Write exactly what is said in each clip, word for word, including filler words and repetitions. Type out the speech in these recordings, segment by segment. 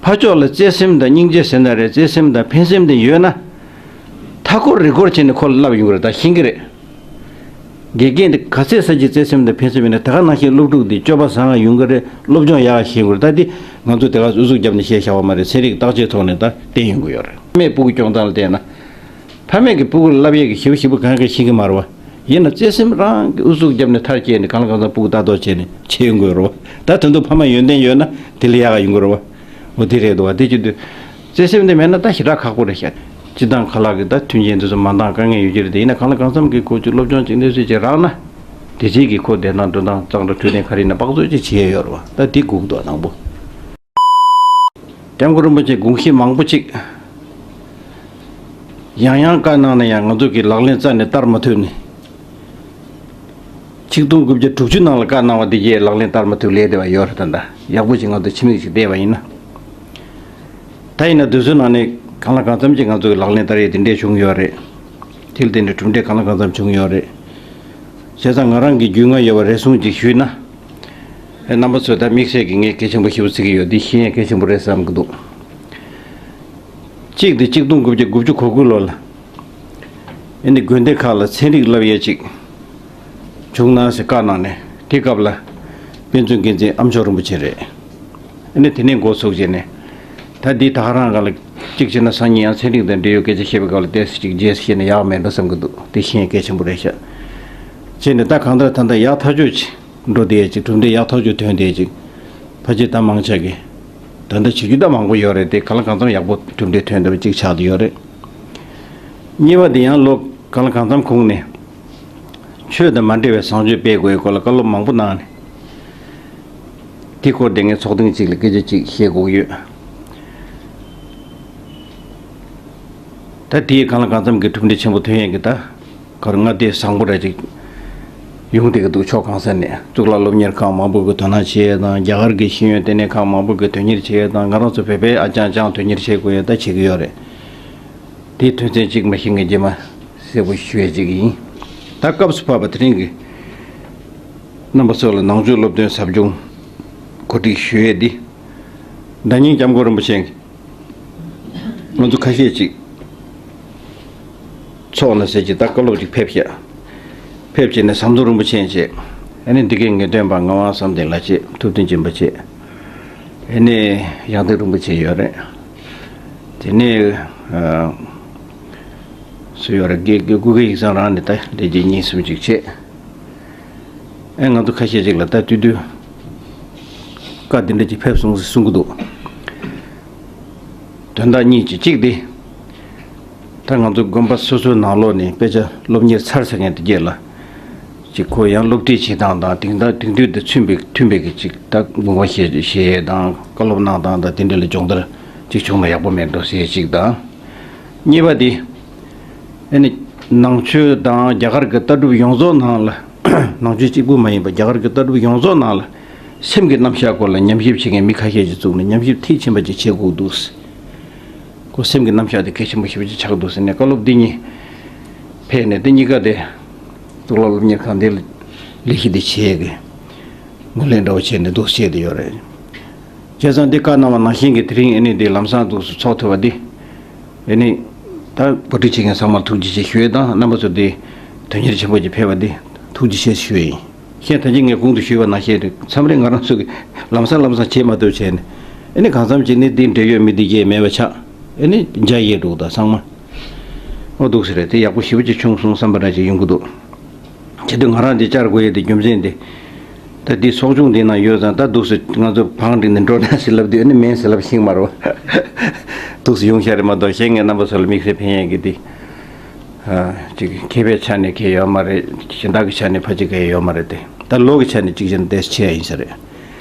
ཕར་ཕྱོགས་ལ་བརྩེ་སེམས་དང་སྙིང་རྗེ་ཟེར་ན་རེད། བརྩེ་སེམས་དང་ཕན་སེམས་དེ་ཡོད་ན། མཐའ་འཁོར་རི་འཁོར་བྱས་ནས་ཁོ་ལ་བསླབ་ཡོང་གི་རེད། ད་ཤེས་ཀྱི་རེད། དགེ་རྒན་དེ་ག་ཚད་ས་ཀྱི་བརྩེ་སེམས་དང་ཕན་སེམས་ཡོད་ན། དེ་ག་ནང་བཞིན་སློབ་ཕྲུག་དེ་སྤྱོད་པ་བཟང་ང་ཡོང་གི་རེད། སློབ་སྦྱོང་ཡག་ཤེས་ཀྱི་རེད། ད་དེ་ང་ཚོ་དེ་ག་ཨུ་ཚུགས་བརྒྱབ་ནས་བཤད་བཞག་པ་མ་རེད། ཚན་རིག་བརྟག་དཔྱད་ཐོག་ནས་ད་བསྟན་ཡོང་གི་ཡོད་རེད། ཕ་མས་སྤུ་གུ་སྐྱོང་སྟངས་ལ་བལྟས་ན། ཕ་མས་ཀྱི་སྤུ་གུ་ལ་བསླབ་ཡས་ཀྱི་ཞིབ་ཞིབ་གང་ག་ཤེས་ཀྱི་མ་རེད་བ། ཡིན་ན་བརྩེ་སེམས་རང་གི་ཨུ་ཚུགས་བརྒྱབ་ནས་མཐར་སྐྱེལ་ནས་གང་ལ་གང་འཚམ་སྤུ་གུ་ལྟ་རྟོག་བྱས་ནས་བྱེད་ཡོང་དགོས་རེད་བ། ད་དོན་དུ་ཕ་མ་ཡོན་ཏན་ཡོད་ན་དེ་ལས་ཡག་ག་ཡོང་གི་རེད་བ། འོ་དེ་རེད་འདུག་བ། དེ་བྱེད་དུས་བརྩེ་སེམས་དེ་མེད་ན་ད་ཞེ་དྲག་ཁག་པོ་རེད་ཤག། སྤྱི་བཏང་ཁ་ལག་གི་ད་མཐུན་རྐྱེན་དེ་ཚོ་མ་འདང་དཀའ་ངལ་ཡོད་ཀྱི་རེད། དེ་ཡིན་ན་གང་ལ་གང་འཚམ་གྱི་ཁོ་ཚོས་སློབ་སྦྱོང་ཅིག་གནས་ཚུལ་ཅིག་རག་ན། དེ་རྗེས་ཀྱི་ཁོ་བསྡད་སྟངས་འགྲོ་སྟངས་གཙང་སྦྲ་འཕྲོད་བསྟེན་ག་རེ་ཡིན་ན་དཔག་ཚོད་ཅིག་བྱེད་ཡས་ཡོད་རེད་བ། ད་དེ་སྒུག་འདུག་དང་པོ། སྐྱབས་མགོན་རིན་པོ་ཆེ་དགོངས་གཞི་མང་པོ་ཅིག་ཡང་ཡང་བཀའ་གནང་ན་ཡང་ང་ཚོ་གིས་ལག་ལེན་རྩ་ནས་བསྟར་མ་ཐུབ་ནས། ཆིག་སྟོང་དགུ་བརྒྱ་དྲུག་ཅུ་ནང་ལ་བཀའ་གནང་བ་འདི་གས་ལག་ལེན་བསྟར་མ་ཐུབ་ལས་བསྡད་པ་ཡོད་རེད། ད་ལྟ་ཡག་པོ་ཅིག་ང་ཚོ་ཕྱི་མིག་ཅིག་བལྟས་པ་ཡིན་ན། ད་ཡིན་ན་དུས་ཚོད་ནང་ནས་གང་ལ་གང་འཚམ་ཅིག་ང་ཚོ་གིས་ལག་ལེན་བསྟར་ཡས་དེ་འདྲས་བྱུང་ཡོད་རེད། དེ་ལ་བརྟེན་ནས་གྲུབ་འབྲས་གང་ལ་གང་འཚམ་བྱུང་ཡོད་རེད། བྱས་ཙང་ང་རང་གི་རྒྱུས་མངའ་ཡོད་པ་རེ་ཟུང་ཅིག་ཞུས་ན། ཨེ་རྣམ་པ་ཚོས་ད་དམིགས་བསལ་གྱི་ངས་གལ་ཆེན་པོ་ཞེ་པོ་བརྩི་གི་ཡོད། འདི་ཤེས་ཡས་གལ་ཆེན་པོ་རེད་བསམ་གྱི་འདུག། གཅིག་དེ་གཅིག་སྟོང་དགུ་བརྒྱ་དགུ་བཅུ་གོ་དགུ་ལོ་ལ། ཨེ་ནི་དགོན་སྡེ་ཁག་ལ་ཚན་རིག་བསླབ་ཡས་ཅིག་བྱུང་ན་ཟེར་བཀའ་གནང་ནས། དེ་སྐབས་ལ་དཔེ་མཛོད་འགན་འཛིན་ཨ་མཆོག་རིན་པོ་ཆེ་རེད། ཨེ་ནི་དེ་ནས་འགོ་ཚུགས་བྱས་ནས། ད་འདི་ད་ག་རང་ག་ལ་གཅིག་བྱས་ན་སང་ཉིན་ཡང་ཚན་རིག་དང་འབྲེལ་ཡོད་སྐད་ཆ་བཤད་པའི་སྐབས་ལ་ཏོག་ཙམ་ཅིག་རྗེས་སུ་བཤད་ན་ཡག་མེད་འགྲོ་བསམ་གྱི་འདུག། དེ་ཤེས་ཡས་གལ་ཆེན་པོ་རེད་ཤག། བྱས་ནས་ད་གང་ལྟར་ད་ལྟ་ཡག་ཐག་ཆོད་ཅིག་འགྲོ་བསྡད་ཡས་ཅིག། གྲུབ་འབྲས་ཡག་ཐག་ཆོད་ཐོན་བསྡད་ཡས་ཅིག། ཕལ་ཆེར་ད་མང་ཆེ་གིས་ད་ལྟ་བྱེད་རྒྱུ་ད་མང་པོ་ཡོད་རེད། དེ་གང་ལ་གང་འཚམ་ཡག་པོ་གྲུབ་འབྲས་ཐོན་བསྡད་པ་ཅིག་ཆགས་བསྡད་ཡོད་རེད། གཉིས་པ་དེ་ཡང་ལོ་གང་ལ་གང་འཚམ་གོང་ནས་ཆོས་དང་མ་འབྲེལ་བའི་བཟང་སྤྱོད་སྤེལ་དགོས་སྐོར་ལ་བཀའ་སློབ་མང་པོ་གནང་ནས། དེ་སྐོར་དེ་ངས་ཚོགས་ཐེངས་གཅིག་ལ་སྐད་ཆ་གཅིག་བཤད་དགོས་ཀྱི་ཡོད། ད་དེའི་གང་ལ་གང་འཚམ་གྱི་གྲུབ་འབྲས་ཆེན་པོ་ཐོན་ཡས་ཀྱི་ད། གར་ང་དེ་བཟང་པོ་ར་ཅིག་ཡོང་བསྡད་ཀྱི་འདུག། ཕྱོགས་གང་ས་ནས་གཙུག་ལག་སློབ་གཉེར་ཁང་མང་པོ་གི་དོ་སྣང་བྱེད་ཡས་དང་། རྒྱ་གར་གྱི་ཤེས་ཡོན་ལྟེ་གནས་ཁང་མང་པོ་གི་དོན་གཉེར་བྱེད་ཡས་དང་། ང་རང་ཚོ་བོད་པའི་ཨ་ཅང་ཅང་དོན་གཉེར་བྱེད་དགོས་ཡས་ད་བྱེད་ཀྱི་ཡོད་རེད། དེའི་དོན་ཚན་གཅིག་མ་གཞི་ངས་རྗེས་མ་གསལ་པོ་ཞུ་ཡས་ཅིག་ཡིན། ད་སྐབས་སུ་བབས་པ་དེ་རིང་གི་རྣམ་པ་ཚོ་ལ་ནང་ཆོས་སློབ་སྟོན་ཟབ་སྦྱོང་གོ་སྒྲིག་ཞུ་ཡས་འདི། ཟླ་ཉིན་སྐྱབས་མགོན་རིན་པོ་ཆེ་ང་ཚོ་ཁ་ཤས་ཅིག་ཚོགས་ན་ཟེར་གྱི་ད་བཀའ་སློབ་ཅིག་ཕེབས་ཤག། ཕེབས་བྱས་ནས་ཟམ་གདོང་རིན་པོ་ཆེ་བྱས། ཨ་ནི་འདི་གའི་ངེས་སྟོན་པ་ངག་དབང་བསམ་གཏན་ལགས་བྱས། ཐུབ་བསྟན་སྦྱིན་པ་བྱས། ཨ་ནི་ཡང་སྟེང་རིན་པོ་ཆེ་ཡོད་རེད། དེ་ནས་ཨ་སུ་ཡོད་རེད། དགེ་དགེ་སྐུ་སྒེར་ཡིག་ཚང་རང་ནས་ད་ལས་བྱེད་གཉིས་གསུམ་ཅིག་བྱས། ཨེ་ང་ཚོ་ཁ་ཤས་ཅིག་ལ་ད་དུས་དུས་བཀའ་འདི་འདྲ་ཅིག་ཕེབས་སོང་ཟེར་གསུང་གི་འདུག། དོན་དག་གཉིས་ཅིག། གཅིག་དེ་ད་ང་ཚོ་དགོན་པ་སོ་སོའི་ནང་ལོགས་ནས་དཔེ་ཆ་སློབ་གཉེར་ཚར་ཚར་མཁན་དེ་གས་ལ་ཅིག་ཁོ་ཡང་སློབ་ཁྲིད་བྱེད་སྟངས་དང་དེང་དག་དེང་དུས་དང་མཐུན་པའི་མཐུན་པའི་གི་ཅིག་ད་དགོངས་པ་བཞེས་བཞེས་ཡས་དང་བཀའ་སློབ་གནང་སྟངས་དང་དེ་འདྲ་ལ་སྦྱོང་བརྡར་ཅིག་བྱུང་ན་ཡག་པོ་མེད་འགྲོ་ཟེར་ཅིག་དང་། གཉིས་པ་དེ། ཨ་ནི་ནང་ཆོས་དང་རྒྱ་གར་གྱི་ལྟ་གྲུབ་ཡོངས་རྫོགས་ནང་ལ། ནང་ཆོས་གཅིག་པུ་མ་ཡིན་པ་རྒྱ་གར་གྱི་ལྟ་གྲུབ་ཡོངས་རྫོགས་ནང་ལ་སེམས་ཀྱི་རྣམ་གཞག་སྐོར་ལ་ཉམས་ཞིབ་བྱེད་མཁན་མི་ཁ་ཤས་ཅིག་བཙུགས་ནས་ཉམས་ཞིབ་མཐིལ་ཕྱིན་པ་ཅིག་བྱེད་དགོས་འདུག། ཁོ་སེམས་ཀྱི་རྣམ་གཞག་དེ་གལ་ཆེན་པོ་ཞེ་པོ་ཅིག་ཆགས་འདུག་ཟེར་ནས་བཀའ་སློབ་འདི་གཉིས་ཕེབས་ནས། དེ་གཉིས་ཀ་དེ་གཙུག་ལག་སློབ་གཉེར་ཁང་འདི་ལ་ལས་གཞི་འདི་བྱེད་ཡས་ཀྱི་ངོས་ལེན་འདྲ་བོ་བྱས་ནས་འདུག་བྱས་ཏེ་ཡོད་རེད། བྱས་ཙང་འདི་བཀའ་གནང་བ་ནང་བཞིན་གྱི་དེ་རིང་ཨ་ནི་འདི་ལམ་སང་འདུག་སེ་ཚོགས་ཐུབ་པ་འདི། ཨ་ནི་ད་གོ་སྒྲིག་བྱེད་མཁན་ཚང་མར་ཐུགས་རྗེ་ཆེ་ཞུ་ཡས་དང་། རྣམ་པ་ཚོ་འདི་དོན་གཉེར་ཆེན་པོ་ཅིག་ཕེབས་པ་འདི་ཐུགས་རྗེ་ཆེ་ཞུ་ཡས་ཡིན། གཞན་ད་གིན་ངས་གོང་དུ་ཞུས་པ་ནང་བཞིན་རེད། མཚམས་རེ་ང་རང་ཚོ་གིས་ལམ་སང་ལམ་སང་བྱེད་མ་ཐུབ་བྱས་ནས། ཨ་ནི་གང་འཚམ་ཅིག་ནི་འདི་འབྲེལ་ཡོད་མི་འདི་གས་མེད་པ་ཆགས། ཨ་ནི་འཇའ་ཡལ་འགྲོ་གི་འདུག་ཚང་མ། ཨོ་འདུག་སེ་རེད། དེ་ཡག་པོ་ཞེ་པོ་ཅིག་བྱུང་སོང་བསམ་པ་འདྲ་ཅིག་ཡོང་གི་འདུག། བྱེད་དུས་ང་རང་འདི་བཅར་དགོས་ཡས་དེ་རྒྱུ་མཚན་དེ། ད་འདི་ཚོགས་ཆུང་འདི་ནང་ཡོད་ཙང་ད་འདུག་སེ་ང་ཚོ་བང་བསྒྲིགས་ནས་འགྲོ་ན་ཟེར་ལབ་དུས་ཨ་ནི་མིན་ཟེར་ལབ་ཤེས་ཀྱི་མ་རེད་བ། འདུག་སེ་ཡོང་ཤག་རེད་མ་གཏོགས་གཞན་ངས་རྣམ་པ་ཚོ་ལ་དམིགས་བསལ་ཕན་ཡས་ཀྱི་འདི། ཨ་ཅིག་མཁས་པའི་ཆ་ནས་གང་ཡང་ཡོད་མ་རེད། གཞན་དག་གི་ཆ་ནས་ཕལ་ཆེར་གང་ཡང་ཡོད་མ་རེད་དེ། ད་ལོ་གི་ཆ་ནས་གཅིག་བྱས་ན་དེ་ཆེ་ཡ་ཡིན་ས་རེད།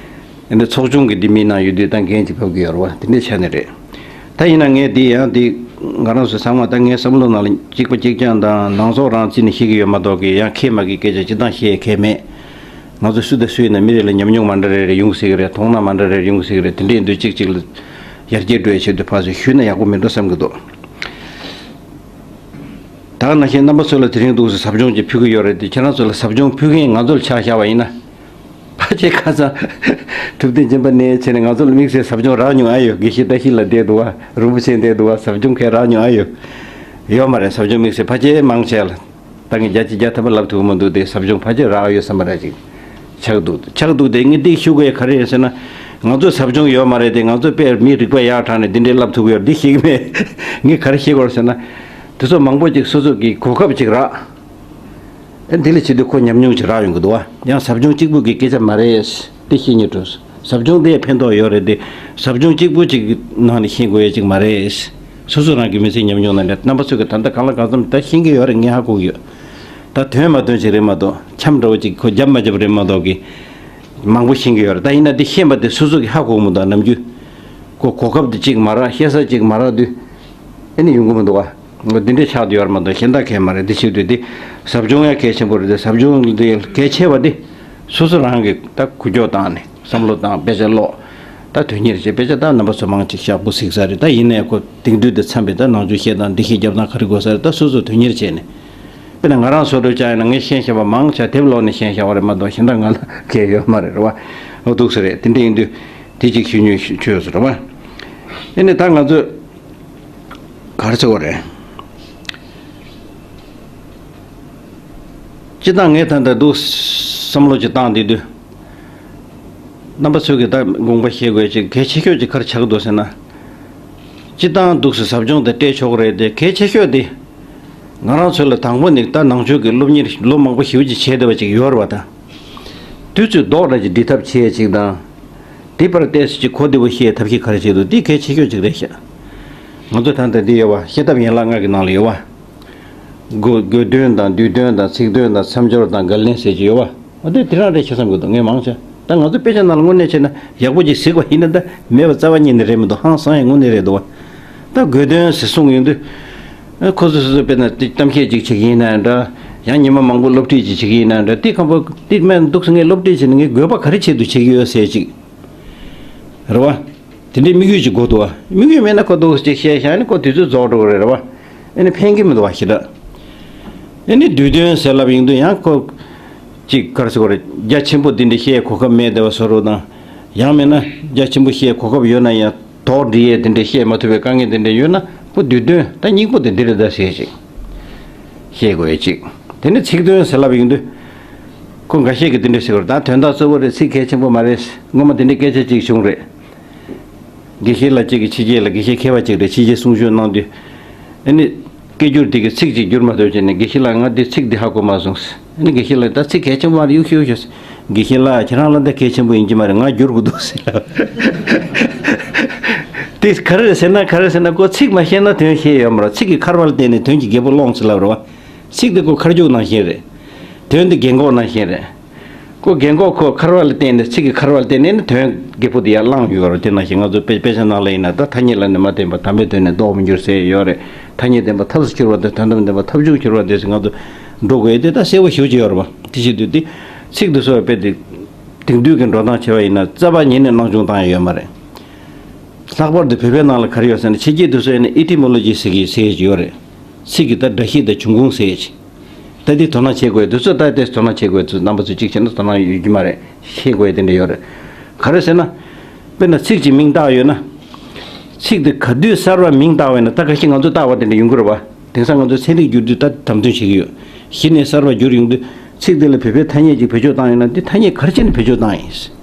ཨ་ནི་ཚོགས་ཆུང་གི་འདི་མི་ནང་ཡོད་དུས་ད་འགན་ཅིག་ཕབ་ཀྱི་ཡོད་རེད་བ། དེ་འདྲའི་ཆ་ནས་རེད། ད་ཡིན་ན་ངས་འདི་ཡང་འདི་ང་རང་ཚོ་ཚང་མ་ད་ངའི་བསམ་བློ་ནང་ལ་གཅིག་པ་གཅིག་རྐྱང་དང་ནང་ཚོགས་རང་རྩིས་ནས་བཤད་ཀྱི་ཡོད་མ་གཏོགས་ཀྱི་ཡང་ཁས་མ་གི་སྐད་ཆ་སྤྱིར་བཏང་བཤད་ཡས་གང་ཡང་མེད། ང་ཚོ་སུ་དང་སུ་ཡིན་ན་མི་རེ་ལ་ཉམས་མྱོང་མ་འདྲ་རེ་རེ་ཡོང་སྲིད་ཀྱི་རེད། མཐོང་སྣང་མ་འདྲ་རེ་རེ་ཡོང་སྲིད་ཀྱི་རེད། དེ་འདྲ་ཡིན་དུས་གཅིག་གཅིག་ལ་ཡར་རྒྱས་འགྲོ་ཡའི་ཆེད་དུ་ཕར་ཚུར་ཞུས་ན་ཡག་པོ་མེད་འགྲོ་བསམ་གྱི་འདུག། ད་ག་ནང་བཞིན་རྣམ་པ་ཚོ་ལ་དེ་རིང་འདུག་སེ་ཟབ་སྦྱོང་ཅིག་ཕུལ་གྱི་ཡོད་རེད་དེ། ཁྱེད་རང་ཚོ་ལ་ཟབ་སྦྱོང་ཕུལ་མཁན་ང་ཚོ་ལ་ཆ་བཞག་པ་ཡིན་ན། ཕ་ ཕལ་ཆེར་ཁ་སང་ཐུབ་བསྟན་སྦྱིན་པ་ནས་བྱས་ནས་ང་ཚོ་ལ་དམིགས་བསལ་ཟབ་སྦྱོང་རག་མྱོང་ཨ་ཡོད། དགེ་བཤེས་བཀྲ་ཤིས་ལགས་བསྡད་འདུག་བ། རིན་པོ་ཆེ་བསྡད་འདུག་བ། ཟབ་སྦྱོང་གས་རག་མྱོང་ཨ་ཡོད། ཡོད་མ་རེད། ཟབ་སྦྱོང་དམིགས་བསལ་ཕལ་ཆེར་མང་ཆེ་ལ། ད་ངས་བརྒྱ་ཆ་བརྒྱ་ཐམ་པ་ལབ་ཐུབ་ཀྱི་མི་འདུག་སྟེ། ཟབ་སྦྱོང་ཕལ་ཆེར་རག་ཡོད་བསམ་པ་ར་ཅིག་ཆགས་འདུག་ཆགས་འདུག་སྟེ། ངས་འདི་ཞུ་དགོས་ག་རེ་ཡིན་ཟེར་ན། ང་ཚོ་ཟབ་སྦྱོང་ཡོད་མ་རེད་དེ། ང་ཚོ་དཔེ་མི་རིག་པ་ཡག་དྲགས་ནས་འདི་འདྲའི་ལབ་ཐུབ་ཀྱི་ཡོད་འདི་ཤེས་ཀྱི་མེད། ངས་ག་རེ་ཤེས་དགོས་རེད་ཟེར་ན། དེ་ཚོ་མང་པོ་ཅིག་སོ་སོ་གི་གོ་སྐབས་ཅིག་རག་ཨེ་འདི་ལ་བྱེད་དུས་ཁོ་ཉམས་མྱོང་ཅིག་རག་ཡོང་གི་འདུག་བ། ཡང་ཟབ་སྦྱོང་གཅིག་པུ་གི་སྐད་ཆ་མ་རེད། དེ་ཤེས་སྙིང་འདོད། ཟབ་སྦྱོང་དེ་ཕན་ཐོགས་ཡོད་རེད་དེ། ཟབ་སྦྱོང་གཅིག་པུ་ཅིག་ནང་ནས་ཤེས་དགོས་ཡ་ཅིག་མ་རེད། སོ་སོ་རང་གི་མི་ཚེའི་ཉམས་མྱོང་ནང་ནས་རྣམ་པ་ཚོས་ཀྱི་ད་ལྟ་གང་ལ་གང་འཚམ་ད་ཤེས་ཀྱི་ཡོད་རེད། ངས་ཧ་གོ་གི་ཡོད། ད་དོན་མ་དོན་ཅིག་རེད་མ་གཏོགས་འཆམ་འདྲ་བོ་ཅིག་ཁོ་རྒྱབ་མ་རྒྱབ་རེད་མ་གཏོགས་གི། མང་པོ་ཤེས་ཀྱི་ཡོད་རེད། ད་ཡིན་ན་དེ་ཤེས་པ་དེ་སོ་སོ་གི་ཧ་གོ་གི་མི་འདུག་ནམ་རྒྱུན་ཁོ་གོ་སྐབས་དེ་ཅིག་མ་རག་ཤེས་ས་ཅིག་མ་རག་དུས་ཨེ་ནི་ཡོང་གི་མི་འདུག་བ། འདི་འདྲའི་ཆགས་བསྡད་ཡོད་རེད་མ་གཏོགས་གཞན་དག་གས་མ་རེད། འདི་བྱེད་དུས་འདི་ཟབ་སྦྱོང་ཡང་གལ་ཆེན་པོ་རེད་དེ། ཟབ་སྦྱོང་འདི་གལ་ཆེ་བ་འདི་སོ་སོ་རང་གིས་ད་འགུལ་སྐྱོད་བཏང་ནས་བསམ་བློ་བཏང་དཔེ་ཆ་ཀློག་ད་དོན་གཉེར་བྱེད། དཔེ་ཆ་ད་རྣམ་པ་ཚོ་མང་ཅིག་ཤག་པོ་གཟིགས་ས་རེད། ད་ཡིན་ནའི་ཁོ་དེང་དུས་འདི་འཚམས་པའི་ད་ནང་ཆོས་བཤད་སྟངས་འདི་ཤེས་རྒྱབ་སྟངས་ག་རེ་དགོས་ས་རེད། ད་སོ་སོ་དོན་གཉེར་བྱས་ནས། དཔེར་ན་ང་རང་བཟོ་འདྲ་བྱས་ཡིན་ན་ངས་ཤེས་བཞག་པ་མང་ཆེ་དེབ་ཀློག་ནས་ཤེས་བཞག་པ་རེད་མ་གཏོགས་གཞན་དག་ང་ལ་གལ་ཡོད་མ་རེད། རེད་བ། འོ་འདུག་ས་རེད། དེ་འདྲ་ཡིན་དུས་དེ་ཅིག་ཤེས་ཉོས་ཆོས་སུ་རེད་བ། ཨེ་ནི་ད་ང་ཚོས་ག་རེ་ཟེར་དགོས་རེད། སྤྱིར་བཏང་ངས་ད་ལྟ་འདུག་བསམ་བློ་ཅིག་བཏང་བསྡད་དུས། རྣམ་པ་ཚོས་ཀྱི་ད་དགོངས་པ་བཞེས་དགོས་ཅིག་གལ་ཆེ་ཤོས་ཅིག་ག་རེ་ཆགས་འདུག་ཟེར་ན། སྤྱིར་བཏང་འདུག་སེ་ཟབ་སྦྱོང་དེ་སྤྲད་ཆོག་གི་རེད་དེ། གལ་ཆེ་ཤོས་དེ་ང་རང་ཚོ་ལ་དང་པོ་ནས་ད་ནང་ཆོས་ཀྱི་སློབ་གཉེར་ལོ་མང་པོ་ཞེ་པོ་ཅིག་བྱས་བསྡད་པ་ཅིག་ཡོད་རེད་བ། ད་དུས་ཚོད་རྡོག་ར་ཅིག་སྒྲིལ་ཐབས་བྱེད་ཅིག་དང་། དེ་བར་ཏོག་ཙམ་ཅིག་གོ་བདེ་པོ་ཤེས་ཐབས་ཤེས་ག་རེ་བྱེད་འདུག་དེ་གལ་ཆེ་ཤོས་ཅིག་རེད་ཤག་ང་ཚོ་ད་ལྟ་འདི་ཡོད་བ། བཤད་ཐབས་ཡན་ལག་ལྔ་གི་ནང་ལ་ཡོད་བ། དགོས་དགོས་དོན་དང་བསྡུས་དོན་དང་ཚིག་དོན་དང་མཚམས་སྦྱོར་དང་འགལ་བསྟན་ཟེར་གྱི་ཡོད་བ། འོ་དེ་དེ་རང་རེད་ཤག་བསམ་གྱི་འདུག་ངས་མང་ཆེ། ད་ང་ཚོ་དཔེ་ཆ་ནང་ལ་དངོས་གནས་བྱས་ན་ཡག་པོ་ཅིག་གཟིགས་པ་ཡིན་ན་ད་མེད་པ་རྩ་བ་ཉིད་ནས་རེད་མི་འདུག་ཧང་སང་ཡང་དངོས་གནས་རེད་འདུག་བ། ད་དགོས་དོན་ཟེར་གསུངས་ཡོང་དུས། ཨ་ཁོ་ཚོ་སོ་སོ་དཔེར་ན་དེ་གཏམ་བཤད་ཅིག་བྱེད་ཀྱི་ཡིན་ན་འདྲ། ཡང་ཉི་མ་མང་པོ་སློབ་ཁྲིད་ཅིག་བྱེད་ཀྱི་ཡིན་ན་འདྲ། དེ་ཁམ་པ་དེ་སྨན་འདུག་སེ་ངས་སློབ་ཁྲིད་བྱས་ནས་ངས་དགོས་པ་ག་རེ་ཆེད་དུ་བྱེད་ཀྱི་ཡོད་ཟེར་ཅིག་རེད་བ། དེ་འདྲའི་དམིགས་ཡུལ་ཅིག་དགོས་འདུག་བ། དམིགས་ཡུལ་མེད་ན་ཁོ་འདུག་སེ་ཅིག་བཤད་བཞག་ནས་ཁོ་དུས་ཚོད་རྫོགས་འགྲོ་གི་རེད། རེད་བ། ཨེ་ནི་ཕན་གྱི་མི་འདུག་བ་ཞེ་དྲག་ཨེ་ནི་བསྡུས་དོན་ཟེར་ལབ་ཡོང་དུས་ཡང་ཁོ་ཅིག་ག་རེ་ཟེར་དགོས་རེད། རྒྱ་ཆེན་པོ་འདི་འདྲ་བཤད་གོ་སྐབས་མེད་བསྡད་པ་བཟོ་འདྲ་དང་། ཡང་མིན་ན་རྒྱ་ཆེན་པོ་བཤད་གོ་སྐབས་ཡོད་ན་ཡང་དོགས་འདྲི་ཡས་དེ་འདྲ་བཤད་མ་ཐུབ་པའི་དཀའ་ངལ་དེ་འདྲ་ཡོད་ན་ཁོ་བསྡུས་དོན་ད་སྙིང་པོ་དེ་འདི་རེད་ད་ཟེར་ཅིག་བཤད་དགོས་ཡས་ཅིག་དེ་ནི་ཚིག་དོན་ཟེར་ལབ་ཡོང་དུས། ཁོ་འགའ་ཤས་ཀྱིས་དེ་འདྲ་ཟེར་བར་ད་དོན་དག་གཙོ་བོ་རེད། ཚིག་གལ་ཆེན་པོ་མ་རེད། སྔོན་མ་དེ་འདྲའི་སྐད་ཆ་ཅིག་བྱུང་རེད། དགེ་བཤེས་ལགས་གཅིག་གིས་ཕྱི་རྒྱལ་ལ། དགེ་བཤེས་མཁས་པ་ཅིག་རེད། ཕྱི་རྒྱལ་གསུང་ཆོས་གནང་དུས། ཨ་ནི་སྐད་སྒྱུར་དེ་གི་ཚིག་ཅིག་བསྒྱུར་མ་ཐུབ་བྱས་ནས་དགེ་བཤེས་ལགས་ང་འདི་ཚིག་འདི་ཧ་གོ་མ་སོང་། ཨ་ནི་དགེ་བཤེས་ལགས་ད་ཚིག་གལ་ཆེན་པོ་མ་རེད། གཡུག་ཤོག་གཡུག་ཤོག་དགེ་བཤེས་ལགས་ཁྱེད་རང་ལ་ད་གལ་ཆེན་པོ་ཡིན་གྱི་མ་རེད། ང་བསྒྱུར་དགོས་འདུག་ཟེར་ལབ། དེ་ག་རེ་རེད་ཟེར་ན། ག་རེ་ཟེར་ན་ཁོ་ཚིག་མ་ཤེས་ན་དོན་ཤེས་ཡོད་མ་རེད། ཚིག་གི་འཁར་བ་ལ་བརྟེན་ནས་དོན་གྱི་རྒྱལ་པོ་སློང་ཟེར་ལབ་རེད་བ། ཚིག་འདི་ཁོ་འཁར་རྒྱུག་ནང་བཞིན་རེད། དོན་འདི་རྒན་གོག་ནང་བཞིན་རེད། ཁོ་རྒན་གོག་ཁོ་འཁར་བ་ལ་བརྟེན་ནས། ཚིག་གི་འཁར་བ་ལ་བརྟེན་ནས་ནི་དོན་རྒད་པོ་དེ་ཡར་བསླངས་ཡོད་རེད། དེ་ནང་བཞིན་ང་ཚོ་དཔེ་དཔེ་ཆ་ནང་ལ་ཡིན་ན་ད་ཐ་སྙད་ལ་ནི་མ་བརྟེན་པར་དམ་པའི་དོན་ནི་ལྡོག་མི་འགྱུར་ཟེར་ཡོད་རེད། ཐ་སྙད་བརྟེན་པ་ཐབས་སུ་འགྱུར་བ་དང་། དོན་དམ་བརྟེན་པ་ཐབས་མཆོག་འགྱུར་བ་དེ་ཟེར་ང་ཚོ་འགྲོ་དགོས་ཡོད་དེ་ད་གསལ་པོ་ཞེ་པོ་ཅིག་ཡོད་རེད་བ། དེ་བྱེད་དུས་དེ་ཚིག་འདི་ཚོ་དཔེ་དེ་དེང་དུས་ཀྱི་འགྲོ་སྟངས་བྱས་པ་ཡིན་ན་རྩ་བ་ཉིད་ནས་སྣང་ཆུང་བཏང་ཡ་ཡོད་མ་རེད། ལྷག་པར་དུ་བོད་པའི་ནང་ལ་ག་རེ་ཡོད་ཟེར་ན། ཕྱི་རྒྱལ་དེ་ཚོ་ཡིན་ན་ཨི་ཊི་མོ་ལོ་ཇི་ཟེར་གྱི་ཟེར་གྱི་ཡོད་རེད། ཚིག་གི་ད་སྒྲ་གཤིས་དང་འབྱུང་ཁུངས་ཟེར་གྱི། ད་འདི་དོ་སྣང་བྱེད་དགོས་དུས་ཚོད། ད་དེ་དོ་སྣང་བྱེད་དགོས་དུས་རྣམ་པ་ཚོ་གཅིག་བྱས་ན་དོ་སྣང་ཡོད་ཀྱི་མ་རེད། ཤེས་དགོས་དེ་འདྲ་ཡོད་རེད། ག་རེ་ཟེར་ན། དཔེར་ན་ཚིག་གཅིག་མིང་བཏགས་ཡོད་ན། ཚིག་དེ་ག་དུས་གསར་པ་མིང་བཏགས་པ་ཡིན་ན། ད་ག་ཞིག་ང་ཚོ་བཏགས་པ་དེ་འདྲ་ཡོང་གི་རེད་བ། དེང་སང་ང་ཚོ་ཚན་རིག་བསྒྱུར་དུས་ད་དམ་དོན་བྱེད་ཀྱི་ཡོད། གཞི་ནས་གསར་པ་བསྒྱུར་ཡོང་དུས་ཚིག་དེ་ལ་བོད་པའི་ཐ་སྙད་ཅིག་བེད་སྤྱོད་བཏང་ཡོད་ན། འདི་ཐ་སྙད་ག་རེ་བྱས་ནས་བེད་སྤྱོད་བཏང་ཡིན།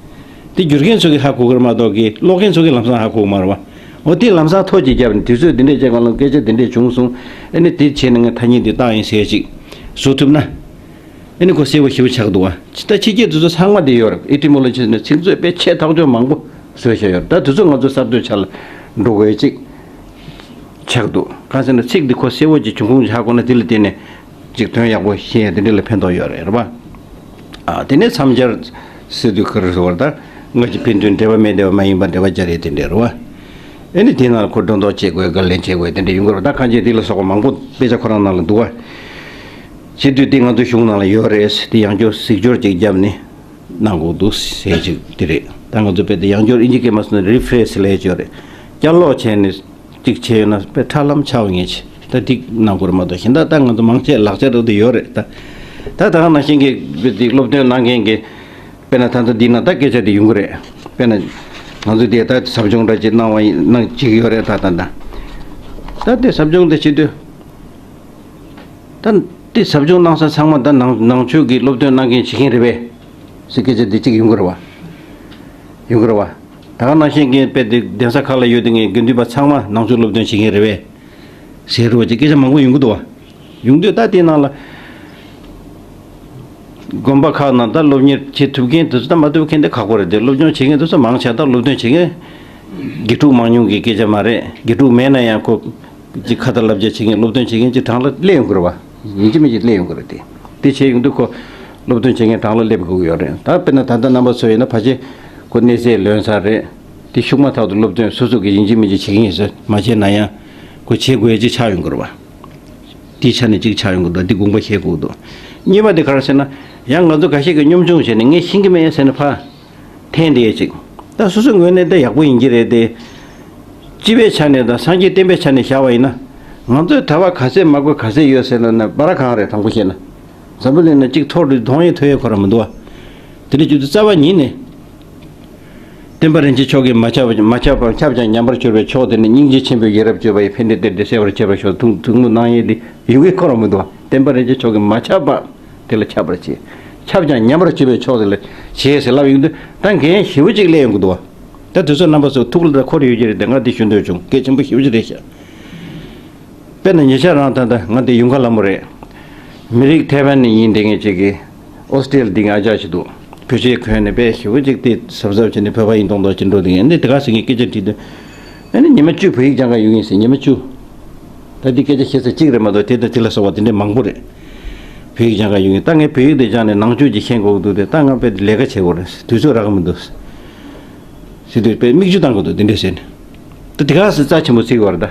དེ་བསྒྱུར་མཁན་ཚོ་གིས་ཧ་གོ་གི་རེད་མ་གཏོགས་ཀྱི་ཀློག་མཁན་ཚོ་གིས་ལམ་སང་ཧ་གོ་གི་མ་རེད་བ། འོ་དེ་ལམ་སང་ཐོ་གཅིག་བརྒྱབ་ནས་དུས་ཚོད་འདི་འདྲས་ཅིག་གང་ལ་སྐད་ཆ་འདི་འདྲས་བྱུང་སོང་། ཨ་ནི་དེ་བྱས་ནས་ངས་ཐ་སྙད་འདི་བཏགས་ཡིན་ཟེར་ཅིག་བཟོ་ཐུབ་ན། ཨ་ནི་ཁོ་གསལ་པོ་ཞེ་པོ་ཆགས་འདུག་བ། ད་ཕྱི་རྒྱལ་དེ་ཚོ་ཚང་མ་འདི་ཡོད་རེད། ཨི་ཊི་མོ་ལོ་ཇི་ཟེར་ནས་ཚིག་མཛོད་དཔེ་ཆེ་ཐག་ཆོད་མང་པོ་བཟོས་བཞག་ཡོད་རེད། ད་དེ་ཚོ་ང་ཚོ་གསར་གཏོད་བྱ་ལ་འགྲོ་དགོས་ཅིག་ཆགས་འདུག་གང་ཟེར་ན་ཚིག་འདི་ཁོ་གསལ་པོ་ཅིག་འབྱུང་ཁུངས་ཅིག་ཧ་གོ་ན་དེ་ལ་བརྟེན་ནས། ཅིག་དོན་ཡག་པོ་ཤེས་ཡ་དེ་འདྲ་ལ་ཕན་ཐོགས་ཡོད་རེད། རེད་པ། ཨ་དེ་ནས་མཚམས་སྦྱར་ཟེར་དུས་ག་རེ་ཟེར་བ་རེད། ད་སྔ་ཕྱི་ཕན་ཚུན་འབྲེལ་བ་མེད་བསྡད་པ་མ་ཡིན་པ་འབྲེལ་བ་སྦྱར་ཡས་དེ་འདྲ་རེད་པ། ཨེ་ནི་དེའི་ནང་ལ་ཁོ་སྒྲོ་འདོགས་བཅད་དགོས། འགལ་ལན་བཅད་དགོས་དེ་འདྲ་ཡོང་གི་རེད་པ། ད་གང་ཅི་དེ་ལ་སོགས་པ་མང་པོ་དཔེ་ཆ་ཁོ་རང་ནང་ལ་འདུག་པ། བྱེད་དུས་དེ་ང་ཚོ་གཞུང་ནང་ལ་ཡོད་རེད། དེ་ཡང་བསྐྱར་གཟིགས་སྐྱོར་ཅིག་བརྒྱབ་ནས་གནང་དགོས་འདུག་ཟེར་ཅིག་དེ་རེད། ད་ང་ཚོ་དཔེ་དེ་ཡང་བསྐྱར་ཨིན་ཇི་སྐད་མ་སོང་ན་རི་ཕི་རེས་ལབ་ཡས་ཅིག་ཡོད་རེད། བསྐྱར་ཀློག་བྱས་ནས། གཅིག་བྱས་ཡོད་ན་དཔེ་ཁྲ་ལམ་ཆགས་ངེས་ཆེ། ད་ཐིག་གནང་དགོས་རེད་མ་གཏོགས་གཞན་དག་ད་ང་ཚོ་མང་ཆེ་ལག་ཆ་རག་དེ་ཡོད་རེད་ད། ད་ད་ག་ནང་བཞིན་གྱི་དཔེ་ཐིག་སློབ་སྟོན་གནང་མཁན་གྱི་ དཔེར་ན་ད་ལྟ་འདི་ན་ད་སྐད་ཆ་དེ་ཡོང་གི་རེད། དཔེར་ན་ང་ཚོ་དེ་ད་ཟབ་སྦྱོང་འདྲ་ཅིག་གནང་བ་ཡིན་གནང་བྱེད་ཀྱི་ཡོད་རེད། ད་ད་ད་ད་དེ་ཟབ་སྦྱོང་དེ་བྱེད་དུས་ད་དེ་ཟབ་སྦྱོང་གནང་ས་ཚང་མ་ད་ནང་ནང་ཆོས་ཀྱི་སློབ་སྟོན་གནང་མཁན་བྱེད་མཁན་རེད་པས་ཟེར་སྐད་ཆ་དེ་གཅིག་ཡོང་གི་རེད་བ། ཡོང་གི་རེད་བ། ད་ག་ནང་བཞིན་གྱི་དཔེ་དེ་གདན་ས་ཁག་ལ་ཡོད་དེ་ངས་དགེ་འདུན་པ་ཚང་མ་ནང་ཆོས་སློབ་སྟོན་བྱེད་མཁན་རེད་པས་ཟེར་རོ་ཅེས་སྐད་ཆ་མང་པོ་ཡོང་གི་འདུག་བ། ཡོང་དུས་ད་དེའི་ནང་ལ་དགོན་པ་ཁག་ནང་ད་སློབ་གཉེར་བྱེད་ཐུབ་མཁན་དེ་ཚོ་ད་མ་ཐུབ་མཁན་དེ་ཁག་པོ་རེད་དེ། སློབ་སྦྱོང་བྱེད་མཁན་དེ་ཚོ་མང་ཆེ་ད་སློབ་སྟོན་བྱེད་མཁན་དགེ་ཕྲུག་མང་ཉུང་གི་སྐད་ཆ་མ་རེད། དགེ་ཕྲུག་མེད་ན་ཡང་ཁོ་ཅིག་ཁ་ཏ་བསླབ་བྱ་བྱེད་མཁན་སློབ་སྟོན་བྱེད་མཁན་ཅིག་གྲངས་ལ་སླེབས་ཡོང་གི་རེད་བ། ཡིན་གཅིག་མིན་གཅིག་སླེབས་ཡོང་གི་རེད་དེ། དེ་བྱས་ཡོང་དུས་ཁོ་སློབ་སྟོན་བྱེད་མཁན་གྲངས་ལ་སླེབས་དགོས་ཀྱི་ཡོད་རེད། ད་དཔེར་ན་ད་ལྟ་རྣམ་པ་ཚོ་ཡིན་ན་ཕལ་ཆེར་ཁོ་གནས་ཚད་ལོན་ཚར་རེད། དེ་ཤུགས་མ་ཐག་ཏུ་སློབ་སྟོན་སོ་སོ་གིས་ཡིན་གཅིག་མིན་གཅིག་བྱེད་ཀྱི་ཡིན་ཟེར་མ་བྱས་ན་ཡང་ཁོ་བྱེད་དགོས་ཡ་ཅིག་ཆགས་ཡོང་གི་རེད་བ། དེའི་ཆ་ནས་གཅིག་ཆགས་ཡོང་གི་འདུག་འདི་དགོངས་པ་བཞེས་དགོས་འདུག་གཉིས་པ་དེ་ག་རེ་ཟེར་ན། ཡང་ང་ཚོ་འགའ་ཤས་ཀྱིས་སྙོམ་ཆུང་བྱས་ནས་ངས་ཤེས་ཀྱི་མེད་ཟེར་ནས་ཕར་འཐེན་བསྡད་ཅིག་ད་སོ་སོའི་ངོས་ནས་ད་ཡག་པོ་ཡིན་གྱི་རེད་དེ། སྤྱི་པའི་ཆ་ནས་དང་སངས་རྒྱས་བསྟན་པའི་ཆ་ནས་བཞག་པ་ཡིན་ན། ང་ཚོའི་གྲྭ་པ་ག་ཚད་མང་པོ་ག་ཚད་ཡོད་ཟེར་ན་ན་སྦ་ར་གང་རེད། དྲང་པོ་བཤད་ན། འཛམ་བུ་གླིང་ན་གཅིག་ཐོར་དུ་མཐོང་ཡས་ཐོས་ཡས་ཁོ་རང་མི་འདུག་བ། དེ་འདྲ་བྱེད་དུས་རྩ་བ་ཉིད་ནས། བསྟན་པ་རིན་ཆེན་མཆོག་གིས་མ་ཁྱབ་མ་ཁྱབ་པ་ཁྱབ་ཀྱང་ཉམས་པར་གྱུར་པའི་མཆོག་དེ་ནི། སྙིང་རྗེ་ཆེན་པོས་ཡིད་རབ་སྤྱོད་པ་ཡི། ཕན་བདེ་གཏེར་འདི་གསལ་བར་བྱེད་པར་ཤོག་ཐུགས་ཐུགས་དམོད་གནང་ཡས་འདི་ཡོང་གི་ཁོ་རང་མི་འདུག་བ། བསྟན་པ་རིན་ཆེན་མཆོག་གིས་མ་ཁྱབ་པ་དེ་ལ་ཁྱབ་པར་བྱེད། ཁྱབ་ཀྱང་ཉམས་པར་གྱུར་པའི་མཆོག་དེ་ལ་བྱེད་ཟེར་ལབ་ཡོང་དུས་ད་འགན་ཞེ་པོ་ཅིག་སླེབས་ཡོང་གི་འདུག་བ། ད་དུས་ཚོད་རྣམ་པ་ཚོ་ཐུགས་ལ་འཁོར་ཡོད་ཀྱི་རེད་དེ། ང་འདི་ཞུ་འདོད་བྱུང་། གལ་ཆེན་པོ་ཞེ་པོ་ཅིག་རེད་ཤག་དཔེར་ན་ཉེ་ཆར་རང་ད་ལྟ་ང་འདི་ཡུལ་ཁ་ལ་མོ་རེད། མི་རིགས་ཐའེ་ཝན་ནས་ཡིན་དེ་ངས་ཅིག་གི་ཨོ་སི་ཀྲི་ལི་ཡ་འདི་ངས་ཨ་ཅག་ཅིག་འདུག་བོད་ཆས་གོན་ནས་དཔེ་ཞེ་པོ་ཅིག་དེ་གཟབ་གཟབ་བྱས་ནས་བོད་པ་ཡིན་མདོག་མདོག་ཅིག་འགྲོ་དེ་ངས་འདི་དེ་ག་ཟེར་ངས་སྐད་ཆ་དྲིས་དུས། ཨ་ནི་ཉི་མ་བཅུ་བོད་ཡིག་སྦྱང་ག་ཡོང་ཡིན་ཟེར། ཉི་མ་བཅུ། ད་འདི་སྐད་ཆ་བཤད་ས་གཅིག་རེད་མ་གཏོགས་དེ་དང་དེ་ལ་སོགས་པ་དེ་འདྲས་མང་པོ་རེད། བོད་ཡིག་སྦྱང་ག་ཡོང་ཡིན། ད་ངས་བོད་ཡིག་དེ་སྦྱངས་ནས་ནང་ཆོས་ཅིག་ཤེས་དགོས་འདུག་དེ། ད་ང་དཔེ་ལས་ཀ་བྱེད་དགོས་རེད། དུས་ཚོད་རག་གི་མི་འདུག་ཟེར་དུས་དཔེ་མིག་ཆུ་བཏང་དགོས་འདུག་དེ་འདྲས་ཟེར་ནས། ད་དེ་ག་ཟེར་རྩ་ཆེན་པོ་བརྩི་གི་བར་ད།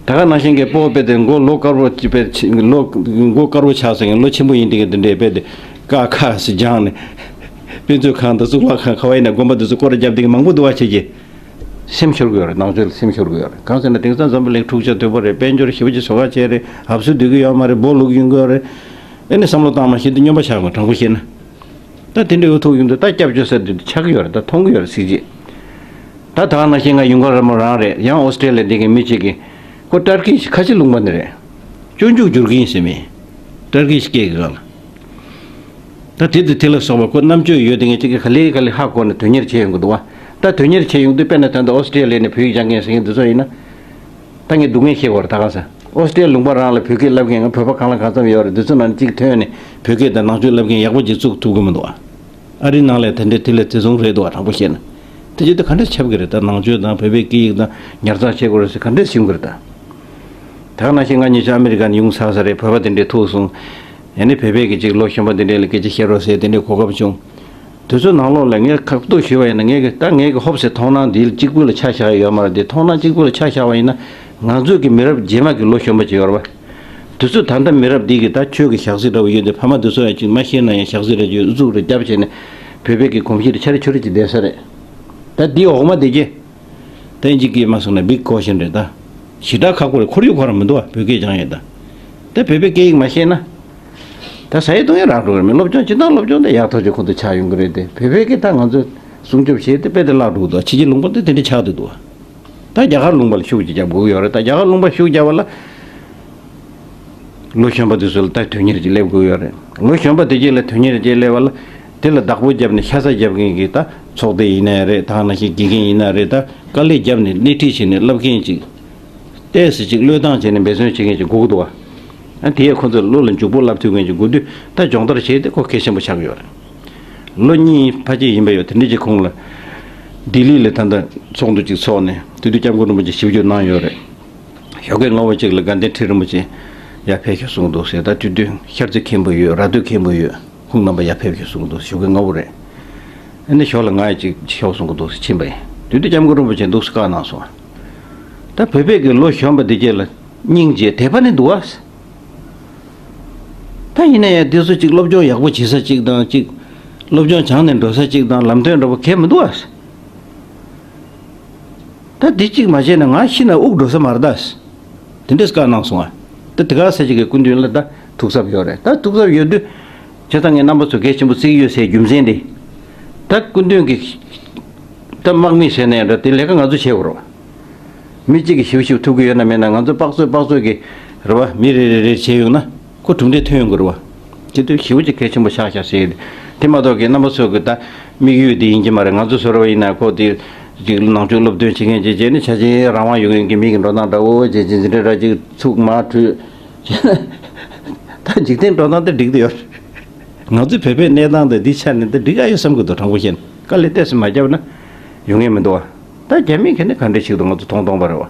ད་ག་ནང་བཞིན་གྱི་སྤོ་བོ་དཔེ་དེ་མགོ་ལོ་དཀར་པོ་ཅིག་དཔེ་ཆེ་ལོ་མགོ་དཀར་པོ་ཆགས་ཟེར་མཁན་ལོ་ཆེན་པོ་ཡིན་དེ་གི་དེ་འདྲས་དཔེ་དེ་ཀ་ཁ་ཟེར་སྦྱངས་ནས་དཔེ་མཛོད་ཁང་དང་གཙུག་ལག་ཁང་ག་བ་ཡིན་ན་དགོན་པ་དེ་ཚོ་སྐོར་ར་རྒྱབ་དེ་གི་མང་པོ་འདུག་བ། བྱེད་ཀྱི་སེམས་ཤོར་གི་ཡོད་རེད། ནང་ཆོས་ལ་སེམས་ཤོར་གི་ཡོད་རེད། གང་ཟེར་ན་དེང་སང་འཛམ་བུ་གླིང་འཁྲུག་ཆ་དོད་པོ་རེད། དཔལ་འབྱོར་ཞེ་པོ་ཅིག་བཟོ་ཁ་བྱས་རེད། ཧབ་སུ་སྡོད་ཀྱི་ཡོད་མ་རེད། སྦོ་ལུག་ཡོང་གི་ཡོད་རེད། ཨེ་ནི་བསམ་བློ་བཏང་མ་ཤེས་དུས་སྨྱོན་པ་ཆགས་དགོས། དྲང་པོ་བཤད་ན། ད་དེ་འདྲའི་འུ་ཐུག་ཡོང་དུས་ད་སྐྱབས་བཅོལ་ས་དེ་ཆགས་ཀྱི་ཡོད་རེད། ད་མཐོང་གི་ཡོད་རེད་གཟི་བརྗིད། ད་ད་ག་ནང་བཞིན་ང་ཡུངས་དཀར་ར་མོ་རང་རེད། ཡང་ཨོ་སི་ཀྲི་ལི་ཡ་འདི་གི་མི་གཅིག་གིས་ཁོ་ཏར་ཀི་ཁ་ཆེ་ལུང་པ་ནས་རེད། སྤྱོད་འཇུག་བསྒྱུར་གྱི་ཡིན་ཟེར་མི། ཏར་ཀི་སྐད་ཀྱི་སྒང་ལ། ད་དེ་དེ་དེ་ལ་སོགས་པ་ཁོ་རྣམ་དཔྱོད་ཡོད་དེ་ངས་ཅིག་གི་ག་ལེ་ག་ལེ་ཧ་གོ་ནས་དོན་གཉེར་བྱས་ཡོང་གི་འདུག་བ། ད་དོན་གཉེར་བྱས་ཡོང་དུས་དཔེར་ན་ད་ལྟ་ཨོ་སི་ཀྲི་ལི་ཡ་ནས་བོད་ཡིག་སྦྱང་མཁན་ཟེར་མཁན་འདི་ཚོ་ཡིན་ན། ད་ངས་སྡུག་བསྔལ་ཤེས་དགོས་རེད། ད་ག་ས་ཨོ་སི་ཀྲི་ལི་ཡ་ལུང་པ་རང་ལ་བོད་སྐད་བསླབ་མཁན་ང་བོད་པ་གང་ལ་གང་འཚམ་ཡོད་རེད། འདི་ཚོ་ནང་ནས་གཅིག་ཐོན་ནས་བོད་སྐད་དང་ནང་ཆོས་བསླབ་མཁན་ཡག་པོ་ཅིག་བཙུགས་ཐུབ་ཀྱི་མི་འདུག་བ། ཨ་རིའི་ནང་ལ་དེ་འདྲའི་དེ་ལས་བརྩི་མཐོང་རེད་འདུག་བ། དྲང་པོ་བཤད་ན། དེ་བྱེད་དུས་ག་འདྲ་ཁྱབ་ཀྱི་རེད། ད་ནང་ཆོས་དང་བོད་པའི་སྐད་ཡིག་དང་ཉར་ཚགས་བྱེད་དགོས་རེད་ཟེར་ག་འདྲ་ཞུ་གི་རེད་ད། ད་ག་ནང་བཞིན་ང་ཉེ་ཆར་ཨ་མི་རི་ཀ་ནས་ཡོང་ཚར་ས་རེད། བོད་པ་དེ་འདྲས་ཐུག་སོང་། ཡང་ནི་བོད་པའི་གི་ཅིག་ལོ་གཞོན་པ་དེ་འདྲས་ལ་སྐད་ཆ་བཤད་རོགས་ཟེར་དེ་འདྲས་གོ་སྐབས་བྱུང་། དུས་ཚོད་ནང་ལོགས་ལ་ངས་ཁ་ཐུག་ཞུས་པ་ཡིན་ན་ངས་གི་ད་ངས་གི་ཧོབ་སེ་མཐོང་སྣང་འདི་གཅིག་པུ་ལ་ཆ་བཞག་ཡོད་མ་རེད་དེ། མཐོང་སྣང་གཅིག་པུ་ལ་ཆ་བཞག་པ་ཡིན་ན་ང་ཚོའི་གི་མི་རབས་རྗེས་མ་གི་ལོ་གཞོན་པ་ཅིག་ཡོད་རེད་པ། དུས་ཚོད་ད་ལྟ་མི་རབས་འདི་གི་ད་ཆོས་ཀྱི་ཞག་ཚི་འདྲ་བོ་ཡོད་དེ་ཕ་མ་འདི་ཚོ་ཡང་ཅིག་མ་ཤེས་ན་ཡང་ཞག་ཚི་རེ་ཅིག་ཨུ་ཚུགས་རེ་རྒྱབ་བྱས་ནས་བོད་པའི་གི་གོམས་གཤིས་རེ་ཆ་རེ་ཆུ་རེ་ཅིག་ལྡན་ས་རེད། ད་འདི་འོག་མ་དེ་གི་ཏན་ཅིག་གིས་མ་སོང་ན་བིག་ཀོ་ཤན་རེད་ད། ཞེ་དྲག་ཁག་པོ་རེད། ཁོར་ཡུག་ཁོ་རང་མི་འདུག་བ། བོད་སྐད་སྦྱང་ཡས་ད། ད་བོད་པའི་སྐད་ཡིག་མ་ཤེས་ན། ད་ཟ་ཡས་བཏུང་ཡས་རག་འགྲོ་གི་རེད། མི་སློབ་སྦྱོང་སྤྱིར་བཏང་སློབ་སྦྱོང་དེ་ཡག་ཐག་ཆོད་ཁོ་ཚོ་ཆགས་ཡོང་གི་རེད་དེ། བོད་པའི་སྐད་ད་ང་ཚོས་སྲུང་སྐྱོབ་བྱས་ཏེ་དཔེ་དེ་བརླག་འགྲོ་གི་འདུག་ཕྱི་རྒྱལ་ལུང་པ་དེ་དེ་འདྲ་ཆགས་བསྡད་འདུག་བ། ད་རྒྱ་གར་ལུང་པ་ལ་ཤུགས་ཅིག་རྒྱབ་དགོས་ཀྱི་ཡོད་རེད། ད་རྒྱ་གར་ལུང་པ་ཤུགས་རྒྱབ་པ་ལ། ལོ་གཞོན་པ་དེ་ཚོ་ལ་ད་དོན་གཉེར་ཅིག་སླེབས་དགོས་ཡོད་རེད། ལོ་གཞོན་པ་དེ་གྱད་ལ་དོན་གཉེར་ཅིག་སླེབས་པ་ལ། དེ་ལ་བདག་པོ་བརྒྱབ་ནས་ཤ་ཚ་རྒྱབ་མཁན་གྱི་ད་ཚོགས་སྡེ་ཡིན་ན་ཡང་རེད། ད་ག་ནང་བཞིན་དགེ་རྒན་ཡིན་ན་རེད། ད་དཀའ་ལས་བརྒྱབ་ནས་སྣེ་ཁྲིད་བྱས་ནས་བསླབ་མཁན་ཅིག་ཏོག་ཙམ་ཅིག་བློས་བཏང་བྱས་ནས་འབད་བརྩོན་བྱེད་མཁན་ཅིག་དགོས་ཀྱི་འདུག་བ། ཨ་དེ་ཡས་ཁོ་ཚོ་བློ་ལ་འཇུག་པོ་བསླབ་ཐུབ་མཁན་ཅིག་དགོས་དུས་ད་སྦྱོང་བརྡར་བྱས་ཏེ་ཁོ་གལ་ཆེན་པོ་ཆགས་ཀྱི་ཡོད་རེད། ལོ་གཉིས་ཕལ་ཆེར་ཡིན་པ་ཡོད། དེ་འདྲ་ཅིག་གོང་ལ་ལྡི་ལི་ལ་ད་ལྟ་ཚོགས་འདུ་ཅིག་ཚོགས་ནས་དེ་དུས་སྐྱབས་མགོན་རིན་པོ་ཆེ་ཞིབ་འཇུག་གནང་ཡོད་རེད། ཞོགས་ཀས་སྔ་པོ་ཅིག་ལ་དགའ་ལྡན་ཁྲི་རིན་པོ་ཆེ་ཡར་ཕེབས་ཤོག་གསུངས་འདུག་ཟེར། ད་དེ་དུས་ཤར་རྩེ་མཁན་པོ་ཡོད། ར་སྟོད་མཁན་པོ་ཡོད། ཁོང་རྣམ་པ་ཡར་ཕེབས་ཤོག་གསུངས་འདུག་ཞོགས་ཀས་སྔ་པོ་རེད། ཨ་ནི་ཞོགས་ལ་ང་ཡི་ཅིག་ཤོག་གསུང་གི་འདུག་ཟེར་ཕྱིན་པ་ཡིན། དེ་དུས་སྐྱབས་མགོན་རིན་པོ་ཆེ་འདུག་སེ་བཀའ་གནང་སོང་། ད་བོད་པའི་གི་ལོ་གཞོན་པ་འདི་གྱད་ལ་སྙིང་རྗེ་དད་པ་ནི་འདུག་ཨ། ད་ཡིན་ན་ཡང་འདི་ཚོ་ཅིག་སློབ་སྦྱོང་ཡག་པོ་བྱེད་ས་ཅིག་དང་ཅིག་སློབ་སྦྱོང་སྦྱངས་ནས་འགྲོ་ས་ཅིག་དང་ལམ་སྟོན་འདྲ་པོ་གས་མི་འདུག་ཨ། ད་འདི་གཅིག་མ་བྱས་ན་ང་ཤི་ན་དབུགས་འགྲོ་ས་མ་རེད་ད། དེ་འདྲས་བཀའ་གནང་སོང་ཨ། ད་དེ་ག་ས་ཅིག་གི་སྐུ་མདུན་ལ་ད་ཐུགས་འཚབ་ཡོད་རེད། ད་ཐུགས་འཚབ་ཡོད་དུས། བྱས་ཙང་ངས་རྣམ་པ་ཚོ་གལ་ཆེན་པོ་བརྩི་གི་ཡོད་ཟེར་རྒྱུ་མཚན་དེ། ད་སྐུ་མདུན་གྱི་ད་དམག་མི་ཟེར་ནའི་འདྲ། དེ་ལས་ཀ་ང་ཚོ་བྱེད་དགོས་རེད་བ། མི་གཅིག་གིས་ཞིབ་ཞིབ་ཐུབ་ཀྱི་ཡོད་ན་མེད་ན། ང་ཚོ་དཔག་ཚོད་དཔག་ཚོད་ཀྱི་རེད་བ། མི་རེ་རེ་རེ་བྱས་ཡོང་ན་ཁོ་གྲུབ་འབྲས་ཐོན་ཡོང་གི་རེད་བ། དེ་དུས་ཞེ་པོ་ཅིག་གལ་ཆེན་པོ་ཆགས་ཤག་ཟེར། དེ་མ་གཏོགས་ཀྱི་རྣམ་པ་ཚོ་གི་ད་དམིགས་ཡུལ་དེ་ཡིན་གྱི་མ་རེད། ང་ཚོ་བཟོ་འདྲ་བ་ཡིན་ན་ཁོ་དེ་ཅིག་ནང་ཆོས་སློབ་སྟོན་བྱེད་མཁན་ཅིག་བྱས་ནས་ཆ་ཆེན་རང་དབང་ཡོད་མཁན་གྱི་མི་གི་འགྲོ་སྟངས་འདྲ་བོ་བྱས་ཅིག་འཛིན་གྲྭ་འདྲ་ཅིག་ཚུགས་མ་འཁྲུལ། ད་འཇིག་རྟེན་འགྲོ་སྟངས་དེ་འགྲིག་དུ་ཡོད་རེད། ང་ཚོའི་བོད་པའི་གནས་སྟངས་དེ་འདི་ཆ་ནས་འདི་འགྲིག་ཨ་ཡོད་བསམ་གྱི་འདུག་དྲང་པོ་བཤད་ན། དཀའ་ལས་ཏོག་ཙམ་མ་བརྒྱབ་ན་ཡོང་ངེས་མི་འདུག་བ། ད་རྒྱ་མི་ག་ནས་ག་འདྲ་ཞིག་འདུག་ང་ཚོ་མཐོང་མཐོང་པ་རེད་བ།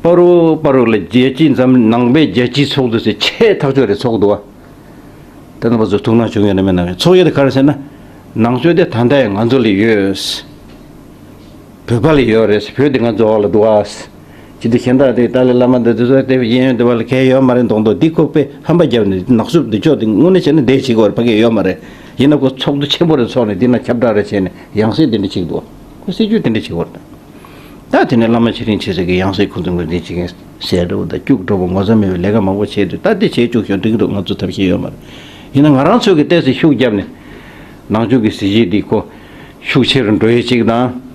པ་རུ་པ་རུ་ལ་རྒྱལ་སྤྱིའི་འཛམ་ནང་པའི་རྒྱལ་སྤྱིའི་ཚོགས་འདུ་ཟེར་ཆེས་ཐག་ཆོད་རེད་ཚོགས་འདུག་བ། ད་རྣམ་པ་ཚོ་ཐུགས་སྣང་བྱུང་ཡོད་ན་མེད་ན། ཚོགས་ཡོད་དེ་ག་རེ་ཟེར་ན། ནང་ཆོས་དེ་ད་ལྟ་ཡང་ང་ཚོ་ལ་ཡོད། བོད་པ་ལ་ཡོད་རེད། བོད་དེ་ང་ཚོ་འོག་ལ་འདུག་ཨ། ཅི་སྟེ་གཞན་དག་དེ་ཏཱ་ལའི་བླ་མ་འདི་ཚོ་དེ་གཡས་གཡོན་དེ་བ་ལ་གལ་ཡོད་མ་རེད་མདོག་མདོག་འདི་ཁོ་པས་ཧམ་པ་བརྒྱབ་ནས་ནག་སུབ་འདི་ཕྱོགས་དེ་དངོས་གནས་བྱས་ན་བསྡད་བྱེད་དགོས་རེད། ཕ་གི་ཡོད་མ་རེད། ཡིན་ན་ཁོ་ཚོགས་འདུ་ཆེན་པོ་རེ་ཚོགས་ནས་འདི་ན་ཁྱབ་བསྒྲགས་རེ་བྱས་ནས་ཡང་སྲིད་དེ་འདྲ་བྱེད་འདུག་ཁོ་སྲིད་ཇུས་དེ་འདྲ་བྱེད་དགོས་རེད། ད་དེ་ནས་བླ་མ་ཆེ་འབྲིང་ཆེ་ཟེར་གི་ཡང་སྲིད་ཁོ་ཚོ་ངོས་འཛིན་བྱེད་མཁན་ཟེར་འགྲོ་བ་དང་སྐྱུག་འགྲོ་བ་ངོ་ཚ་མེད་པའི་ལས་ཀ་མང་པོ་བྱས་དུས། ད་དེ་བྱས་བཅུག་ཤོག་འགྲིག་གི་འདུག་ང་ཚོ་ཐབས་ཤེས་ཡོད་མ་རེད། ཡིན་ན་ང་རང་ཚོས་གི་ཏོག་ཙམ་ཤུགས་བརྒྱབ་ནས་ནང་ཆོས་ཀྱི་གཟི་བརྗིད་འདི་ཁོ་ཤུགས་ཆེ་རུ་འགྲོ་ཡས་ཅིག་དང་།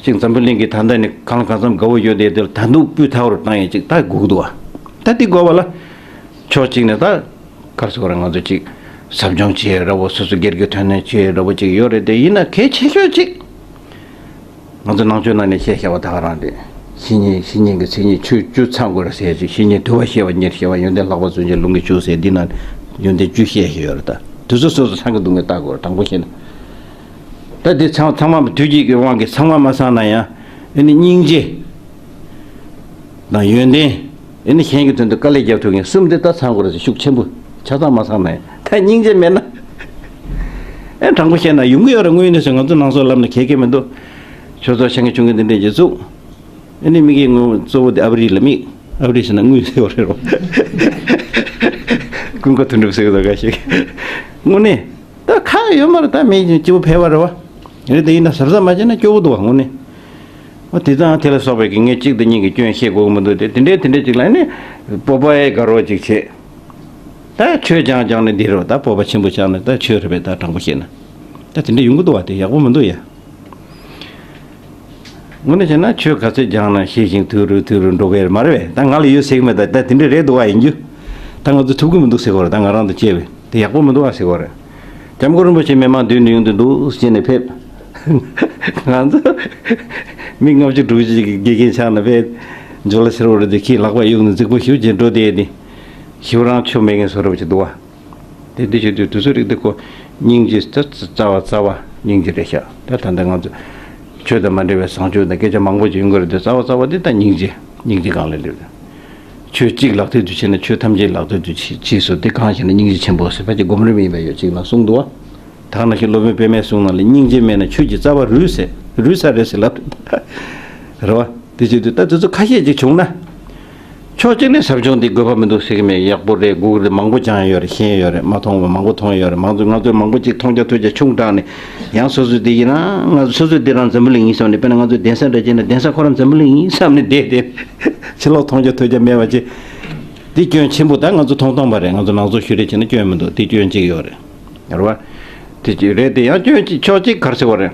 ཅིག་འཛམ་བུ་གླིང་གི་ད་ལྟ་ནས་གང་ལ་གང་འཚམ་དགའ་བོ་ཡོད་དེ་དེ་ལ་ད་འདུག་སྤུས་དག་པོར་བཏང་ཡས་ཅིག་ད་དགོས་ཀྱི་འདུག་བ། ད་དེ་དགོས་པ་ལ་ཕྱོགས་གཅིག་ནས་ད་ག་རེ་ཟེར་དགོས་རེད། ང་ཚོ་ཅིག་ཟབ་སྦྱོང་བྱེད་ཡས་འདྲ་བོ། སོ་སོ་སྒེར་གྱི་ཐོན་ནས་བྱེད་ཡས་འདྲ་བོ་ཅིག་ཡོད་རེད་དེ། ཡིན་ན་གལ་ཆེ་ཤོས་ཅིག་ང་ཚོ་ནང་ཆོས་ནང་ནས་བཤད་བཞག་པ་ད་ག་རང་རེད། བཤེས་གཉེན་བཤེས་གཉེན་གྱི་མཚན་ཉིད་ཆོས་བཅུ་ཚང་དགོས་རེད་ཟེར་ཅིག་བཤེས་གཉེན་དུལ་བ་ཤེས་པ་ཉེར་ཤེས་པ། ཡོན་ཏན་ལྷག་པ་བརྩོན་བཅས་ལུང་གིས་ཕྱུག་ཟེར་འདི་ན་ཡོན་ཏན་བཅུ་བཤད་བཞག་ཡོད་རེད། ད་དེ་ཚོ་སོ་སོ་ཚང་གི་འདུག་ངས་བལྟ་དགོས་རེད། དྲང་པོ་བཤད་ན། ད་འདི་ཚང་ཚང་མ་དུས་ཀྱི་དབང་གིས་ཚང་མ་མ་ཚང་ན་ཡང་། ཨ་ནི་སྙིང་རྗེ་དང་ཡོན་ཏན། ཨ་ནི་གཞན་གྱི་དོན་དུ་དཀའ་ལས་རྒྱབ་ཐུབ་མཁན་གསུམ་འདི་ད་ཚང་དགོས་རེད་ཟེར། ཤུགས་ཆེན་པོ་ཆ་ཚང་མ་ཚང་ན་ཡང་ད་སྙིང་རྗེ་མེད་ན། ཨེ་དྲང་པོ་བཤད་ན་ཡོང་གི་ཡོད་རེད། དངོས་གནས་སུ་ང་ཚོ་ནང་སོག་ལབ་ན་གལ་གལ་མི་འདུག་ཆོས་ཚོགས་ཆེན་གྱི་ཆུང་གི་འདི་འདྲས་ཀྱི་བཙུགས། ཨ་ནི་དམིགས་ཡུལ་ངོ་གཙོ་བོ་དེ་ཨ་བ་རི་ལ་དམིགས། ཨ་བ་རི་ཟེར་ན་དངུལ་ཟེར་བ་རེད་རོ། ཀུན་དགའ་དོན་གྲུབ་ཟེར་གི་འདུག་ག་ཞིག་དངོས་གནས། ད་ཁག་ཡོད་མ་རེད། ད་མི་སྐྱིད་པོ་ཕལ་པ་རེད་བ། རེད་དེ་ཡིན་ན་གཟབ་གཟབ་མ་བྱས་ན་སྐྱོ་བོ་འདུག་བ་དངོས་གནས། འོ་དེ་དང་དེ་ལ་སོགས་པའི་གི་ངས་གཅིག་དང་གཉིས་ཀྱི་སྐྱོན་བཤད་དགོས་ཀྱི་མི་འདུག་དེ་དེ་འདྲའི་དེ་འདྲའི་ཅིག་ལ་ནི་སྤོབས་པའི་དགའ་རོགས་ཅིག་བྱེད། ད་ཆོས་སྦྱང་སྦྱང་ནས་འདི་རུ་ད་སྤོབས་པ་ཆེན་པོ་ཆགས་ནས་ད་ཆོས་རེད་པས། ད་དྲང་པོ་བཤད་ན་ད་དེ་འདྲ་ཡོང་གི་འདུག་བ། དེ་ཡག་པོ་མི་འདུག་ཡ། དངོས་གནས་བྱས་ན་ཆོས་ག་ཚད་སྦྱངས་ན་ཤེས་ཤིང་དུས་རུ་དུས་རུ་འགྲོ་གི་རེད་མ་རེད་པས། ད་ང་ལ་ཡོད་ཟེར་གི་མེད། ད་ད་དེ་འདྲ་རེད་འདུག་བ། ཡིན་རྒྱུ། ད་ང་ཚོ་ཐུབ་ཀྱི་མི་འདུག་ཟེར་གི་རེད། ད་ང་རང་དང་བཅས་པས་དེ་ཡག་པོ་མི་འདུག་བ་ཟེར་གི་རེད། སྐྱབས་མགོན་རིན་པོ་ཆེ་མི་མང་མདུན་དུ་ཡོང་དུ་འདུག་ཟེར་ནས་ཕེབས། ང་ཚོ་མི་ལྔ་བཅུ་དྲུག་ཅུ་ཅིག་གི་དགེ་རྒན་ཆགས་ན་ཕེབས། ཇོ་ལ་ཕྱིར་བོར་དེ་ཁྱིའི་ལག་པ་གཡུག་ནས་རྫིག་པོ་ཞུ་བྱེད་འགྲོ་དེ་ནི་ཞུ་རང་ཆོ་མེད་མཁན་བཟོ་འདྲ་བ་ཅིག་འདུག་བ། དེ་འདི་བྱེད་དུས་དུས་ཚོད་རིག་དེ་ཁོ་སྙིང་རྗེ་ད་རྩ་བ་རྩ་བ་སྙིང་རྗེ་རེད་ཤག་ད་ད་ལྟ་ང་ཚོ་ཆོས་དང་མ་འབྲེལ་བའི་བཟང་སྤྱོད་དང་སྐད་ཆ་མང་པོ་ཅིག་ཡོང་གི་རེད་དེ། རྩ་བ་རྩ་བ་དེ་ད་སྙིང་རྗེ་སྙིང་རྗེ་སྒང་ལ་སླེབས། ཆོས་གཅིག་ལག་མཐིལ་དུ་ཕྱིན་ན་ཆོས་ཐམས་ཅད་ལག་མཐིལ་དུ་ཕྱིན་ཕྱིན་སོ། དེ་གང་ཞེ་ན་སྙིང་རྗེ་ཆེན་པོ་ཟེར་ཕལ་ཆེར་སྒོམ་རིམ་ཡིན་པ་ཡོད་ཅིག་ན་གསུངས་འདུག་བ། ད་ག་ནང་བཞིན་སློབ་དཔོན་པདྨས་གསུངས་ནང་ལ་སྙིང་རྗེ་མེད་ན་ཆོས་ཀྱི་རྩ་བ་རུལ་ཟེར་རུལ་ས་རེད་ཟེར་ལབ་རེད་བ། དེ་བྱེད་དུས་ད་དེ་ཚོ་ཁ་ཤས་ཅིག་བྱུང་ན། ཕྱོགས་གཅིག་ནས་ཟབ་སྦྱོང་འདི་དགོས་པ་མི་འདུག་ཟེར་གི་མེད། ཡག་པོ་རེད། དགོས་ཀྱི་རེད། མང་པོ་སྦྱངས་ཡོད་རེད། ཤེས་ཡོད་རེད། མ་མཐོང་བ་མང་པོ་མཐོང་ཡོད་རེད། མང་ཚོགས་ང་ཚོས་མང་པོ་ཅིག་མཐོང་རྒྱ་ཐོས་རྒྱ་ཆུང་དྲགས་ནས་ཡང་སོ་སོས་འདི་ཡིན་ན་ང་ཚོ་སོ་སོས་འདི་རང་འཛམ་བུ་གླིང་ཡིན་བསམ་ནས། དཔེར་ན་ང་ཚོས་གདན་ས་འདྲ་བྱས་ན་གདན་ས་ཁོ་རང་འཛམ་བུ་གླིང་ཡིན་བསམ་ནས་བསྡད་དེ་ཕྱི་ལོགས་མཐོང་རྒྱ་ཐོས་རྒྱ་མེད་པ་ཅིག་འདི་སྐྱོན་ཆེན་པོ། ད་ང་ཚོ་མཐོང་སྟངས་པ་རེད། ང་ཚོ་ནང་ཚོགས་ཞུ་རེས་བྱས་ན་སྐྱོན་མི་འདུག་འདི་སྐྱོན་གཅིག་ཡོད་རེད། རེད་བ། དེ་ཅིག་རེད་དེ་ཡང་སྐྱོན་གཅིག་ཕྱོགས་གཅིག་ག་རེ་ཟེར་བ་རེད།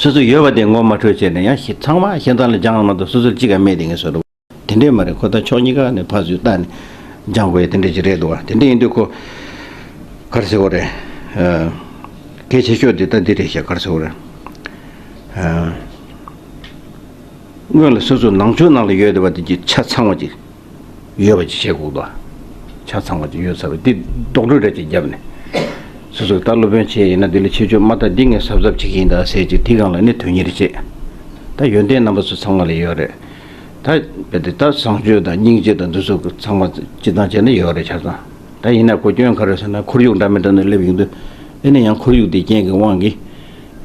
སོ་སོ་ཡོད་པ་དེ་ངོ་མ་འཕྲོད་བྱས་ནས་ཡང་ཞེ་ཚང་མ་ཞེ་སྡང་ལ་སྦྱངས་མ་གཏོགས་སོ་སོར་གཅིག་ག་མེད་དེ་ངས་བཟོ་འདྲ་བོ་དེ་འདྲས་མ་རེད། ཁོ་ད་ཕྱོགས་གཉིས་ཀ་ནས་ཕར་ཚུར་བལྟས་ནས་སྦྱང་དགོས་ཡ་དེ་འདྲས་ཅིག་རེད་འདུག་བ། དེ་འདྲས་ཡིན་དུས་ཁོ་ག་རེ་ཟེར་བ་རེད། ཨ། གལ་ཆེ་ཤོས་དེ་ད་འདི་རེད་ཤག་ག་རེ་ཟེར་བ་རེད། ཨ། སྔོན་ལ་སོ་སོ་ནང་ཆོས་ནང་ལ་ཡོད་བསྡད་པ་དེ་གྱི་ཆ་ཚང་བ་ཅིག་ཡོད་པ་ཅིག་བྱེད་དགོས་འདུག་ཆ་ཚང་བ་ཅིག་ཡོད་ཚར་བ་འདི་རྡོག་རོལ་ར་ཅིག་བརྒྱབ་ནས། སོ་སོ་ད་སློབ་དཔོན་བྱས་ཡིན་ན་འདི་ལ་ཁྱད་ཆོས་མ་དག་འདི་ངས་གཟབ་གཟབ་བྱེད་ཀྱི་ཡིན་ད་ཟེར་ཅིག་དེ་སྒང་ལ་ནི་དོན་གཉེར་བྱེད། ད་ཡོན་ཏན་རྣམ་པ་ཚོ་ཚང་མ་ལ་ཡོད་རེད། ད་རྦད་དེ་ད་བཟང་སྤྱོད་དང་སྙིང་རྗེ་དང་འདི་ཚོ་ཚང་མ་སྤྱི་བཏང་བྱས་ན་ཡོད་རེད་ཆ་ཚང་། ད་ཡིན་ན་ཁོ་སྐྱོན་ག་རེ་ཟེར་ན་ཁོར་ཡུག་འདྲ་མི་འདྲ་ནང་སླེབས་ཡོང་དུས། ཨེ་ནི་ཡང་ཁོར་ཡུག་དེ་རྐྱེན་གྱི་དབང་གིས།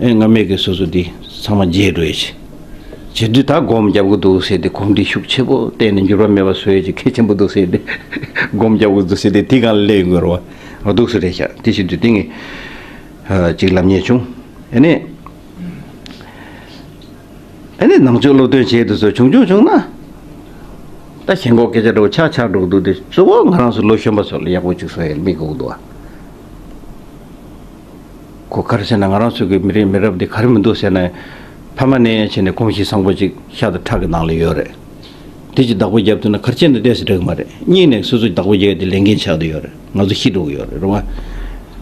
ཨེ་སྔ་མའི་གི་སོ་སོ་འདི་ཚང་མ་བརྗེད་འགྲོ་ཡ་ཆེ། བྱེད་དུས་ད་སྒོམ་རྒྱབ་གི་འདུག་ཟེར་ཏེ་གོམས་འདྲིས་ཤུགས་ཆེ་པོ་བསྟན་ནས་འགྱུར་བ་མེད་པ་བཟོ་ཡ་ཅིག་གལ་ཆེན་པོ་འདུག་ཟེར་ཏེ་སྒོམ་རྒྱབ་གི་འདུག་ཟེར་ཏེ་དེ་སྒང་ལ་སླེབས་ཡོང་གི་རེད་བ། འོ་འདུག་སེ་རེད་ཤག་དེ་བྱེད་དུས་དེ་ངས་ཨ་ཅིག་ལབ་མཁན་བྱུང་། ཨེ་ནི། ཨ་ནི་ནང་ཆོས་སློབ་སྟོན་བྱེད་དུ་སོ་ཆུང་ཆུང་བྱུང་ན། ད་ཞེན་ཁོག་སྐད་ཆ་འདྲ་བོ་ཆགས་ཆགས་འགྲོ་གི་འདུག་སྟེ། གཙོ་བོ་ང་རང་ཚོ་ལོ་གཞོན་པ་ཚོ་ལ་ཡག་པོ་ཅིག་བཟོ་ཡ་དམིགས་དགོས་ཀྱི་འདུག་ཨ། ཁོ་ག་རེ་ཟེར་ན་ང་རང་ཚོ་གི་མི་རིགས་མི་རབས་འདི་ག་རེ་མི་འདུག་ཟེར་ན། ཕ་མ་ནས་བྱས་ནས་གོམས་གཤིས་བཟང་པོ་ཅིག་ཤ་དང་ཁྲག་གི་ནང་ལ་ཡོད་རེད། དེ་ཅིག་བདག་པོ་རྒྱབ་ཐུབ་ན་ག་རེ་བྱས་ན་ཏོག་ཙམ་འགྲིག་གི་མ་རེད། གཉིས་ནས་སོ་སོ་བདག་པོ་རྒྱག་ཡ་དེ་ལས་འགན་ཆགས་བསྡད་ཡོད་རེད། ང་ཚོ་ཤི་འགྲོ་གི་ཡོད་རེད། རེད་བ།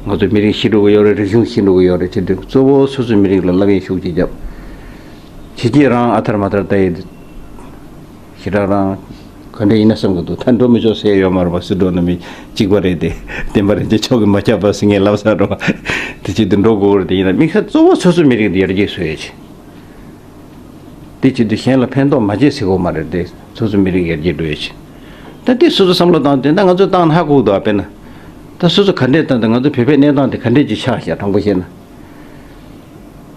ང་ཚོ་མི་རིགས་ཤི་འགྲོ་གི་ཡོད་རེད། རིག་གཞུང་ཤི་འགྲོ་གི་ཡོད་རེད། བྱས་དུས་གཙོ་བོ་སོ་སོའི་མི་རིགས་ལ་སློབ་ཡོན་ཤུགས་ཆེ་རྒྱབ། ཕྱི་རྒྱལ་རང་ཨ་ཐར་མ་ཐར་ལྟ་ཡི་ཞེ་དྲག་རང་ག་འདྲ་ཡིན་ན་བསམ་གི་འདུག་ད་འགྲོ་མི་ཆོག་ཟེར་ཡོད་མ་རེད་པ། སུ་འགྲོ་ན་མི་གཅིག་པ་རེད་དེ། བསྟན་པ་རིན་ཆེན་མཆོག་གིས་མ་ཁྱབ་པ་ཟེར་ངས་ལབ་ས་རེད་པ། དེ་བྱེད་དུ་འགྲོ་དགོས་རེད་དེ། ཡིན་ན་དམིགས་བསལ་གཙོ་བོ་སོ་སོའི་མི་རིགས་དེ་ཡར་རྒྱས་བཟོ་ཡ་ཆེད། དེ་བྱེད་དུ་གཞན་ལ་ཕན་ཐོགས་མ་བྱེད་ཟེར་གོ་མ་རེད་དེ། སོ་སོའི་མི་རིགས་ཡར་རྒྱས་འགྲོ་ཡ་ཆེད། ད་དེ་སོ་སོ་བསམ་བློ་བཏང་དེ་འདྲ་ང་ཚོ་བཏང་ན་ཧ་གོ་གི་འདུག་ཨ་དཔེར་ན། ད་སོ་སོ་ག་འདྲས་བཏང་དེ་ང་ཚོ་བོད་པའི་གནས་སྟངས་དེ་ག་འདྲས་ཅིག་ཆགས་ཤག་དྲང་པོ་བཤད་ན།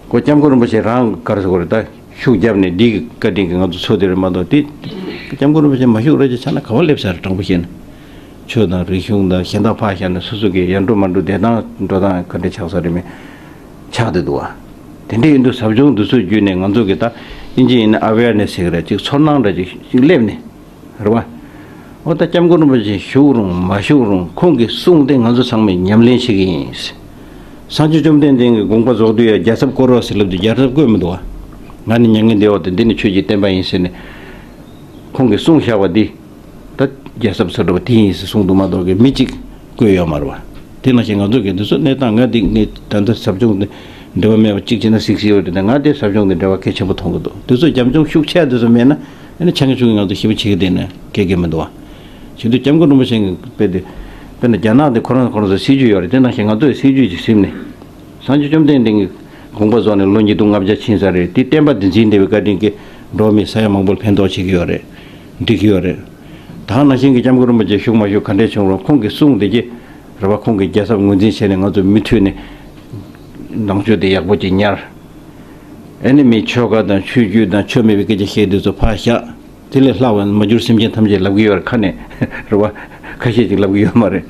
ཁོ་སྐྱབས་མགོན་རིན་པོ་ཆེ་རང་ག་རེ་ཟེར་དགོས་རེད། ད་ཤུགས་བརྒྱབ་ནས་འདི་གི་བཀའ་དྲིན་གྱིས་ང་ཚོ་ཚོར་དེ་རེད་མ་གཏོགས། དེ་སྐྱབས་མགོན་རིན་པོ་ཆེ་མ་བཞུགས་རེད་ཅེས་ཆགས་ན་ག་པར་སླེབས་ས་རེད། དྲང་པོ་བཤད་ན། ཆོས་དང་རིག་གཞུང་དང་གཞན་དག་ཕར་བཞག་ནས་སོ་སོ་གི་ཡར་འགྲོ་མར་འགྲོ་བདེ་ཐང་འགྲོ་སྟངས་ག་འདྲ་ཆགས་ས་རེད་མེད། ཆགས་བསྡད་འདུག་བ། དེ་འདྲ་ཡིན་དུས་ཟབ་སྦྱོང་འདི་ཚོ་བརྒྱུད་ནས་ང་ཚོ་གི་ད་ཨིན་ཇི་ཡིན་ན་ཨ་ཝེར་ནེ་སི་ཟེར་གི་རེད། ཅིག་ཚོར་སྣང་འདྲ་ཅིག་ཅིག་སླེབས་ནས། རེད་བ། འོ་ད་སྐྱབས་མགོན་རིན་པོ་ཆེ་བཞུགས་རུང་མ་བཞུགས་རུང་ཁོང་གི་གསུང་དེ་ང་ཚོ་ཚང་མས་ཉམས་ལེན་བྱེད་ཀྱི་ཡིན། སངས་རྒྱས་བཅོམ་ལྡན་འདས་ཀྱི་དགོངས་པ་རྫོགས་དུས་ཡ་རྒྱལ་ཚབ་བསྐོར་རོགས་ཟེར་ལབ་དུས་རྒྱལ་ཚབ་བསྐོར་མི་འདུག་བ། ང་ནི་མྱ་ངན་འདས་པ་དང་འདི་ནི་ཆོས་ཀྱི་བསྟན་པ་ཡིན་ཟེར་ནས། ཁོང་གིས་གསུངས་བཞག་པ་འདི། ད་རྒྱལ་ཚབ་ཟེར་འགྲོ་བ་དེ་ཡིན་ཟེར་གསུངས་འདུག་མ་གཏོགས་ཀྱི་མི་གཅིག་བསྐོས་ཡོད་མ་རེད་བ། དེ་ནང་བཞིན་ང་ཚོ་གི་འདི་ཚོ་གནས་སྟངས་ང་འདི་ངས་ད་ལྟ་ཟབ་སྦྱོང་འདི་འབྲེལ་བ་མེད་པ་གཅིག་བྱས་ན་གཟིགས་གཟིགས་ཡོད་རེད་དེ། ང་དེ་ཟབ་སྦྱོང་འདི་འབྲེལ་བ་གལ་ཆེན་པོ་མཐོང་གི་འདུག་དེ་ཚོ་རྒྱབ་ལྗོངས་ཤུགས་ཆེ་དེ་ཚོ་མེད་ན་ཨ་ནི་ཆ་ངེས་ཆུང་ངེས་ང་ཚོ་ཞེ་པོ་བྱེད་ཀྱི་བསྡད་ན་སྐད་སྐད་མི་འདུག་བ། བྱེད་དུས་སྐྱབས་མགོན་རིན་པོ་ཆེ་གི་དཔེ་དེ། དཔེར་ན་རྒྱ་ནག་དེ་ཁོ་རང་ཁོ་རང་ཚོ་སྲིད་ཇུས་ཡོད་རེད། དེ་ནང་བཞིན་ང་ཚོའི་སྲིད་ཇུས་ཀྱི་ཟིན་ནས། སངས་རྒྱས་བཅོམ་ལྡན་འདས་ཀྱི་དགོངས་པ་རྫོགས་ནས་ལོ་ཉིས་སྟོང་ལྔ་བརྒྱ་ཕྱིན་ས་རེད། དེ་བསྟན་པ་འདི་འཛིན་བདེ་བའི་བཀའ་དྲིན་གྱིས་འགྲོ་བ་མི་ས་ཡ་མང་པོར་ཕན་ཐོགས་བྱེད་ཀྱི་ཡོད་རེད། འགྲིག་གི་ཡོད་རེད། ད་ནང་བཞིན་གྱི་སྐྱབས་མགོན་རིན་པོ་ཆེ་བཞུགས་མ་བཞུགས་ག་འདྲས་བྱུང་རུང་ཁོང་གི་གསུང་འདི་གྱིས་རེད་བ། ཁོང་གི་རྒྱལ་ཚབ་ངོས་འཛིན་བྱས་ནས་ང་ཚོ་མུ་མཐུད་ནས་ནང་ཆོས་འདི་ཡག་པོ་ཅིག་ཉར། ཨ་ནི་མི་ཆོལ་ཁ་དང་ཆོས་བརྒྱུད་དང་ཆོས་མེད་པའི་སྐད་ཆ་བཤད་དུས་ཚོ་ཕར་བཞག་དེ་ལས་ལྷག་པ་མ་གྱུར་སེམས་ཅན་ཐམས་ཅད་ལབ་ཀྱི་ཡོད་རེད། ཁ་ནས་རེད་བ། ཁ་ཤས་ཅིག་ལབ་ཀྱི་ཡོད་མ་རེད།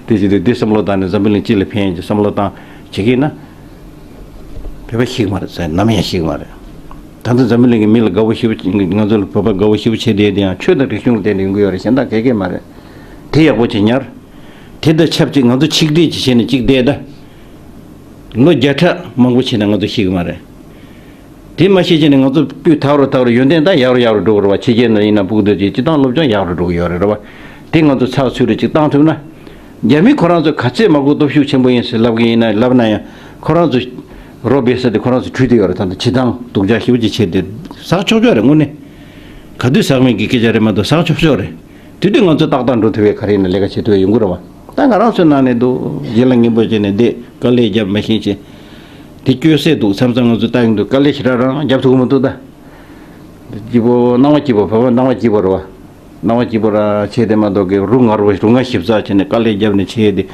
དེ་བྱེད་དུས་འདི་བསམ་བློ་བཏང་ནས་འཛམ་བུ་གླིང་སྤྱི་ལ་ཕན་ཡོན་གྱི་བསམ་བློ་བཏང་བྱེད་ཀྱི་ཡིན་ན། བོད་པ་ཤི་གི་མ་རེད་ཟེར། ནམ་ཡང་ཤི་གི་མ་རེད། ད་ལྟ་འཛམ་བུ་གླིང་གི་མི་ལ་དགའ་བོ་ཞེ་པོ་ང་ཚོ་ལ་བོད་པ་དགའ་བོ་ཞེ་པོ་བྱེད་བསྡད་དེ་ཡང་ཆོས་དང་རིག་གཞུང་ལ་བརྟེན་ནས་ཡོང་གི་ཡོད་རེད། གཞན་དག་ག་གེ་མ་རེད། དེ་ཡག་པོ་ཅིག་ཉར། དེ་དང་ཆབས་ཅིག་ང་ཚོ་ཆིག་སྒྲིལ་ཅིག་བྱས་ནས་ཅིག་བསྡད་ད། ལོ་བརྒྱ་ཕྲག་མང་པོ་ཕྱིན་ན་ང་ཚོ་ཤི་གི་མ་རེད། དེ་མ་ཤེས་ཀྱི་ནི་ང་ཚོ་སྤུས་དག་རུ་དག་རུ་ཡོན་ཏན་ད་ཡག་རུ་ཡག་རུ་འགྲོ་གི་རེད་བ། ཕྱི་རྒྱལ་ནང་ཡིན་ན་ཕྲུ་གུ་དེ་ཚོས་སྤྱི་བཏང་སློབ་སྦྱོང་ཡག་རུ་འགྲོ་གི་ཡོད་རེད་རེད་བ། དེ་ང་ཚོ་ཚགས་ཚུད་རུ་ཅིག་བཏང་ཐུབ་ན། རྒྱ་མི་ཁོ་རང་ཚོ་ག་ཚད་མ་གོ་སྟོབས་ཤུགས་ཆེན་པོ་ཡིན་ཟེར་ལབ་གི་ཡིན་ན་ལབ་ན་ཡང་ཁོ་རང་ཚོ་རོ་སྦས་ས་དེ་ཁོ་རང་ཚོ་བྲུས་ཏེ་ཡོད་རེད། ད་ལྟ་སྤྱི་བཏང་སྡུག་ཅག་ཞེ་པོ་ཅིག་བྱས་ཏེ་ཟག་ཆོག་ཆོག་རེད། དངོས་གནས་ག་དུས་ཟག་མེད་ཀྱི་སྐད་ཆ་རེད་མ་གཏོགས་ཟག་ཆོག་ཆོག་རེད། དེ་དུས་ང་ཚོ་ཏག་ཏག་འགྲོ་ཐུབ་པའི་ག་རེ་ཡིན་ན་ལས་ཀ་བྱེད་ཐུབ་པའི་ཡོང་གི་རེད་བ། ད་ང་རང་ཚོའི་ནང་ནས་འདུག་ཡིད་ལ་ངེས་པོ་བྱས་ནས་བསྡད། དཀའ་ལས་རྒྱབ་མ་ཤེས་ཅི། དེ་སྐྱོ་སེ་འདུག་མཚམས་མཚམས་ང་ཚོ་ལྟ་ཡོང་དུས་དཀའ་ལས་ཞེ་དྲག་རང་རྒྱབ་ཐུབ་ཀྱི་མི་འདུག་ད། སྐྱིད་པོ་སྣང་བ་སྐྱིད་པོ་བོད་པ་སྣང་བ་སྐྱིད་པོ་རེད་བ། སྣང་བ་སྐྱིད་པོ་ར་བྱས་ཏེ་མ་གཏོགས་ཀྱི་རུ་ངར་བོ་རུ་ང་ཞིབ་ཚགས་བྱས་ནས་དཀའ་ལས་རྒྱབ་ནས་བྱས་ཏེ།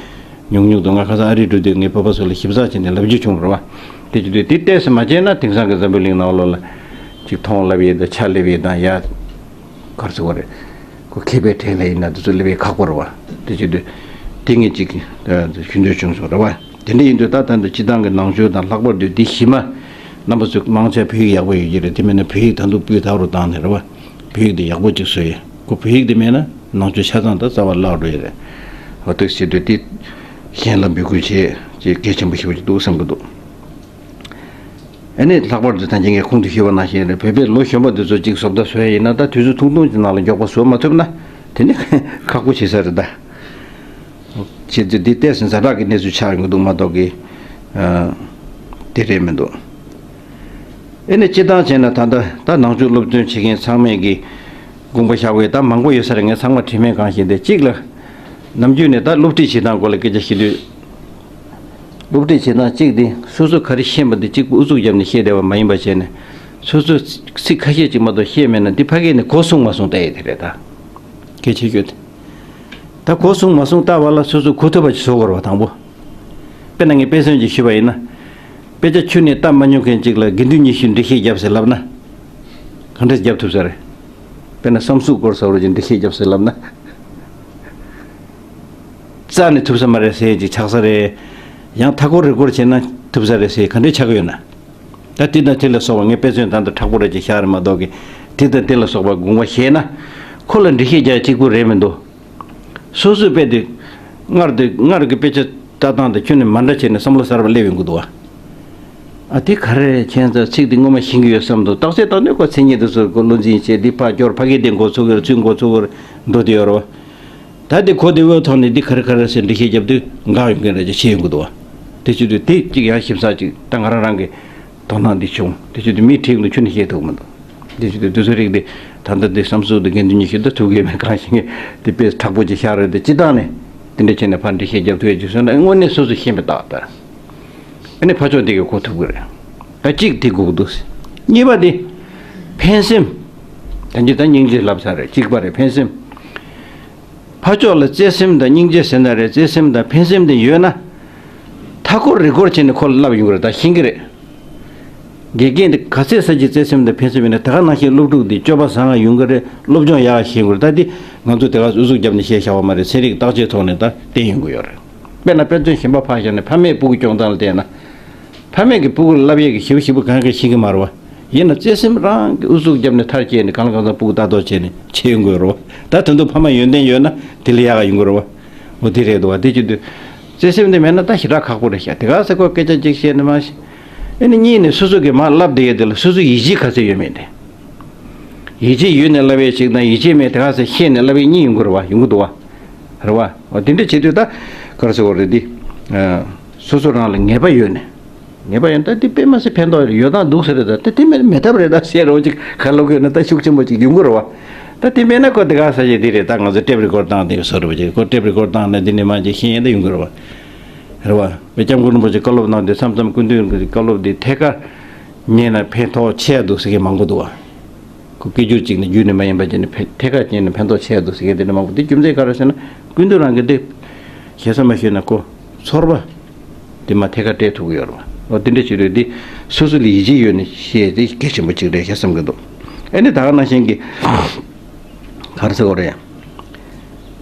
ཉུང་ཉུང་དུ་ང་ཁ་སང་ཨ་རི་འགྲོ་དུས་ངའི་བོད་པ་ཚོ་ལ་ཞིབ་ཚགས་བྱས་ནས་ལབ་རྒྱུ་བྱུང་རེད་བ། དེ་བྱེད་དུས་དེ་ཏོག་ཙམ་མ་བྱས་ན་དེང་སང་གི་འཛམ་བུ་གླིང་ནང་ལོགས་ལ་ཅིག་མཐོང་ལབ་ཡས་དང་ཆ་སླེབས་ཡས་དང་ཡ། ག་རེ་ཟེར་བ་རེད། ཁོ་མཁས་པའི་གྲས་ལ་ཡིན་ན་དེ་ཚོ་སླེབས་ཡས་ཁག་པོ་རེད་བ། དེ་བྱེད་དུས་དེ་ངས་ཅིག་ཞུ་འདོད་བྱུང་སོང་རེད་བ། དེ་འདྲ་ཡིན་དུས་ད་ད་འདི་སྤྱི་བཏང་གི་ནང་ཆོས་དང་ལྷག་པར་དུ་འདི་གཞི་མ། རྣམ་པ་ཚོས་མང་ཆེ་བོད་ཡིག་ཡག་པོ་ཡོད་ཀྱི་རེད། དེ་མིན་ན་བོད་ཡིག་ད་དུང་སྤུས་དག་རུ་བཏང་ནས་རེད་བ། བོད་ཡིག་འདི་ཡག་པོ་ཅིག་བཟོ་ཡས། ཁོ་བོད་ཡིག་འདི་མེད་ན་ནང་ཆོས་ཆ་ཚང་ད་རྩ་བ་བརླག་འགྲོ་ཡས་རེད། འོ་དེ་བྱེད་དུས་དེ་གཞན་ལ་འབོད་སྐུལ་བྱེད་ཅེས་གལ་ཆེན་པོ་ཞེ་པོ་ཅིག་འདུག་བསམ་གྱི་འདུག་ཨ་ནི་ལྷག་པར་དུ་ད་ཅི་ངས་གོང་དུ་ཞུས་པ་ནང་བཞིན་རེད། བོད་པའི་ལོ་གཞོན་པ་འདི་ཚོ་གཅིག་བཟོ་ལྟ་བཟོ་ཡ་ཡིན་ན་ད་དུས་ཚོད་ཐུང་ཐུང་གི་ནང་ལ་མགྱོགས་པོ་བཟོ་མ་ཐུབ་ན་དེ་ནི་ཁག་པོ་བྱེད་ས་རེད་ད། བྱེད་དུས་འདི་ཏོག་ཙམ་ཛ་དྲག་གི་གནས་ཚུལ་ཆགས་ཡོང་གི་འདུག་མ་གཏོགས་ཀྱི། ཨ། དེ་རེད་མི་འདུག་ཨ་ནི་སྤྱིར་བཏང་བྱས་ན་ད་ལྟ་ད་ནང་ཆོས་སློབ་སྟོན་བྱེད་མཁན་ཚང་མས་ཀྱི་དགོངས་པ་བཞག་པའི་ད་མང་པོ་ཡོད་ས་རེད། ངས་ཚང་མ་དྲི་མེད་གང་ཞིག་འདི་གཅིག་ལ། ནམ་རྒྱུན་ནས་ད་སློབ་ཁྲིད་བྱེད་སྟངས་སྐོར་ལ་སྐད་ཆ་བཤད་དུས། སློབ་ཁྲིད་བྱེད་སྟངས་གཅིག་འདི་སོ་སོ་ག་རེ་ཤེས་པ་འདི་གཅིག་པུ་ཨུ་ཚུགས་བརྒྱབ་ནས་བཤད་བསྡད་པ་མ་ཡིན་པ་བྱས་ནས། སོ་སོ་ཚིག་ཁ་ཤས་ཅིག་མ་གཏོགས་ཤེས་མེད་ན་འདི་ཕ་གིར་ནས་གོ་གསུང་མ་གསུང་ལྟ་ཡས་དེ་རེད་ད། གལ་ཆེ་ཤོས་དེ། ད་གོ་གསུང་མ་གསུང་ལྟ་བ་ལ་སོ་སོ་གོ་ཐུབ་པ་ཅིག་བཟོ་དགོས་རེད་བ་དང་པོ། དཔེར་ན་ངས་དཔེ་མཚོན་ཅིག་ཞུས་པ་ཡིན་ན། དཔེ་ཆ་ཁྱོན་ནས་ལྟ་མ་མྱོང་མཁན་ཅིག་ལ་དགེ་འདུན་ཉི་ཤུས་འགྲེལ་བཤད་རྒྱབ་ཟེར་ལབ་ན། ག་འདྲས་རྒྱབ་ཐུབ་ས་རེད། དཔེར་ན་བསམ་གཟུགས་སྐོར་ཟེར་བ་ཅིག་འགྲེལ་བཤད་རྒྱབ་ཟེར་ལབ་ན། རྩ་ནས་ཐུབ་ས་མ་རེད་ཟེར་ཅིག་ཆགས་ས་རེད། ཡང་མཐའ་སྐོར་རི་སྐོར་བྱས་ན་ཐུབ་ས་རེད་ཟེར་ག་འདྲས་ཆགས་ཀྱི་ཡོད་ན། ད་དེ་དང་དེ་ལ་སོགས་པ་ངས་དཔེ་མཚོན་ད་ལྟ་མཁྲེགས་པོ་རེ་ཅིག་བཞག་རེད་མ་གཏོགས་ཀྱི། དེ་དང་དེ་ལ་སོགས་པ་དགོངས་པ་བཞེས་ན། ཁོ་ལ་འགྲེལ་བཤད་རྒྱག་གཅིག་པུ་རེད་མི་འདུག་སོ་སོའི་དཔེ་དེ། སྔར་དེ་སྔར་གྱི་དཔེ་ཆ་ ལྟ་སྟངས་དེ་ཁྱོན་ནས་མ་འདྲ་བྱས་ནས་བསམ་བློ་གསར་པ་སླེབས་ཡོང་གི་འདུག་བ། ཨ་དེ་ག་རེ་རེད། ཁྱེད་ཚོ་ཚིག་དེ་སྔོན་མ་ཤེས་ཀྱི་ཡོད་བསམ་འདུག་རྟགས་གསལ་བཏང་དུས་ཁོ་མཚན་ཉིད་དེ་ཚོ་ཁོ་བློ་འཛིན་བྱས། འདི་ཕར་སྐྱོར། ཕ་གི་དེ་འགོ་ཚུགས་ཀྱི་རེད། ཚུར་འགོ་ཚུགས་ཀྱི་རེད། འགྲོ་དེ་ཡོད་རེད་བ། ད་དེ་གོ་དེ་འོས་ཐོག་ནས་འདི་ག་རེ་ག་རེ་ཟེར་འགྲེལ་བཤད་རྒྱབ་དུས་འགག་ཡོང་གི་རེད་ཅེས་བཤད་ཡོང་གི་འདུག་བ། དེ་བྱེད་དུས་དེ་གཅིག་ཡང་ཞིབ་ཚགས་གཅིག་ད་ང་རང་རང་གི་དོ་སྣང་འདི་བྱུང་། དེ་བྱེད་དུས་མིའི་ཁྲིམས་དུ་ཁྱོན་ནས་བཤད་ཐུབ་མི་འདུག་དེ་བྱེད་དུས་དེ་ཚོ་རིགས་དེ་ད་ལྟ་དེ་བསམ་ཚུལ་དེ་དགེ་འདུན་ཉི་ཤུ་ད་ཐུག་གི་མེད། གང་ཞིག་དེ་དཔེ་དྲག་པོ་ཅིག་ཤར་རེད། དེ་སྤྱི་བཏང་ནས་དེ་འདྲ་བྱས་ནས་ཕར་འགྲེལ་བཤད་རྒྱབ་ཐུབ་ཡ་ཅིག་བཟོས་ན་དངོས་གནས་སོ་སོ་ཤེས་པའི་རྟགས་ལྟར། ཨ་ནི་ཕར་ཕྱོགས་དེ་གི་གོ་ཐུབ་ཀྱི་རེད། ད་གཅིག་དེ་དགོས་ཀྱི་འདུག་གཉིས་པ་དེ་ཕན་སེམས། ད་འདི་ད་སྙིང་རྗེ་ལབ་ཚར་རེད། གཅིག་པ་རེད་ཕན་སེམས། ཕར་ཕྱོགས་ལ་བརྩེ་སེམས་དང་སྙིང་རྗེ་ཟེར་ན་རེད། བརྩེ་སེམས་དང་ཕན་སེམས་དེ་ཡོད་ན། མཐའ་འཁོར་རི་སྐོར་བྱས་ནས་ཁོ་ལ་བསླབ་ཡོང་གི་རེད། ད་ཤེས་ཀྱི་རེད། དགེ་རྒན་དེ་ག་ཚད་ས་ཀྱི་བརྩེ་སེམས་དང་ཕན་སེམས་ཡོད་ན་དེ་ག་ནང་བཞིན་སློབ་ཕྲུག་དེ་སྤྱོད་པ་བཟང་ང་ཡོང་གི་རེད། སློབ་སྦྱོང་ཡག་ཤེས་ཀྱི་རེད། ད་དེ་ང་ཚོ་དེ་ག་ཨུ་ཚུགས་བརྒྱབ་ནས་བཤད་བཞག་པ་མ་རེད། ཚན་རིག་བརྟག་དཔྱད་ཐོག་ནས་ད་བསྟན་ཡོང་གི་ཡོད་རེད། དཔེར་ན་དཔེ་མཚོན་གཞན་པ་ཕར་བཞག་ནས་ཕ་མས་སྤུ་གུ་སྐྱོང་སྟངས་ལ་བལྟས་ན། ཕ་མས་ཀྱི་སྤུ་གུ་ལ་བསླབ་ཡས་ཀྱི་ཞིབ་ཞིབ་གང་ག་ཤེས་ཀྱི་མ་རེད་བ། ཡིན་ན་བརྩེ་སེམས་རང་གི་ཨུ་ཚུགས་བརྒྱབ་ནས་མཐར་སྐྱེལ་ནས་གང་ལ་གང་འཚམ་སྤུ་གུ་ལྟ་རྟོག་བྱས་ནས་བྱེད་ཡོང་དགོས་རེད་བ། ད་དོན་དུ་ཕ་མ་ཡོན་ཏན་ཡོད་ན་དེ་ལས་ཡག་ག་ཡོང་གི་རེད་བ། འོ་དེ་རེད་འདུག་བ། དེ་བྱེད་དུས་བརྩེ་སེམས་དེ་མེད་ན་ད་ཞེ་དྲག་ཁག་པོ་རེད་ཤག་དེ་ག་ས་ཁོ་སྐད་ཆ་གཅིག་བཤད་ནས་མ་ཤེས། ཨེ་ནི་གཉིས་ནས་སོ་སོ་གི་མར་བསླབ་བསྡད་ཡས་དེ་ལ་སོ་སོ་ཡིད་ཆེས་ག་ཚད་ཡོད་མེད་དེ། ཡིད་ཆེས་ཡོད་ནས་བསླབ་ཡས་ཅིག་དང་ཡིད་ཆེས་མེད་དེ་ག་ཚད་ཤེས་ནས་བསླབ་ཡས་གཉིས་ཡོང་གི་རེད་བ། ཡོང་གི་འདུག་བ། རེད་བ། འོ་དེ་འདྲ་བྱེད་དུས་ད་ག་རེ་ཟེར་དགོས་རེད་འདི། ཨ། སོ་སོ་རང་ལ་ངེས་པ་ཡོད་ནས། ངེས་པ་ཡོད་ན་ད་འདི་དཔེ་མ་སྲིད་ཕན་ཐོགས་ཡོད་དང་འདུག་ཟེར་རེད། ད་དེ་དེ་མེད་མེད་ཐབས་རེད་ད་ཟེར་རོ་ཅིག་ག་ལོག་ཡོད་ན་ད་ཤུགས་ཆེན་པོ་ཅིག་ཡོང་གི་རེད་བ། ད་དེ་མེད་ན་ཁོ་དེ་ག་ས་ཞིག་འདི་རེད། ད་ང་ཚོ་ཊེབ་རི་ཀོཌ་བཏང་དེ་བཟོ་རེད་བ་ཅིག་ཁོ་ཊེབ་རི་ཀོཌ་བཏང་ན་འདི་ནས་མ་ཅིག་ཤེས་ཡས་ད་ཡོང་གི་རེད་བ། རེད་བ། བའི་སྐྱབས་མགོན་རིན་པོ་ཆེ་བཀའ་སློབ་གནང་དུས་མཚམས་མཚམས་སྐུ་མདུན་གྱི་བཀའ་སློབ་འདི་ཐད་ཀར་ཉན་ན་ཕན་ཐོགས་ཆེ་འདུག་ཟེར་མཁན་མང་པོ་འདུག་བ། ཁོ་སྐད་སྒྱུར་གཅིག་ནས་བརྒྱུད་ནས་མ་ཡིན་པ་བྱས་ནས་ཕན་ཐད་ཀར་ཉན་ན་ཕན་ཐོགས་ཆེ་འདུག་ཟེར་མཁན་དེ་འདྲ་མང་པོ་འདུག་རྒྱུ་མཚན་ག་རེ་ཟེར་ན་སྐུ་མདུན་རང་གི་འདི་ཞེ་ས་མ་ཞུས་ན་ཁོ་ཚོར་བ་དེ་མ་ཐད་ཀར་སྤྲད་ཐུབ་ཀྱི་ཡོད་རེད་བ། འོ་དེ་འདྲ་བྱེད་དུས་འདི་སོ་སོ་ལ་ཡིད་ཆེས་ཡོད་ནས་བཤད་དེ་གལ་ཆེན་པོ་གཅིག་རེད་ཤག་བསམ་གྱི་འདུག་ཨ་ནི་ད་ག་ནང་བཞིན་གྱི་ག་རེ་ཟེར་དགོས་རེད།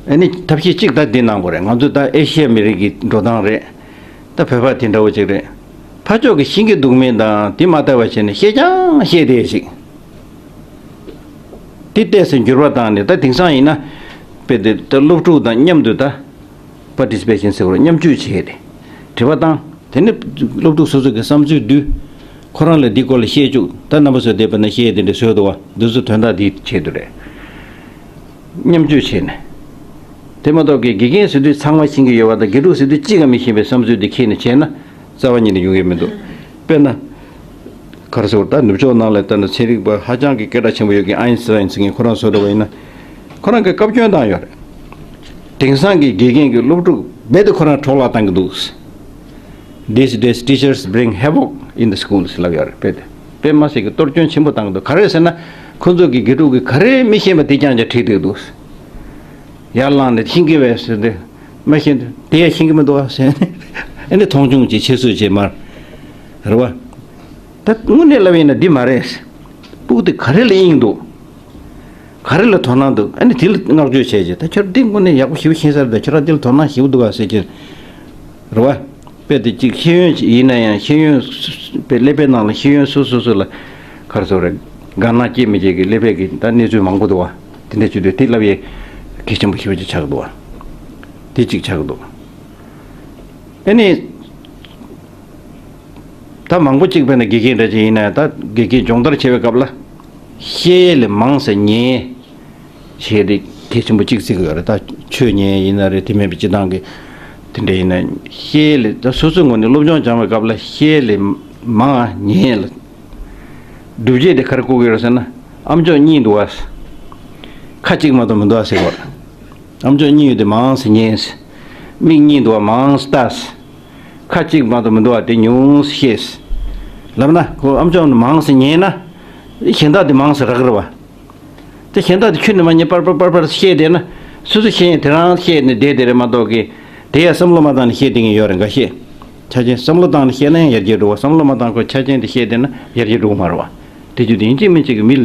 ཨ་ནི་ཐབས་ཤེས་གཅིག་ད་འདི་གནང་དགོས་རེད། ང་ཚོ་ད་ཨེ་ཤི་ཡ་མི་རིགས་ཀྱི་འགྲོ་སྟངས་རེད། ད་བོད་པ་དེ་འདྲ་བོ་ཅིག་རེད། ཕར་ཕྱོགས་ཀྱི་ཤེས་ཀྱི་འདུག་མིན་དང་དེ་མ་ལྟ་བ་བྱས་ནས་བཤད་ཀྱང་བཤད་བསྡད་ཞིག་དེ་ཏོག་ཙམ་འགྱུར་བ་བཏང་ནས་ད་དེང་སང་ཡིན་ན་དཔེ་དེ་ད་སློབ་ཕྲུག་དང་མཉམ་དུ་ད་པར་ཊི་སི་པེ་ཤན་ཟེར་བ་མཉམ་སྤྱོད་བྱས་ཏེ་དྲི་བ་བཏང་། དེ་ནས་སློབ་ཕྲུག་སོ་སོ་གི་བསམ་ཚུལ་བསྡུས། ཁོ་རང་ལ་འདིའི་སྐོར་ལ་བཤད་བཅུག་ད་རྣམ་པ་ཚོ་བསྡད་པ་ན་བཤད་དེ་འདྲ་བཟོས་འདུག་བ། འདི་ཚོ་དོན་དག་འདིའི་ཆེད་དུ་རེད། མཉམ་སྤྱོད་བྱས་ནས། དེ་མ་གཏོགས་ཀྱི་དགེ་རྒན་ཟེར་དུས་ཚང་མ་ཤེས་ཀྱི་ཡོད་པ་དང་དགེ་ཕྲུག་ཟེར་དུས་གཅིག་ཀྱང་མི་ཤེས་པའི་བསམ་ཚུལ་འདི་ཁྱེར་ནས་བྱས་ན་རྩ་བ་ཉིད་ནས་ཡོང་གི་མི་འདུག་དཔེར་ན། ག་རེ་ཟེར་ད་ནུབ་ཕྱོགས་ནང་ལ་ལྟ་ན་ཚན་རིག་པ་ཧ་ཅང་གི་སྐད་གྲགས་ཆེན་པོ་ཡོད་མཁན་ཨའིན་སི་ཊའིན་ཟེར་མཁན་ཁོ་རང་བཟོ་འདྲ་བ་ཡིན་ན། ཁོ་རང་གིས་བཀའ་བཀྱོན་བཏང་ཡོད་རེད། དེང་སང་གི་དགེ་རྒན་གྱི་སློབ་ཕྲུག་རྦད་དེ་ཁོ་རང་འཕྲོ་བརླག་བཏང་གི་འདུག These days teachers bring havoc in the schools ལབ་ཡོད་རེད། དཔེ་དེ་དཔེ་མ་སྲིད་ཀྱི་གཏོར་སྐྱོན་ཆེན་པོ་བཏང་གི་འདུག་ག་རེ་ཟེར་ན། ཁོ་ཚོ་གི་དགེ་ཕྲུག་གི་ག་རེ་མི་ཤེས་པ་དེ་རྐྱང་རྐྱང་ཁྲིད་བསྡད་འདུག་ཡར་ལངས་ནས་ཤེས་ཀྱི་བས་ཟེར་ཏེ། མ་ཤེས་དེ་ཡང་ཤེས་ཀྱི་མི་འདུག་ཟེར་ནས་ཨ་ནི་མཐོང་ཆུང་བྱེད་ཆེད་བཟོས་བྱེད་མར། རེད་བ། ད་དངོས་གནས་ལབ་ཡིན་ན་འདི་མ་རེད། སྤུ་གུ་དེ་ག་རེ་ལ་དབྱིངས་འདུག་ག་རེ་ལ་དོ་སྣང་འདུག་ཨ་ནི་དེ་ལ་བསྔགས་བརྗོད་བྱས་རྗེས་ད་ཁྱོད་འདི་དངོས་གནས་ཡག་པོ་ཞེ་པོ་ཤེས་ས་རེད། ད་ཁྱོད་རང་འདི་ལ་དོ་སྣང་ཞེ་པོ་འདུག་ག་ཟེར་གྱི། རེད་བ། དཔེ་དེ་གཅིག་ཤེས་ཡོན་ཡིན་ན་ཡང་ཤེས་ཡོན་དཔེ་ཀླད་པའི་ནང་ལ་ཤེས་ཡོན་སོ་སོ་སོ་ལ་ག་རེ་ཟེར་རེད། དགའ་སྣང་སྐྱེ་མི་སྐྱེ་གི་ཀླད་པའི་གི་ད་གནས་ཚུལ་མང་པོ་འདུག་བ། དེ་འདྲ་བྱེད་དུས་དེ་ལབ་ཡས་གལ་ཆེན་པོ་ཞེ་པོ་ཅིག་ཆགས་འདུག་བ། དེ་གཅིག་ཆགས་འདུག་ཨ་ནི། ད་མང་པོ་གཅིག་དཔེར་ན་དགེ་རྒན་འདྲ་ཅིག་ཡིན་ན་ད་དགེ་རྒན་སྦྱོང་བརྡར་བྱེད་པའི་སྐབས་ལ། བཤད་ཡས་ལས་མང་ཙམ་ཉན། བྱས་ཏེ་གལ་ཆེན་པོ་གཅིག་བརྩི་གི་ཡོད་རེད། ད་ཆོས་ཉན་ཡིན་ན་རེད། དེ་མིན་པའི་སྤྱི་བཏང་གི་དེ་འདྲ་ཡིན་ན་བཤད་ཡས་ལས་ད་སོ་སོའི་ངོས་ནས་སློབ་སྦྱོང་སྦྱང་བའི་སྐབས་ལ་བཤད་ཡས་ལས་མང་ཉན་ལ། སྒྲུབ་བྱེད་དེ་ག་རེ་བཀོད་ཀྱི་ཡོད་རེད་ཟེར་ན་ཨམ་ཅོག་གཉིས་འདུག་བ། ཁ་གཅིག་མ་གཏོགས་མི་འདུག་བ་ཟེར་གི་ཡོད་རེད། ཨམ་ཅོག་གཉིས་ཡོད་དེ་མང་ཙམ་ཉན། མིག་གཉིས་འདུག་བ་མང་ཙམ་ལྟ། ཁ་གཅིག་མ་གཏོགས་མི་འདུག་བ་དེ་ཉུང་ཙམ་ཤེས། ལབ་ན་ཁོ་ཨམ་ཅོག་ནི་མང་ཙམ་ཉན་ན། གཞན་དག་དེ་མང་ཙམ་རག་གི་རེད་བ། དེ་གཞན་དག་དེ་ཁྱོན་ནས་མ་ཉན་པར་པར་པར་པར་བཤད་བསྡད་ན། སོ་སོ་ཤེས་ཡས་དེ་རང་བཤད་ནས་བསྡད་དེ་རེད་མ་གཏོགས་ཀི། དེ་ཡང་བསམ་བློ་མ་བཏང་ནས་བཤད་བསྡད་མཁན་ཡོད་རེད་འགའ་ཤས། ཆ་རྐྱེན་བསམ་བློ་བཏང་ནས་བཤད་ན་ཡང་ཡར་རྒྱས་འགྲོ་བ། བསམ་བློ་མ་བཏང་ཁོ་ཆ་རྐྱེན་དེ་བཤད་བསྡད་ན་ཡར་རྒྱས་འགྲོ་གི་མ་རེད་བ། དེ་བརྒྱུད་དེ་ཡིན་གཅིག་མིན་གཅིག་གི་མི་ལ་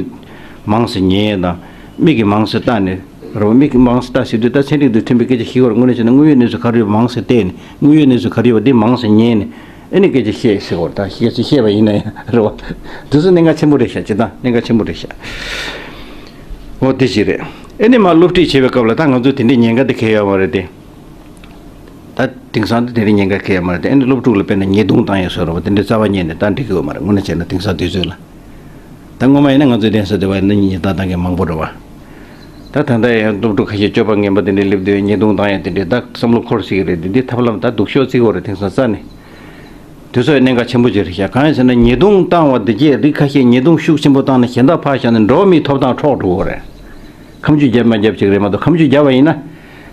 མང་ཙམ་ཉན་དང་། མིག་གིས་མང་ཙམ་ལྟ་ནས་རེད་བ། མིག་གིས་མང་ཙམ་ལྟ་ཟེར་དུས་ད་ཚན་རིག་དང་མཐུན་པའི་སྐད་ཆ་ཞིག་བར་དངོས་གནས་བྱས་ན་དངོས་ཡོད་གནས་ཚུལ་ག་རེ་ཡོད་པ་མང་ཙམ་བལྟས་ནས་དངོས་ཡོད་གནས་ཚུལ་ག་རེ་ཡོད་པ་འདི་མང་ཙམ་ཉན་ནས་ཨ་ནི་སྐད་ཆ་བཤད་ཟེར་བ་དང་སྐད་ཆ་བཤད་པ་ཡིན་ན་ཡང་རེད་བ། དེ་ཚོ་གནད་འགག་ཆེན་པོ་རེད་ཤག་སྤྱིར་བཏང་གནད་འགག་ཆེན་པོ་རེད་ཤག་འོ་དེ་ཞིག་རེད། ཨ་ནི་མ་སློབ་ཁྲིད་བྱེད་པའི་སྐབས་ལ་ད་ང་ཚོ་དེ་འདྲའི་ཉེན་ཁ་དེ་གས་ཡོད་མ་རེད་དེ། ད་དེང་སང་དེ་དེ་རིང་ཉེན་ཁ་ཁེལ་ཡོད་མ་རེད་དེ། ཨ་ནི་སློབ་ཕྲུག་ལ་དཔེར་ན་ཉེས་རྡུང་བཏང་ཡས་བཟོ་འདྲ་བ་དེ་འདྲའི་རྩ་བ་ཉིད་ནས་ད་འགྲིག་གི་ཡོད་མ་རེད། དངོས་གནས་བྱས་ན་དེང་སང་དུས་ཚོད་ལ། ད་སྔོན་མ་ཡིན་ན་ང་ཚོའི་གདན་ས་དེ་བ་ཡིན་ན་ཉེས་རྡུང་བཏང་མཁན་མང་པོ་རེད་བ། ད་ད་ལྟ་ཡང་སློབ་ཕྲུག་ཁ་ཤས་སྤྱོད་པ་ངན་པ་དེ་འདྲའི་སླེབས་དུས་ཉེས་རྡུང་བཏང་ཡས་དེ་འདྲའི་ད་བསམ་བློ་འཁོར་སྲིད་ཀྱི་རེད་དེ། འདི་ཐབས་ལམ་ད་སྡུག་ཤོས་བརྩི་དགོས་རེད། དེང་སང་རྩ་ནས། དུས་ཚོད་གནད་འགག་ཆེན་པོ་ཅིག་རེད་ཤག་གང་ཡིན་ཟེར་ན་ཉེས་རྡུང་བཏང་བ་འདི་གས་རིགས་ཁ་ཤས་ཉེས་རྡུང་ཤུགས་ཆེན་པོ་བཏང་ནས་གཞན་དག་ཕར་བཞག་ནས་འགྲོ་བ་མིའི་ཐོབ་ཐང་འཕྲོག་འགྲོ་གི་རེད། ཁ་མཆུ་རྒྱབ་མ་རྒྱབ་ཅིག་རེད་མ་གཏོགས། ཁ་མཆུ་རྒྱབ་པ་ཡིན་ན།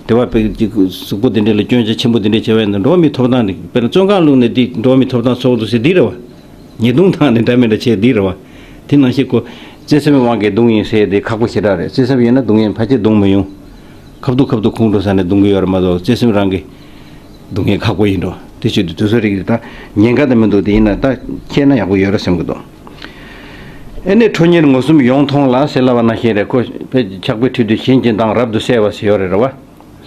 དེ་བ་དཔེ་ཅིག་གཟུགས་པོ་འདི་འདྲ་ལ་སྐྱོན་ཆ་ཆེན་པོ་འདི་འདྲ་བྱས་པ་ཡིན་ན་འགྲོ་བ་མིའི་ཐོབ་ཐང་འདི་དཔེར་ན་བཙོན་ཁང་བླུགས་ནས་འདི་འགྲོ་བ་མིའི་ཐོབ་ཐང་སྲུང་འདུག་ཟེར་འདི་རེད་བ། ཉེས་རྡུང་བཏང་ནས་འདྲ་མི་འདྲ་བྱས་འདི་རེད་བ། དེ་ནང་བཞིན་ཁོ་བརྩེ་སེམས་དབང་གིས་རྡུང་ཡིན་ཟེར་དེ་ཁག་པོ་ཞེ་དྲག་རེད། བརྩེ་སེམས་ཡོད་ན་རྡུང་ཡིན་ཕལ་ཆེར་རྡུང་མི་ཡོང་། ཁ་ཐུག་ཁ་ཐུག་ཁོང་ཁྲོ་ཟ་ནས་རྡུང་གི་ཡོད་རེད་མ་གཏོགས་བརྩེ་སེམས་རང་གིས་རྡུང་མཁན་ཁག་པོ་ཡིན་འགྲོ། དེ་བྱེད་དུས་དུས་ཚོད་རིགས་དེ་ད་ཉེན་ཁ་དེ་མི་འདུག་དེ་ཡིན་ན་ད་ཁྱེད་ན་ཡག་པོ་ཡོད་རེད་བསམ་གི་འདུག་ཨེ་ནས་ཁྲོ་གཉེར་ངོ་གསུམ་ཡོངས་མཐོང་ལ་ཟེར་ལབ་པ་ནང་བཞིན་རེད། ཁོ་ཕལ་ཆགས་པའི་ཁྲིད་དུས་གཞན་གྱི་མདངས་རབ་ཏུ་གསལ་བ་ཟེར་ཡོད་རེད་ར་བ།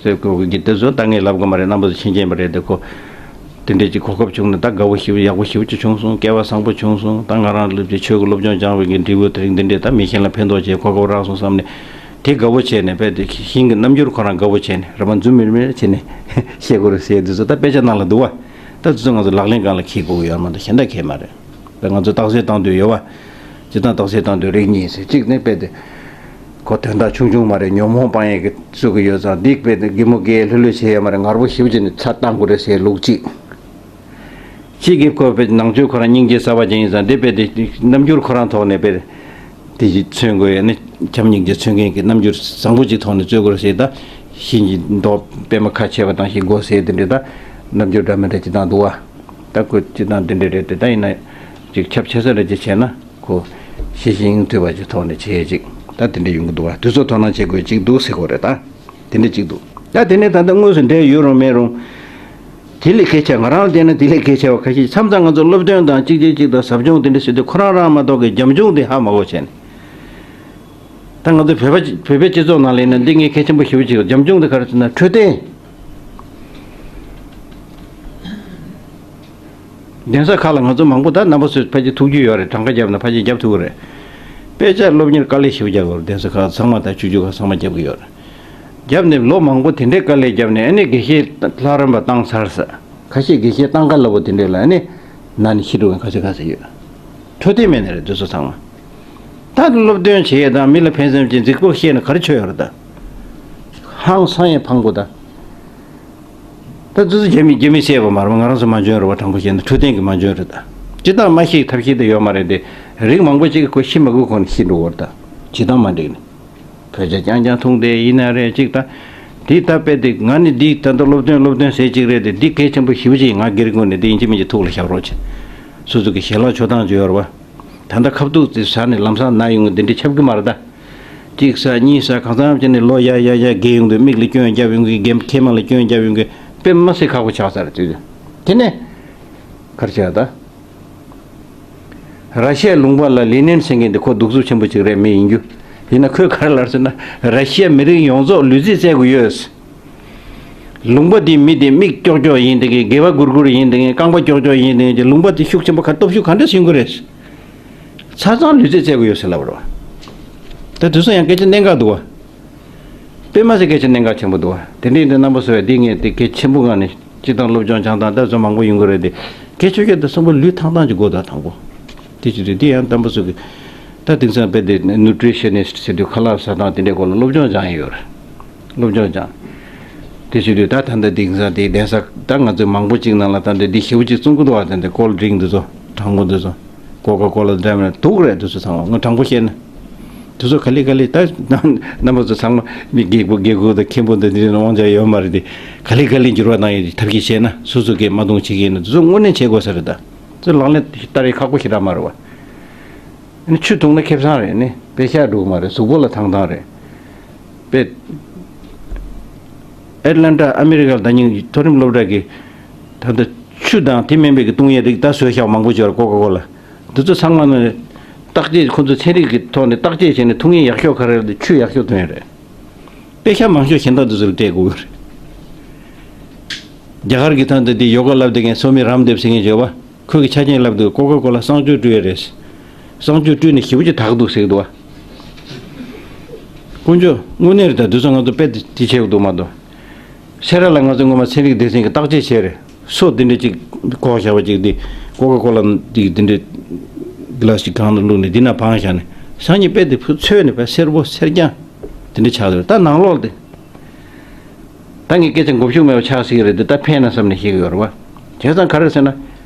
ཟེར་དགོས་ཀྱི་དེ་ཚོ་ད་ངས་ལབ་དགོས་མ་རེད། རྣམ་པ་ཚོ་མཁྱེན་མཁྱེན་པ་རེད་དེ། ཁོ་དེ་འདྲས་ཀྱི་གོ་སྐབས་བྱུང་ནས་ད་དགའ་བོ་ཞེ་པོ་ཡག་པོ་ཞེ་པོ་ཅིག་བྱུང་སོང་། སྐལ་བ་བཟང་པོ་བྱུང་སོང་། ད་ང་རང་ལ་ཆོས་ཀྱི་སློབ་སྦྱོང་སྦྱང་བའི་གི་འབྲས་བུ་དེ་རིང་འདི་འདྲས་ད་མི་གཞན་ལ་ཕན་ཐོགས་བྱས་གོ་སྐབས་རག་སོང་བསམ་ནས། དེ་དགའ་བོ་བྱས་ནས་དཔེ་དེ་ཞིང་གི་རྣམ་འགྱུར་ཁོ་རང་དགའ་བོ་བྱས་ནས་ར་མ་འཛུམ་མིར་མིར་བྱས་ནས་བཤད་དགོས་རེད་ཟེར་དུས་ཚོད་ད་དཔེ་ཆ་ནང་ལ་འདུག་བ། ད་དུས་ཚོད་ང་ཚོ་ལག་ལེན་སྒང་ལ་འཁེལ་དགོས་ཀྱི་ཡོད་མ་གཏོགས་གཞན་དག་འཁེལ་མ་རེད། ད་ང་ཚོ་རྟགས་གསལ་བཏང་འདོད་ཡོད་བ། སྤྱིར་བཏང་རྟགས་གསལ་བཏང་འདོད་རིགས་གཉིས་ཟེར། གཅིག་ནི་དཔེ་དེ་ཁོ་དོན་དག་ཆུང་ཆུང་མ་རེད། ཉོན་མོངས་སྤང་ཡས་ཀྱི་བཟོ་གི་ཡོད་ཙང་འདི་དཔེ་དེ་གད་མོ་བགད་ལྷོད་ལྷོད་བྱས་ཡོད་མ་རེད། ངར་པོ་ཞེ་པོ་བྱས་ནས་ཚ་བཏང་དགོས་རེད་ཟེར་ལུགས་གཅིག་གཅིག་གིས་ཁོ་དཔེ་ནང་ཆོས་ཁོ་རང་སྙིང་རྗེ་གསར་པ་ཅན་ཡིན་ཙང་འདི་དཔེ་དེ་རྣམ་འགྱུར་ཁོ་རང་ཐོག་ནས་དཔེ་དེ་ཞིག་མཚོན་དགོས་ཡ་ནི་བྱམས་སྙིང་རྗེ་མཚོན་མཁན་གྱི་རྣམ་འགྱུར་བཟང་པོ་ཅིག་ཐོག་ནས་རྩོད་དགོས་རེད་ཟེར། ད་གཞན་གྱི་མདོག་པད་མ་ཁ་ཕྱེ་བ་དང་ཞིག་དགོས་ཟེར་དེ་འདྲས་ད་རྣམ་འགྱུར་འདྲ་མི་འདྲ་ཅིག་བཏང་འདུག་བ། ད་ཁོ་ཅིག་བཏང་དེ་འདྲས་རེད་དེ། ད་ཡིན་ན་ཅིག་ཁྱབ་ཆེ་ས་རེ་ཅིག་བྱས་ན་ཁོ་ཤེས་བཞིན་དུས་པ་ཅིག་ཐོག་ནས་བྱས་ཅིག་ད་དེ་འདྲས་ཡོང་གི་འདུག་བ། དུས་ཚོད་དོ་སྣང་བྱེད་དགོས་ཅིག་འདུག་ཟེར་དགོས་རེད་ད། དེ་འདྲ་གཅིག་འདུག་ད་དེ་ནས་ད་ལྟ་དངོས་སུ་འབྲེལ་ཡོད་རུང་མེད་རུང་། དེ་ལས་གལ་ཆེ་ང་རང་ལ་བལྟས་ན་དེ་ལས་གལ་ཆེ་བ་ཁ་ཤས། མཚམས་མཚམས་ང་ཚོ་སློབ་སྟོན་དང་གཅིག་གཅིག་གཅིག་དང་ཟབ་སྦྱོང་དེ་འདྲ་ཟེར་དུས་ཁོ་རང་རང་མ་གཏོགས་ཀྱི་རྒྱབ་ལྗོངས་དེ་ཧ་མ་གོ་བྱས་ནས། ད་ང་ཚོ་བོད་པ་བོད་པའི་སྤྱི་ཚོགས་ནང་ལ་ཡིན་ན་འདི་ངས་གལ་ཆེན་པོ་ཞེ་པོ་ཅིག་རྒྱབ་ལྗོངས་དེ་ག་རེ་ཟེར་ན་འཕྲོད་བསྟེན། གདན་ས་ཁག་ལ་ང་ཚོ་མང་པོ་ད་རྣམ་པ་ཚོས་ཕལ་ཆེར་ཐུག་རྒྱུ་ཡོད་རེད། གྲངས་ཀ་བརྒྱབ་ན་ཕལ་ཆེར་བརྒྱབ་ཐུབ་ཀྱི་རེད། དཔེ་ཆ་སློབ་གཉེར་དཀའ་ལས་ཞེ་པོ་རྒྱག་གི་ཡོད་རེད། གདན་ས་ཁག་ཚང་མ་ད་ཆུང་ཆུང་ཁག་ཚང་མ་རྒྱབ་ཀྱི་ཡོད་རེད། བརྒྱབ་ནས་ལོ་མང་པོ་དེ་འདྲའི་དཀའ་ལས་བརྒྱབ་ནས་ཨ་ནི་དགེ་བཤེས་ལྷ་རམས་པ་བཏང་ཚར་ས། ཁ་ཤས་དགེ་བཤེས་བཏང་ག་ལབ་པོ་དེ་འདྲས་ལ་ཨ་ནི་ན་ནས་ཤི་འགྲོ་མཁན་ཁ་ཤས་ཁ་ཤས་ཡོད། འཕྲོད་བསྟེན་མེད་ནི་རེད་དེ་ཚོ་ཚང་མ། ད་སློབ་སྟོན་བྱེད་ཡས་དང་མི་ལ་ཕན་སེམས་ཀྱི་འཛིགས་པོ་བཤད་ན་ག་རེ་ཆོད་ཡོད་རེད་ད། ཧང་སང་ཡས་ཕངས་པོ་ད། ད་ཙི་ཙི་རྒྱ་མི་རྒྱ་མི་བཤད་པ་མ་རེད་པ། ང་རང་ཚོ་མ་འཇོན་རེད་པ། དྲང་པོ་བཤད་ན་འཕྲོད་བསྟེན་གྱི་མ་འཇོན་རེད་ད། སྤྱིར་བཏང་མ་ཤེས་ཐབས་ཤེས་དེ་ཡོད་མ་རེད་དེ། རིགས་མང་པོ་ཅིག་གིས་ཁོ་ཤི་མ་དགོས་གོང་ནས་ཤི་འགྲོ་གི་རེད་ད། བྱེད་སྟངས་མ་འགྲིག་ནས། བོད་ཇ་རྐྱང་རྐྱང་འཐུང་བསྡད་ཡིན་ན་རེད་ཅིག་ད། དེ་ད་དཔེ་དེ་ང་ནི་འདི་ད་ལྟ་སློབ་སྟོན་སློབ་སྟོན་ཟེར་ཅིག་རེད་དེ། འདི་གལ་ཆེན་པོ་ཞེ་པོ་ཅིག་ང་སྒེར་ངོས་ནས་དེ་ཡིན་གཅིག་མིན་གཅིག་ཐུགས་ལ་བཞག་རོགས་བྱེད། སོ་སོ་གི་ཞལ་ལག་མཆོད་སྟངས་ཅིག་ཡོད་རེད་པ། ད་ལྟ་ཁ་ཐུག་དེ་ཟ་ནས་ལམ་སང་ན་ཡོང་གི་འདི་འདྲ་ཁྱབ་གི་མ་རེད་ད། གཅིག་ཟ་གཉིས་ཟ་གང་འཚམ་བྱས་ནས་ལོ་ཡ་ཡ་ཡ་རྒས་ཡོང་དུས་མིག་ལ་སྐྱོན་རྒྱབ་ཡོང་གི། རྒན་མཁལ་མ་ལ་སྐྱོན་རྒྱབ་ཡོང་གི། དཔེ་མ་སྲིད་ཁག་པོ་ཆགས་ཚར་དུས་དེ་ནས་ག་རེ་བྱས་ད། ར་ཤི་ཡའི་ལུང་པ་ལ་ལེ་ནིན་ཟེར་མཁན་དེ་ཁོ་གདུག་རྩུབ་ཆེན་པོ་ཅིག་རེད། མི་ཡིན་རྒྱུ། ཡིན་ན་ཁོས་ག་རེ་ལབ་ཟེར་ན། ར་ཤི་ཡ་མི་རིགས་ཡོངས་རྫོགས་ལུས་རྩལ་རྩེད་དགོས་ཡོད། ལུང་པ་འདིའི་མི་དེ་མིག་ཀྱོག་ཀྱོག་ཡིན་དེ་གི། དགེ་བ་གུར་གུར་ཡིན་དེ་གི། རྐང་པ་ཀྱོག་ཀྱོག་ཡིན་དེ་གི། ལུང་པ་དེ་ཤུགས་ཆེན་པོ་ག་སྟོབས་ཤུགས་ག་འདྲ་ཟིན་དགོས་རེད། ཆ་ཚང་ལུས་རྩལ་རྩེད་དགོས་ཡོད་ཟེར་ལབ་རོ། ད་དུས་སང་ཡང་སྐད་ཆ་གནད་འགག་འདུག་བ། དཔེ་མ་སྲིད་སྐད་ཆ་གནད་འགག་ཆེན་པོ་འདུག་བ། དེ་འདྲ་ཡིན་དུས་རྣམ་པ་ཚོས་འདི་ངས་དེ་གལ་ཆེན་པོ་ངང་ནས་སྤྱིར་བཏང་སློབ་སྦྱོང་སྦྱང་སྟངས་ད་ཚོ་མང་པོ་ཡོང་གི་རེད་དེ། གལ་ཆེ་ཤོས་དེ་གསུམ་པོ་ལུས་ཐང་ཐང་ཅིག་དགོས་ད་དང་པོ། དེ་ཅི་རེད། དེ་ཡང་རྣམ་པ་ཚོ་གི་ད་དེང་སང་དཔེ་དེ་ནུ་ཊི་རི་ཤ་ནི་སི་ཊི་ཟེར་དུས་ཁ་ལག་ཟ་སྟངས་དེ་འདྲའི་སྐོར་ལ་སློབ་སྦྱོང་སྦྱང་ཡི་ཡོད་རེད། སློབ་སྦྱོང་སྦྱང་། དེ་བྱེད་དུས་ད་ད་ལྟ་དེང་སང་དེ་གདན་ས་ད་ང་ཚོའི་མང་པོ་ཅིག་ནང་ལ་ད་འདི་འདི་ཞེ་པོ་ཅིག་བཙོང་གི་འདུག་བ། ད་འདི་ཀོལ་ཌི་རིང་འདི་ཚོ། གྲང་མོ་འདི་ཚོ། ཀོ་ཀ་ཀོ་ལ་འདྲ་མིན་དུག་རེད། འདི་ཚོ་ཚང་མ་ང་དྲང་པོ་བཤད་ན། འདི་ཚོ་ག་ལེ་ག་ལེ་ད་རྣམ་པ་ཚོ་ཚང་མ་མི་རྒད་པོ་རྒད་པོ་དང་མཁན་པོ་འདི་འདི་ནང་དབང་ཆ་ཡོད་མ་རེད་དེ། ག་ལེ་ག་ལེ་འགྱུར་བ་བཏང་ཡས་ཐབས་ཤེས་བྱས་ན། སོ་སོ་གིས་མ་གཏོང་བྱེད་ཀྱི་ཡིན་ན་འདི་ཚོ་དངོས་གནས་བྱེད་དགོས་ས་རེད། ད་ཚོ་ལག་ལེན་བསྟར་ཡས་ཁག་པོ་ཞེ་དྲག་མ་རེད་བ། ཨ་ནི་ཆུ་འཐུང་ན་ཁེ་བཟང་རེད། ཨ་ནི་དཔེ་ཤ་འགྲོ་གི་མ་རེད། གཟུགས་པོ་ལ་ཐང་ཐང་རེད། དཔེ། ཨེ་ཊ་ལན་ཊ་ཨ་མི་རི་ཀ་ལ་ད་ཉིན་མཐོ་རིམ་སློབ་གྲྭ་གི་ད་ལྟ་ཆུ་དང་དེ་མིན་པའི་གི་བཏུང་ཡས་རིགས་ད་བཟོས་བཞག་མང་པོ་ཅིག་ཡོད་རེད། ཀོ་ཀ་ཀོ་ལ། འདི་ཚོ་ཚང་མ་ནི་བརྟག་དཔྱད། ཁོ་ཚོ་ཚན་རིག་གི་ཐོག་ནས་བརྟག་དཔྱད་བྱས་ནས་འཐུང་ཡས་ཡག་ཤོས་ག་རེ་རེད་དེ། ཆུ་ཡག་ཤོས་འཐུང་ཡས་རེད། དཔེ་ཤ་མང་ཤོས་གཞན་དག་འདི་ཚོ་ལ་སྤྲད་དགོས་ཀྱི་རེད། རྒྱ་གར་གྱི་ད་ལྟ་འདི་ཡོ་ག་ལབ་བསྡད་མཁན་སོ་མི་རམ་དེབ་ཟེར་མཁན་ཅིག་ཡོད་པ། ཁོས་ཀྱི་ཆ་རྐྱེན་ལབ་འདུག་ཀོ་ཀ་ཀོ་ལ་གསང་སྤྱོད་བཀྲུས་ཡས་རེད། གསང་སྤྱོད་བཀྲུས་ནས་ཞེ་པོ་ཅིག་དག་འདུག་ཟེར་གི་འདུག་བ། དཀོན་མཆོག་དངོས་གནས་རེད། ད་དུས་ཚོད་ང་ཚོ་དཔེ་དེ་བྱེད་དགོས་འདུག་མ་གཏོགས། སེ་ར་ལ་ང་ཚོ་སྔོན་མ་ཚན་རིག་སྡེ་ཚན་གྱི་བརྟག་དཔྱད་བྱས་རེད། སོ་འདི་འདྲ་ཅིག་བཀོག་བཞག་པ་ཅིག་འདི་ཀོ་ཀ་ཀོ་ལ་འདི་འདི་འདྲ་གི་ལ་ཞིག་གང་ལ་བླུགས་ནས་འདི་ན་བང་བཞག་ནས་སང་ཉིན་དཔེ་འདི་ཕུ་ཚོས་ནས་དཔེ་སེར་པོ་སེར་རྐྱང་འདི་འདྲ་ཆགས་འདུག་ད་ནང་ལོགས་འདི་ད་ངས་སྐད་ཆ་མགོ་མཇུག་མེད་པ་ཆགས་སྲིད་ཀྱི་རེད། འདི་ད་ཕན་ན་བསམ་ནས་བཤད་ཀྱི་ཡོད་རེད་བ། བྱས་ཙང་ག་རེ་ཟེར་ན།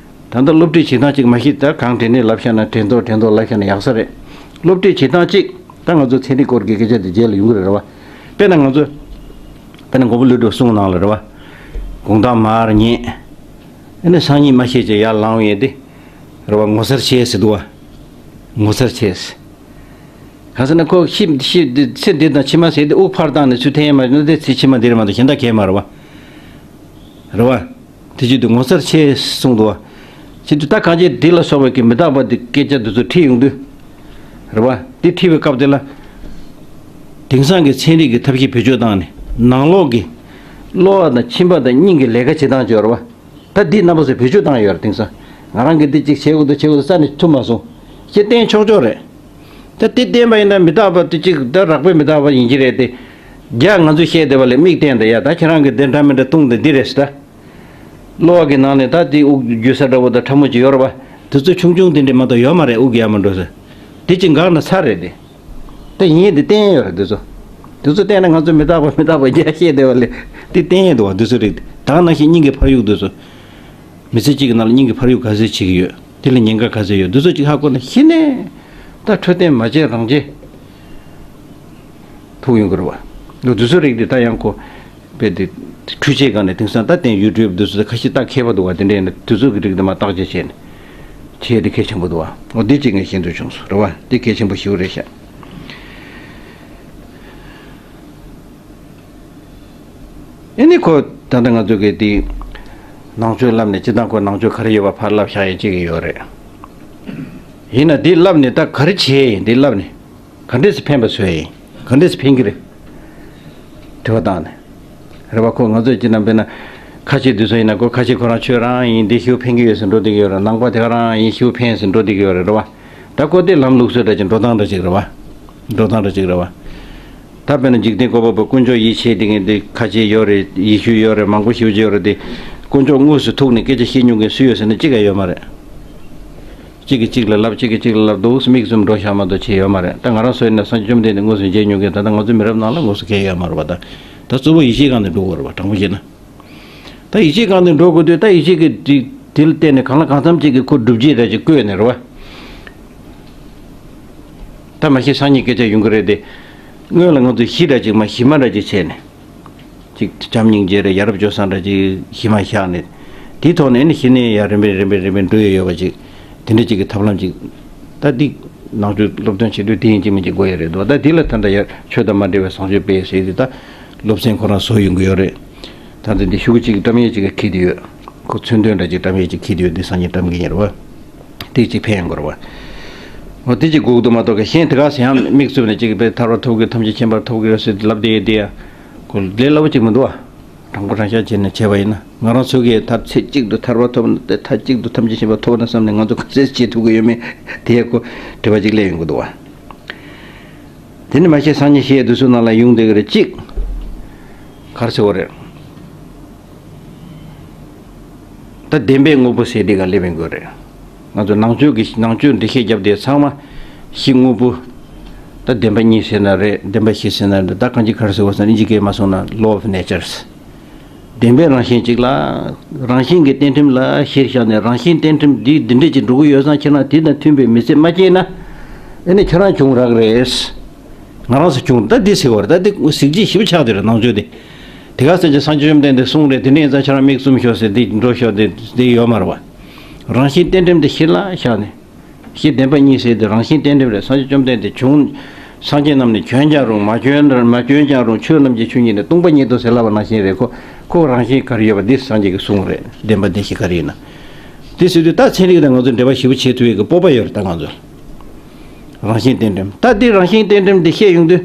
ད་ལྟ་སློབ་ཁྲིད་བྱེད་སྟངས་གཅིག་མ་གཞི་ད་གང་དྲན་ནས་ལབ་བཞག་ན་དྲན་ཐོག་དྲན་ཐོག་ལབ་བཞག་ན་ཡག་ས་རེད། སློབ་ཁྲིད་བྱེད་སྟངས་གཅིག་ད་ང་ཚོ་ཚན་རིག་སྐོར་གྱི་སྐད་ཆ་དེ་རྗེས་ལ་ཡོང་གི་རེད་ར་བ། དཔེར་ན་ང་ཚོ། དཔེར་ན་མགོན་པོ་ཀླུ་སྒྲུབ་གསུང་ནང་ལ་རེད་བ། དགོང་དག་མར་ཉལ། ཨ་ནི་སང་ཉིན་མ་ཤེས་ཅེས་ཡར་ལངས་ཡས་དེ། རེད་བ། ངོ་མཚར་ཆེ་ཟེར་འདུག་བ། ངོ་མཚར་ཆེ་ཟེར། གང་ཟེར་ན་ཁོ་ཤི་ཤི་ཚེ་འདི་དང་ཕྱི་མ་ཟེར་དེ་དབུགས་ཕར་བཏང་ནས་ཚུར་འཐེན་ཡས་མ་རེད་ན་དེ་ཚེ་ཕྱི་མ་འདི་རེད་མ་གཏོགས་གཞན་དག་གས་མ་རེད་བ། རེད་བ། དེ་བྱེད་དུས་ངོ་མཚར་ཆེ་གསུངས་འདུག་བ། བྱེད་དུས་ད་གང་ཅི་འདི་ལ་སོགས་པའི་གི་མི་རྟག་པ་འདི་སྐད་ཆ་འདི་ཚོ་ཁྲིད་ཡོང་དུས། རེད་བ། འདི་ཁྲིད་པའི་སྐབས་དེ་ལ། དེང་སང་གི་ཚན་རིག་གི་ཐབས་ཤེས་བེད་སྤྱོད་བཏང་ནས་ནང་ལོགས་ཀྱི་གློ་བ་དང་མཆིན་པ་དང་སྙིང་གི་ལས་ཀ་བྱེད་སྟངས་ཅིག་ཡོད་རེད་བ། ད་འདི་རྣམ་པ་ཚོས་བེད་སྤྱོད་བཏང་ཡོད་རེད། དེང་སང་ང་རང་གིས་འདི་གཅིག་བྱེད་དགོས་འདུག་བྱེད་དགོས་འདུག་རྩ་ནས་ཐུབ་མ་སོང་། ཅེས་བསྟན་ཆོག་ཆོག་རེད། ད་འདི་བསྟན་པ་ཡིན་ན་མི་རྟག་པ་དེ་གཅིག་ད་རགས་པའི་མི་རྟག་པ་ཡིན་གྱི་རེད་དེ། རྒྱ་ང་ཚོས་བཤད་བསྡད་པ་ལས་མིག་བསྟན་ད་ཡ་ད་ཁྱེད་རང་གིས་འདི་འདྲ་མི་འདྲ་བཏུང་ད་འདི་རེད་ཟེར་ད། གློ་བ་གི་ནང་ནས་ད་དེ་དབུགས་རྒྱུ་ས་འདྲ་བོ་དང་ཕྲ་མོ་ཅིག་ཡོད་རེད་བ། དེ་ཚོ་ཆུང་ཆུང་དེ་འདྲས་མ་གཏོགས་ཡོད་མ་རེད། དབུགས་ཡར་མར་འགྲོ་ས། དེ་ཅིག་འགག་ན་ཚར་རེད་དེ། དེ་ཡིན་དེ་བསྟན་ཡོད་རེད་དེ་ཚོ། དེ་ཚོ་བསྟན་ན་ང་ཚོ་མི་རྟག་པ་མི་རྟག་པ་རྒྱ་བཤད་བསྡད་པ་ལས་དེ་བསྟན་ཡོད་འདུག་བ། དེ་ཚོ་རེད། ད་ག་ནང་བཞིན་སྙིང་གི་འཕར་གཡུག་དེ་ཚོ། མི་ཚེ་གཅིག་གི་ནང་ལ་སྙིང་གི་འཕར་གཡུག་ག་ཚོད་བྱེད་ཀྱི་ཡོད། དེ་ལ་ཉེན་ཁ་ག་ཚོད་ཡོད། དེ་ཚོ་ཅིག་ཧ་གོ་ན་གཞི་ནས་ད་འཕྲོད་བསྟེན་མ་བྱས་རང་བྱས། ཐུག་ཡོང་གི་རེད་བ། ལོ་དུས་ཚོད་རིགས་འདི་ད་ཡང་ཁོ། དཔེ་དེ། འཕྲུལ་ཆས་སྒང་ནས་དེང་སང་ད་བསྟན་ཡུ་ཊུབ་འདི་ཚོ་ཁ་ཤས་ད་མཁས་པ་འདུག་བ། དེ་འདྲས་ནས་དུས་ཚོད་ཀྱི་རིགས་འདི་མ་བརྟག་དཔྱད་བྱས་ནས། བྱས་དེ་གལ་ཆེན་པོ་འདུག་བ། འོ་འདི་གཅིག་ངས་ཤེས་འདོད་བྱུང་སོང་རེད་བ། འདི་གལ་ཆེན་པོ་ཞེ་པོ་རེད་ཤག་ཨེ་ནི་ཁོ་ད་ལྟ་ང་ཚོ་གི་དེ། ནང་ཆོས་བསླབ་ནས་སྤྱིར་བཏང་ཁོ་ནང་ཆོས་ག་རེ་ཡོད་པ་ཕར་བསླབ་བཞག་ཡས་གཅིག་ཡོད་རེད། ཡིན་ན་འདི་བསླབ་ནས་ད་ག་རེ་བྱས་ཡིན་འདི་བསླབ་ནས། ག་འདྲས་སེ་ཕན་པ་བཟོས་ཡིན། ག་འདྲས་སེ་ཕན་གྱི་རེད། དྲི་བ་བཏང་ནས། རེད་བ། ཁོ་ང་ཚོས་ཅི་ནམ་དཔེར་ན། ཁ་ཆེ་དུས་ཚོད་ཡིན་ན་ཁོ་ཁ་ཆེ་ཁོ་རང་ཆོས་རང་ཡིན་འདི་ཤུགས་ཕན་གྱི་ཡོད་ཟེར་འགྲོ་བསྡད་ཀྱི་ཡོད་རེད། ནང་པ་དེ་ག་རང་ཡིན་ཤུགས་ཕན་ཟེར་འགྲོ་བསྡད་ཀྱི་ཡོད་རེད། རེད་བ། ད་ཁོ་དེ་ལམ་ལུགས་སྲོལ་འདྲ་ཅིག་འགྲོ་སྟངས་འདྲ་ཅིག་རེད་བ། འགྲོ་སྟངས་འདྲ་ཅིག་རེད་བ། ད་དཔེར་ན་འཇིག་རྟེན་བཀོད་པ་པོ་དཀོན་མཆོག་ཡིད་ཆེས་དེ་ངས་འདི་ཁ་ཆེ་ཡོད་རེད། ཡེ་ཤུ་ཡོད་རེད། མང་པོ་ཞེ་པོ་ཅིག་ཡོད་རེད་དེ། དཀོན་མཆོག་དངོས་སུ་ཐུག་ནས་སྐད་ཆ་བཤད་མྱོང་མཁན་སུ་ཡོད་ཟེར་ན་གཅིག་ཀྱང་ཡོད་མ་རེད། གཅིག་གིས་གཅིག་ལ་ལབ། གཅིག་གིས་གཅིག་ལ་ལབ་འདུག་མིག་བཙུམ་འགྲོ་བཞག་མ་གཏོགས་ཆེ་ཡོད་མ་རེད། ད་ང་རང་ཚོ་ཡིན་ན་སངས་རྒྱས་བཅོམ་ལྡན་འདས་དངོས་སུ་མཇལ་མྱོང་མཁན། ད་ལྟ་ང་ཚོའི་མི་རབས་ནང་ལ་དངོས་སུ་མཁྱེན་ཡོད་མ་རེད་པ། ད་ད་གཙོ་བོ་ཡིད་ཆེས་སྒང་ནས་འགྲོ་དགོས་རེད་པ། དྲང་པོ་བཤད་ན། ད་ཡིད་ཆེས་སྒང་ནས་འགྲོ་དགོས་དུས་ད་ཡིད་ཆེས་ཀྱི་དེ་དེ་ལ་བརྟེན་ནས་གང་ལ་གང་འཚམ་ཅིག་གི་ཁོ་སྒྲུབ་བྱེད་འདྲ་ཅིག་བཀོད་ནས་རེད་པ། ད་མ་གཞི་སང་ཉིན་སྐད་ཆ་ཡོང་གི་རེད་དེ། སྔོན་ལ་ང་ཚོས་གཞི་འདྲ་ཅིག་མ་གཞི་མ་འདྲ་ཅིག་བྱས་ནས། གཅིག་བྱམས་སྙིང་རྗེ་རེད། ཡ་རབས་སྤྱོད་བཟང་འདྲ་ཅིག་གཞི་མ་བཞག་ནས། དེའི་ཐོག་ནས་ནི་གཞི་ནས་ཡར་རིམ་པས་རིམ་པས་རིམ་པས་འགྲོ་ཡས་ཡོད་པ་ཅིག་དེ་འདྲ་ཅིག་གི་ཐབས་ལམ་ཅིག་ད་འདི་ནང་ཆོས་སློབ་སྟོན་བྱེད་དུས་དེ་ཡིན་གཅིག་མིན་གཅིག་དགོས་ཡས་རེད་འདུག་ད་འདི་ལ་ད་ལྟ་ཡར་ཆོས་དང་མ་འབྲེལ་བའི་བཟང་སྤྱོད་སྤེལ་ཟེར་དེ་ད་སློབ་ཚན་ཁོ་རང་བཟོ་ཡོང་གི་ཡོད་རེད། ད་ལྟ་འདི་ཤོག་གུ་གཅིག་བཀྲམ་ཡས་ཅིག་འཁྱེར་དུ་ཡོད། ཁོ་མཚོན་དོན་འདྲ་ཅིག་བཀྲམ་ཡས་ཅིག་འཁྱེར་དུ་ཡོད། འདི་སང་ཉིན་བཀྲམ་གི་ཡིན་རེད་བ། དེ་གཅིག་ཕན་ཡོང་གི་རེད་བ། འོ་དེ་གཅིག་དགོས་ཀྱི་འདུག་མ་གཏོགས་གཞན་དེ་ག་ཟེ་ཡང་མིག་བཙུམ་ནས་གཅིག་པའི་ཐར་པ་ཐོབ་གི་ཐམས་ཅད་མཁྱེན་པར་ཐོབ་གི་རེད་ཟེར་ལབ་བསྡད་ཡས་དེ་ཡ། ཁོ་ལས་སླ་པོ་གཅིག་མི་འདུག་བ། དྲང་པོ་རང་ཤག་བྱས་ནས་བྱས་པ་ཡིན་ན། ང་རང་ཚོ་གིས་ད་ཚེ་གཅིག་ཏུ་ཐར་པ་ཐོབ་ན་དེ་མཐའ་གཅིག་ཏུ་ཐམས་ཅད་མཁྱེན་པ་ཐོབ་ན་བསམ་ནས་ང་ཚོ་ག་ཚོད་བྱེད་ཐུབ་ཀྱི་ཡོད་མེད་དེ་ཡ་ཁོ་དྲི་བ་གཅིག་སླེབས་ཡོང་གི་འདུག་བ། དེ་ནི་མ་གཞི་སང་ཉིན་བཤད་དུས་ཚོད་ནང་ལ་ཡོང་བསྡད་ཀྱི་རེད་གཅིག་ག་རེ་ཟེར་བ་རེད། ད་བདེན་པའི་དངོས་པོ་ཟེར་དེ་ག་སླེབས་ཡོང་གི་རེད། ང་ཚོ་ནང་ཆོས་ཀྱི་ནང་ཆོས་འགྲེལ་བཤད་རྒྱབ་དེ་ཚང་མ་གཞི་དངོས་པོ། ད་བདེན་པ་གཉིས་ཟེར་ན་རེད། བདེན་པ་བཞི་ཟེར་ན་རེད། ད་གང་ཅི་ག་རེ་ཟེར་བ་ཟེར་ན་ཨིན་ཇི་སྐད་མ་སོང་ན་law of natures། བདེན་པའི་རང་བཞིན་གཅིག་ལ། རང་བཞིན་གྱི་གཏན་ཁྲིམས་ལ་གཞིར་བཞག་ནས་རང་བཞིན་གཏན་ཁྲིམས་འདི་འདི་འདྲས་ཀྱི་འགྲོ་གི་ཡོད་ཙང་ཁྱེད་རང་དེ་དང་མཐུན་པའི་མི་ཚེ་མ་སྐྱེལ་ན། ཨེ་ནི་ཁྱེད་རང་བྱུང་རག་རེད། ང་རང་ཚོ་བྱུང་ད་འདི་ཟེར་བ་རེད། ད་འདི་གཟི་བརྗིད་ཞིབ་ཆགས་དེ་རེད་ནང་ཆོས་དེ། དེ་ག་ཟེར་གྱི་སངས་རྒྱས་བཅོམ་ལྡན་འདས་གསུངས་རེད། དེ་ནས་ཡིན་ཙང་ཁྱེད་རང་མིག་བཙུམ་ཤོག་ཟེར་འདི་འགྲོ་ཤོག་དེ་འདི་ཡོད་མ་རེད་བ། རང་བཞིན་གཏན་ཁྲིམས་དེ་གཞི་ལ་བཞག་ནས། གཞི་བདེན་པ་གཉིས་ཟེར་དེ་རང་བཞིན་གཏན་ཁྲིམས་རེད། སངས་རྒྱས་བཅོམ་ལྡན་འདས་བྱུང་། སངས་རྒྱས་རྣམས་ནི་བྱོན་ཀྱང་རུང་མ་བྱོན་མ་བྱོན་ཀྱང་རུང་ཆོས་རྣམས་ཀྱི་ཆོས་ཉིད་ནི་སྟོང་པ་ཉིད་དོ་ཟེར་ལབ་པ་ནང་བཞིན་རེད། ཁོ་ཁོ་རང་བཞིན་ག་རེ་ཡོད་པ་འདི་སངས་རྒྱས་ཀྱིས་གསུངས་རེད། བདེན་པ་བདེན་བཞི་ག་རེ་ཡིན་ན། དེ་ཟེར་དུས་ད་ཚན་རིག་དང་ང་ཚོ་འབྲེལ་བ་ཞེ་པོ་བྱེད་ཐུབ་ཡས་ཀྱི་སྤོབས་པ་ཡོད་རེད་ད་ང་ཚོ། རང་བཞིན་གཏན་ཁྲིམས་ད་འདི་རང་བཞིན་གཏན་ཁྲིམས་འདི་བཤད་ཡོང་དུས།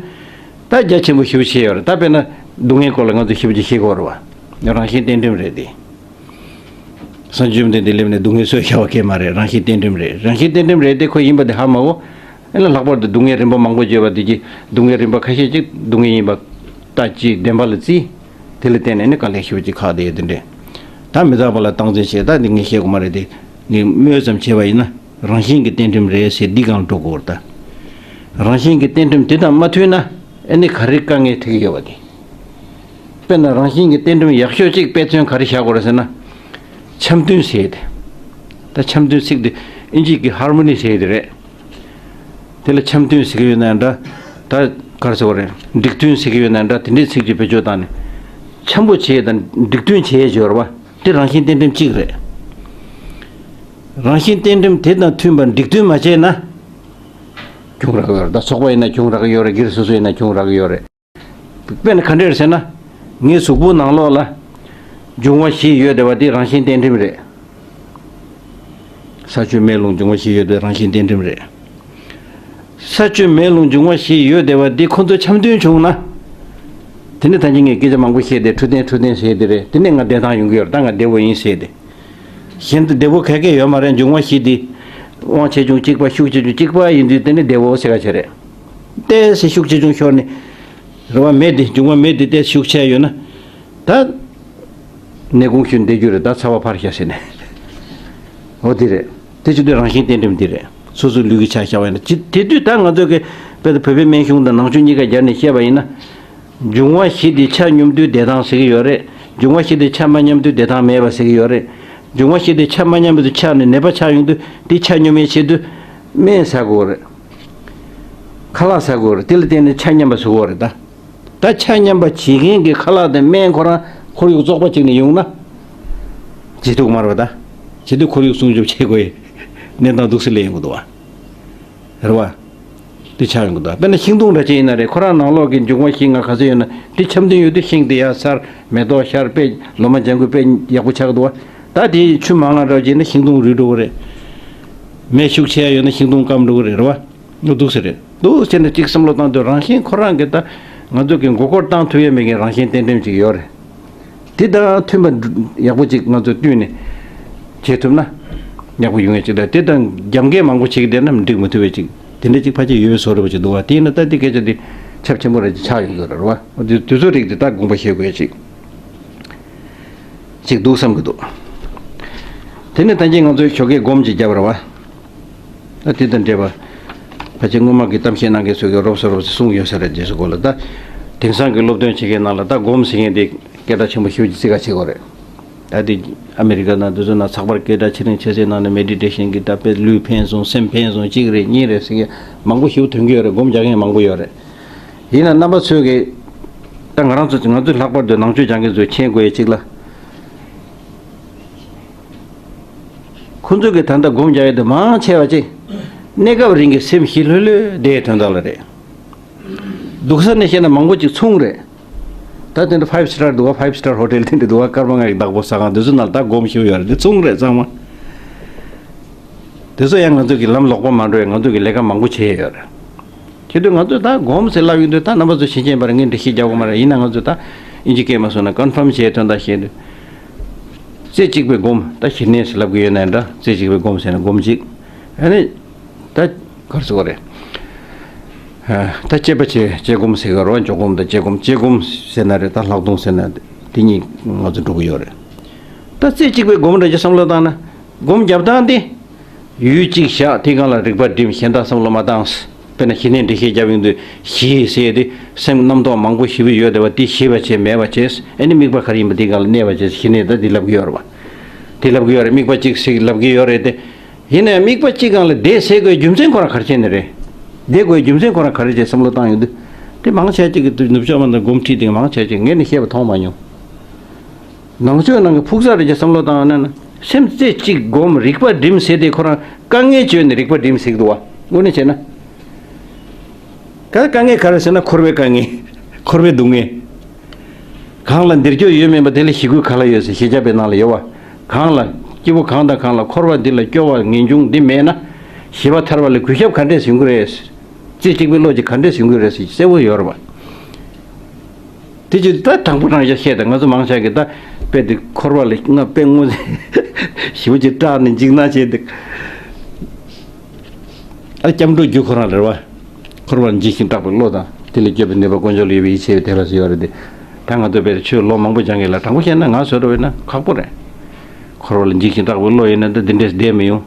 ད་རྒྱ་ཆེན་པོ་ཞེ་པོ་བྱས་ཡོད་རེད། ད་དཔེར་ན་སྡུག་བསྔལ་སྐོར་ལ་ང་ཚོ་ཞེ་པོ་ཅིག་བཤད་དགོས་རེད་བ། རང་བཞིན་གཏན་ཁྲིམས་རེད་དེ། སངས་རྒྱས་བཅོམ་ལྡན་འདས་སླེབས་ནས་སྡུག་བསྔལ་བཟོས་བཞག་པ་སྐད་མ་རེད། རང་བཞིན་གཏན་ཁྲིམས་རེད། རང་བཞིན་གཏན་ཁྲིམས་རེད་དེ་ཁོ་ཡིན་པ་དེ་ཧ་མ་གོ། ཨེ་ལ་ལྷག་པར་དུ་སྡུག་བསྔལ་རིམ་པ་མང་པོ་བརྗོད་པ་དེ་གྱིས་སྡུག་བསྔལ་རིམ་པ་ཁ་ཤས་ཅིག་སྡུག་བསྔལ་ཡིན་པ་ལྟ་ཅི་བདེན་པ་ལ་བརྩི། དེ་ལ་བརྟེན་ནས་ནི་དཀའ་ལས་ཞེ་པོ་ཅིག་ཁག་བསྡད་ཡོད་དེ་འདྲས། ད་མི་རྟག་པ་ལ་སྟངས་འཛིན་བྱེད། ད་འདི་ངས་བཤད་དགོས་མ་རེད་དེ། ངས་སྨོས་ཙམ་བྱས་པ་ཡིན་ན། རང་བཞིན་གྱི་རྟེན་འབྲེལ་རེད་ཟེར་འདི་སྒང་འགྲོ་དགོས་རེད་ད། རང་བཞིན་གྱི་རྟེན་འབྲེལ་དེ་དང་མ་མཐུན་ན། ཨ་ནི་ག་རེ་དཀའ་ངལ་འཕྲད་ཀྱི་ཡོད་པ་དེ། དཔེར་ན་རང་བཞིན་གྱི་རྟེན་འབྲེལ་ཡག་ཤོས་གཅིག་དཔེ་མཚོན་ག་རེ་བཞག་དགོས་རེད་ཟེར་ན། འཆམ་མཐུན་ཟེར་ཏེ། ད་འཆམ་མཐུན་ཚིག་འདི་ཨིན་ཇི་གི་ཧར་མོ་ནི་ཟེར་ཏེ་རེད། དེ་ལ་འཆམ་མཐུན་ཟེར་གྱི་ཡོད་ན་འདྲ། ད་ག་རེ་ཟེར་དགོས་རེད། འགྲིག་མཐུན་ཟེར་གྱི་ཡོད་ན་འདྲ། དེ་འདྲའི་ཚིག་ཅིག་བེད་སྤྱོད་བཏང་ནས། འཆམ་པོ་བྱེད་དང་འགྲིག་མཐུན་བྱེད་ཡས་ཡོད་རེད་བ། དེ་རང་བཞིན་རྟེན་འབྲེལ་གཅིག་རེད། རང་བཞིན་རྟེན་འབྲེལ་དེ་དང་མཐུན་པར་འགྲིག་མཐུན་མ་བྱས་ན། གྱོང་རག་གི་ཡོད་རེད། ད་ཚོགས་པ་ཡིན་ན་གྱོང་རག་གི་ཡོད་རེད། སྒེར་སོ་སོ་ཡིན་ན་གྱོང་རག་གི་ཡོད་རེད། དཔེར་ན་ག་འདྲ་རེད་ཟེར་ན། ངའི་གཟུགས་པོ་ནང་ལོགས་ལ་འབྱུང་བ་བཞི་ཡོད་བསྡད་པ་དེ་རང་བཞིན་རྟེན་འབྲེལ་རེད། ས་ཆུ་མེ་རླུང་འབྱུང་བ་བཞི་ཡོད་བསྡད་རང་བཞིན་རྟེན་འབྲེལ་རེད། ས་ཆུ་མེ་རླུང་འབྱུང་བ་བཞི་ཡོད་བསྡད་པ་འདི་ཁོ་ཚོ་འཆམ་མཐུན་བྱུང་ན། དེ་ནི་ད་གིན་ངས་སྐད་ཆ་མང་པོ་བཤད་དེ་འཕྲོད་བསྟེན་འཕྲོད་བསྟེན་ཟེར་དེ་རེད། དེ་ནས་ང་བདེ་ཐང་ཡོང་གི་ཡོད་རེད། ད་ང་བདེ་བོ་ཡིན་ཟེར་ཏེ། གཞན་དུ་བདེ་བོ་ག་གེ་ཡོད་མ་རེད། འབྱུང་བ་བཞི་འདི། དབང་ཆེ་ཆུང་གཅིག་པ་ཤུགས་ཆེ་ཆུང་གཅིག་པ་ཡིན་དུས་དེ་ནི་བདེ་བོ་ཟེར་ག་བྱེད་རེད། ཏོག་ཙམ་ཤུགས་ཆེ་ཆུང་ཤོར་ནས། རེད་བ། མེ་འདི་འབྱུང་བ་མེ་འདི་ཏོག་ཙམ་ཤུགས་ཆེ་ཡོད་ན། ད། ནད་གུང་ཤུན་བསྡད་རྒྱུ་རེད། ད་ཚ་བ་འཕར་ཤག་ཟེར་ནས། འོ་དེ་རེད། དེ་བྱེད་དུས་རང་བཞིན་རྟེན་འབྲེལ་འདི་རེད། སོ་སོའི་ལུས་ཀྱི་ཆ་བཞག་པ་ཡིན་ན། ཅི་དེ་དུས་ད་ང་ཚོ་གི་དཔེ་ད་བོད་པའི་སྨན་གཞུང་དང་ནང་ཆོས་གཉིས་ཀ་སྦྱར་ནས་བཤད་པ་ཡིན་ན། འབྱུང་བ་བཞི་དེ་ཆ་སྙོམས་དུས་བདེ་ཐང་ཟེར་གྱི་ཡོད་རེད། འབྱུང་བ་བཞི་དེ་ཆ་མ་མཉམ་དུས་བདེ་ཐང་མེད་པ་ཟེར་གྱི་ཡོད་རེད། འབྱུང་བ་བཞི་དེ་ཆ་མ་མཉམ་དུ་ཆགས་ནས་ནད་པ་ཆགས་ཡོང་དུས་དེ་ཆ་སྙོམས་ཡས་ཆེད་དུ་སྨན་ཟ་དགོས་རེད། ཁ་ལག་ཟ་དགོས་རེད། དེ་ལ་བརྟེན་ནས་ཆ་མཉམ་པ་བཟོ་དགོས་རེད་ད། ད་ཆ་མཉམ་པ་བྱེད་མཁན་གྱི་ཁ་ལག་དང་སྨན་ཁོ་རང་ཁོར་ཡུག་བཙོག་པ་ཅིག་ནས་ཡོང་ན། བྱེད་ཐུབ་མ་རེད་པ་ད། བྱེད་དུས་ཁོར་ཡུག་སྲུང་སྐྱོབ་བྱེད་དགོས་ཡི། གནས་སྟངས་འདུག་སེ་སླེབས་ཡོང་གི་འདུག་བ། རེད་བ། དེ་ཆགས་ཡོང་གི་འདུག་དཔེར་ན་ཤིང་སྡོང་འདྲ་ཅིག་ཡིན་ན་རེད། ཁོ་རང་ནང་ལོགས་ཀྱི་འབྱུང་བ་བཞི་ལྔ་ག་ཚོད་ཡོད་ན་དེ་འཆམ་མཐུན་ཡོད་དུས་ཤིང་དེ་ཡར་སར་མེ་ཏོག་ཤར་དཔེ་ལོ་མ་ལྗང་ཁུ་དཔེ་ཡག་པོ་ཆགས་འདུག་བ། ད་དེ་ཆུ་མང་ང་འདྲ་བ་ཅིག་ཡིན་ན་ཤིང་སྡོང་རུལ་འགྲོ་གི་རེད། མེ་ཤུགས་ཆེ་ཡ་ཡོད་ན་ཤིང་སྡོང་སྐམ་འགྲོ་གི་རེད། རེད་བ། འོ་འདུག་སེ་རེད། འདུག་སེ་ནས་གཅིག་བསམ་བློ་བཏང་དུས་རང་བཞིན་ཁོ་རང་གི་ད་ང་ཚོ་གི་མགོ་སྐོར་བཏང་ཐུབ་ཡས་མེད་མཁན་རང་བཞིན་རྟེན་འབྲེལ་ཅིག་ཡོད་རེད། དེ་དང་མཐུན་པ་ཡག་པོ་ཅིག་ང་ཚོ་བསྟུན་ནས་བྱེད་ཐུབ་ན་ཡག་པོ་ཡོང་ཡས་ཅིག་དང་། དེ་དང་རྒྱབ་འགལ་མང་པོ་བྱེད་ཀྱི་བསྡད་ན་འགྲིག་མི་ཐུབ་པའི་ཅིག་དེ་འདྲ་ཅིག་ཕལ་ཆེར་ཡོད་པའི་བཟོ་འདྲ་པོ་ཅིག་འདུག་བ། དེ་ཡིན་ན་ད་དེ་སྐད་ཆ་དེ་ཁྱབ་ཆེན་པོ་རེད་ཅིག་ཆགས་ཡོང་གི་རེད་བ། འོ་དེ་དུས་ཚོད་རིགས་དེ་ད་དགོངས་པ་བཞེས་དགོས་ཡས་ཅིག་ཅིག་འདུག་བསམ་གྱི་འདུག་དེ་ནས་ད་གིན་ང་ཚོས་ཞོགས་ཀས་སྒོམ་ཅིག་བརྒྱབ་ར་བ། ད་དེ་དང་འབྲེལ་བ། ཕལ་ཆེར་སྔོན་མ་གི་གཏམ་བཤད་གནང་མཁན་ཚོས་ཀྱི་རོབ་ཙམ་རོབ་ཙམ་གསུངས་ཡོད་ས་རེད། རྗེས་སུ་གོ་ལ་ད། དེང་སང་གི་སློབ་སྟོན་བྱེད་མཁན་ནང་ལ་ད་སྒོམ་ཟེར་མཁན་དེ་སྐད་གྲགས་ཆེན་པོ་ཞེ་པོ་ཅིག་བརྩི་ག་བྱེད་ཀྱི་ཡོད་རེད། ད་དེ་ཨ་མེ་རི་ཀ་ནང་དེ་ཚོ་ནང་ཚགས་པར་སྐད་གྲགས་ཆེ་རིང་ཆེ་སའི་ནང་ནས་མེ་ཌི་ཊེ་ཤན་གྱི་ད་དཔེ་ལུས་ཕན་སོང་སེམས་ཕན་སོང་གཅིག་རེད་གཉིས་རེད་ཟེར་མཁན་མང་པོ་ཞེ་པོ་ཐོན་གྱི་ཡོད་རེད། སྒོམ་རྒྱག་མཁན་མང་པོ་ཡོད་རེད། ཡིན་ན་རྣམ་པ་ཚོས་ཀྱི། ད་ང་རང་ཚོ་ང་ཚོས་ལྷག་པར་དུ་ནང་ཆོས་སྦྱང་མཁན་ཚོས་མཁྱེན་དགོས་ཡ་གཅིག་ལ། ཁོ་ཚོས་ཀྱི་ད་ལྟ་སྒོམ་རྒྱག་ཡ་དེ་མང་ཆེ་བ་ཅིག་གནས་སྐབས་རིང་གི་སེམས་ཞི་ལྷོད་ལྷོད་བསྡད་དོན་དག་ལ་རེད། སྡུག་ས་ནས་བཤད་ན་མང་པོ་ཅིག་ཚོང་རེད། ད་དེ་འདྲ་ཕའིབ་སི་ཊར་འདུག་བ། ཕའིབ་སི་ཊར་ཧོ་ཊེལ་དེ་འདྲ་འདུག་བ། སྐར་མ་ལྔ་ཡི་བདག་པོ་ཟ་ཁང་དེ་ཚོ་ནང་ལ་ད་སྒོམ་ཞིག་ཡོད་རེད། དེ་ཚོང་རེད་ཚང་མ། དེ་ཚོ་ཡང་ང་ཚོ་གི་ལམ་ལོག་པ་མ་འགྲོ་ཡ་ང་ཚོ་གི་ལས་ཀ་མང་པོ་བྱས་ཡོད་རེད། བྱེད་དུས་ང་ཚོས་ད་སྒོམ་ཟེར་ལབ་ཡོང་དུས་ད་རྣམ་པ་ཚོ་ཤེས་ཀྱིན་པ་རེད། ངས་འགྲེལ་བཤད་རྒྱག་དགོས་མ་རེད། ཡིན་ན་ང་ཚོས་ད་ཨིན་ཇི་སྐད་མ་སོང་ན་ཀོན་ཕམ་བྱས་དོན་དག་བཤད་དུས། རྩེ་གཅིག་པའི་སྒོམ། ད་ཞི་གནས་ཟེར་ལབ་ཀྱི་ཡོད་ན་འདྲ། རྩེ་གཅིག་པའི་སྒོམ་ཟེར་ན་སྒོམ་གཅིག་ཨ་ནི། ད་ག་རེ་ཟེར་དགོས་རེད། ད་དཔྱད་པ་བྱེད། དཔྱད་སྒོམ་ཟེར་གི་རེད་བ། འཇོག་སྒོམ་དང་དཔྱད་སྒོམ། དཔྱད་སྒོམ་ཟེར་ན་རེད། ད་ལྷག་མཐོང་ཟེར་ན་དེ་གཉིས་ང་ཚོ་འགྲོ་གི་ཡོད་རེད། ད་རྩེ་གཅིག་པའི་སྒོམ་འདྲ་ཅིག་བསམ་བློ་བཏང་ན། སྒོམ་རྒྱབ་སྟངས་དེ། ཡུལ་གཅིག་བཞག་དེའི་སྒང་ལ་རིག་པ་སྒྲིམ། གཞན་དག་བསམ་བློ་མ་བཏང་། དཔེར་ན་ཞི་གནས་འགྲེལ་བཤད་རྒྱབ་ཡོང་དུས་ཞི་ཟེར་དེ་སེམས་རྣམ་རྟོག་མང་པོ་ཞེ་པོ་ཡོད་བསྡད་པ་དེ་ཞི་བ་བྱས་མེད་པ་བྱས། ཨ་ནི་དམིགས་པ་ག་རེ་ཡིན་པ་དེའི་སྒང་ལ་གནས་པ་བྱས། ཞི་གནས་ད་དེ་ལབ་ཀྱི་ཡོད་རེད་བ། དེ་ལབ་ཀྱི་ཡོད་རེད། དམིགས་པ་གཅིག་ཟེར་ལབ་ཀྱི་ཡོད་རེད་དེ། ཡིན་ནའང་དམིགས་པ་གཅིག་སྒང་ལ་བསྡད་ཟེར་དགོས་རྒྱུ་མཚན་ཁོ་རང་ག་རེ་བྱས་ནས་རེད། བསྡད་དགོས་རྒྱུ་མཚན་ཁོ་རང་ག་རེ་བྱས་བསམ་བློ་བཏང་ཡོང་དུས། དེ་མང་ཆེ་གཅིག་གིས་དུས་ནུབ་ཕྱོགས་མ་དང་སྒོམ་ཁྲིད་དེ་མང་ཆེ་གཅིག་ངས་ནི་བཤད་པ་མཐོང་མ་མྱོང་། ནང་ཆོས་ནང་གི་ཕུགས་བསམ་རེ་ཅིག་བསམ་བློ་བཏང་ན་ན། སེམས་རྩེ་གཅིག་སྒོམ། རིག་པ་སྒྲིམ་ཟེར་དེ་ཁོ་རང་དཀའ་ངལ་བརྗོད་ནས་རིག་པ་སྒྲིམ་ཟེར་གི་འདུག་བ། དངོས་གནས་བྱས་ན། ག་དཀའ་ངལ་ག་རེ་ཟེར་ན་འཁོར་བའི་དཀའ་ངལ། འཁོར་བའི་སྡུག་བསྔལ། གང་ལ་འདིར་སྐྱོ་ཡོད་མིན་པ་དེ་ལ་ཞི་རྒོལ་ག་ལ་ཡོད་ཟེར་ཞི་ཆགས་པའི་ནང་ལ་ཡོད་བ། གང་ལ་སྐྱིད་པོ་གང་དང་གང་ལ་འཁོར་བ་འདི་ལ་སྐྱོ་བ་ངེས་འབྱུང་འདི་མེད་ན། ཞི་བ་ཐར་བ་ལ་གུས་ཞབས་ག་འདྲས་ཡོང་གི་རེད། རྩེ་གཅིག་པའི་བློ་ཅིག་ག་འདྲས་ཡོང་གི་རེད་ཟེར་གསལ་བོ་ཡོད་རེད་བ། དེ་ཅིག་ད་དྲང་པོ་དྲང་བཞག་བཤད་དང་། ང་ཚོ་མང་ཆེ་གིས་ད་དཔེ་དེ་འཁོར་བ་ལ་ང་དཔེ་དངོས་ཞེ་པོ་ཅིག་སྐྲག་ནས་འཇིགས་སྣང་བྱས་འདུག་ཨ། སྐྱབས་འགྲོ་རྒྱུ་ཁོ་རང་རེད་བ། འཁོར་བར་འཇིགས་ཤིང་སྐྲག་པའི་བློ་དང་། དེ་ལས་སྐྱོབ་པའི་ནུས་པ་དཀོན་མཆོག་ལ་ཡོད་པའི་ཡིད་ཆེས་པའི་དད་པ་ཟེར་ཡོད་རེད་དེ། ཡང་ང་ཚོ་བས་ཆོས་ལོ་མང་པོ་སྦྱང་གི་ལ། དྲང་པོ་བཤད་ན་ང་བཟོ་འདྲ་བས་ན་ཁག་པོ་རེད། འཁོར་བ་ལ་འཇིགས་ཤིང་སྐྲག་པའི་བློ་ཡིན་ན་ད་འདི་འདྲས་བསྡད་མི་ཡོང་།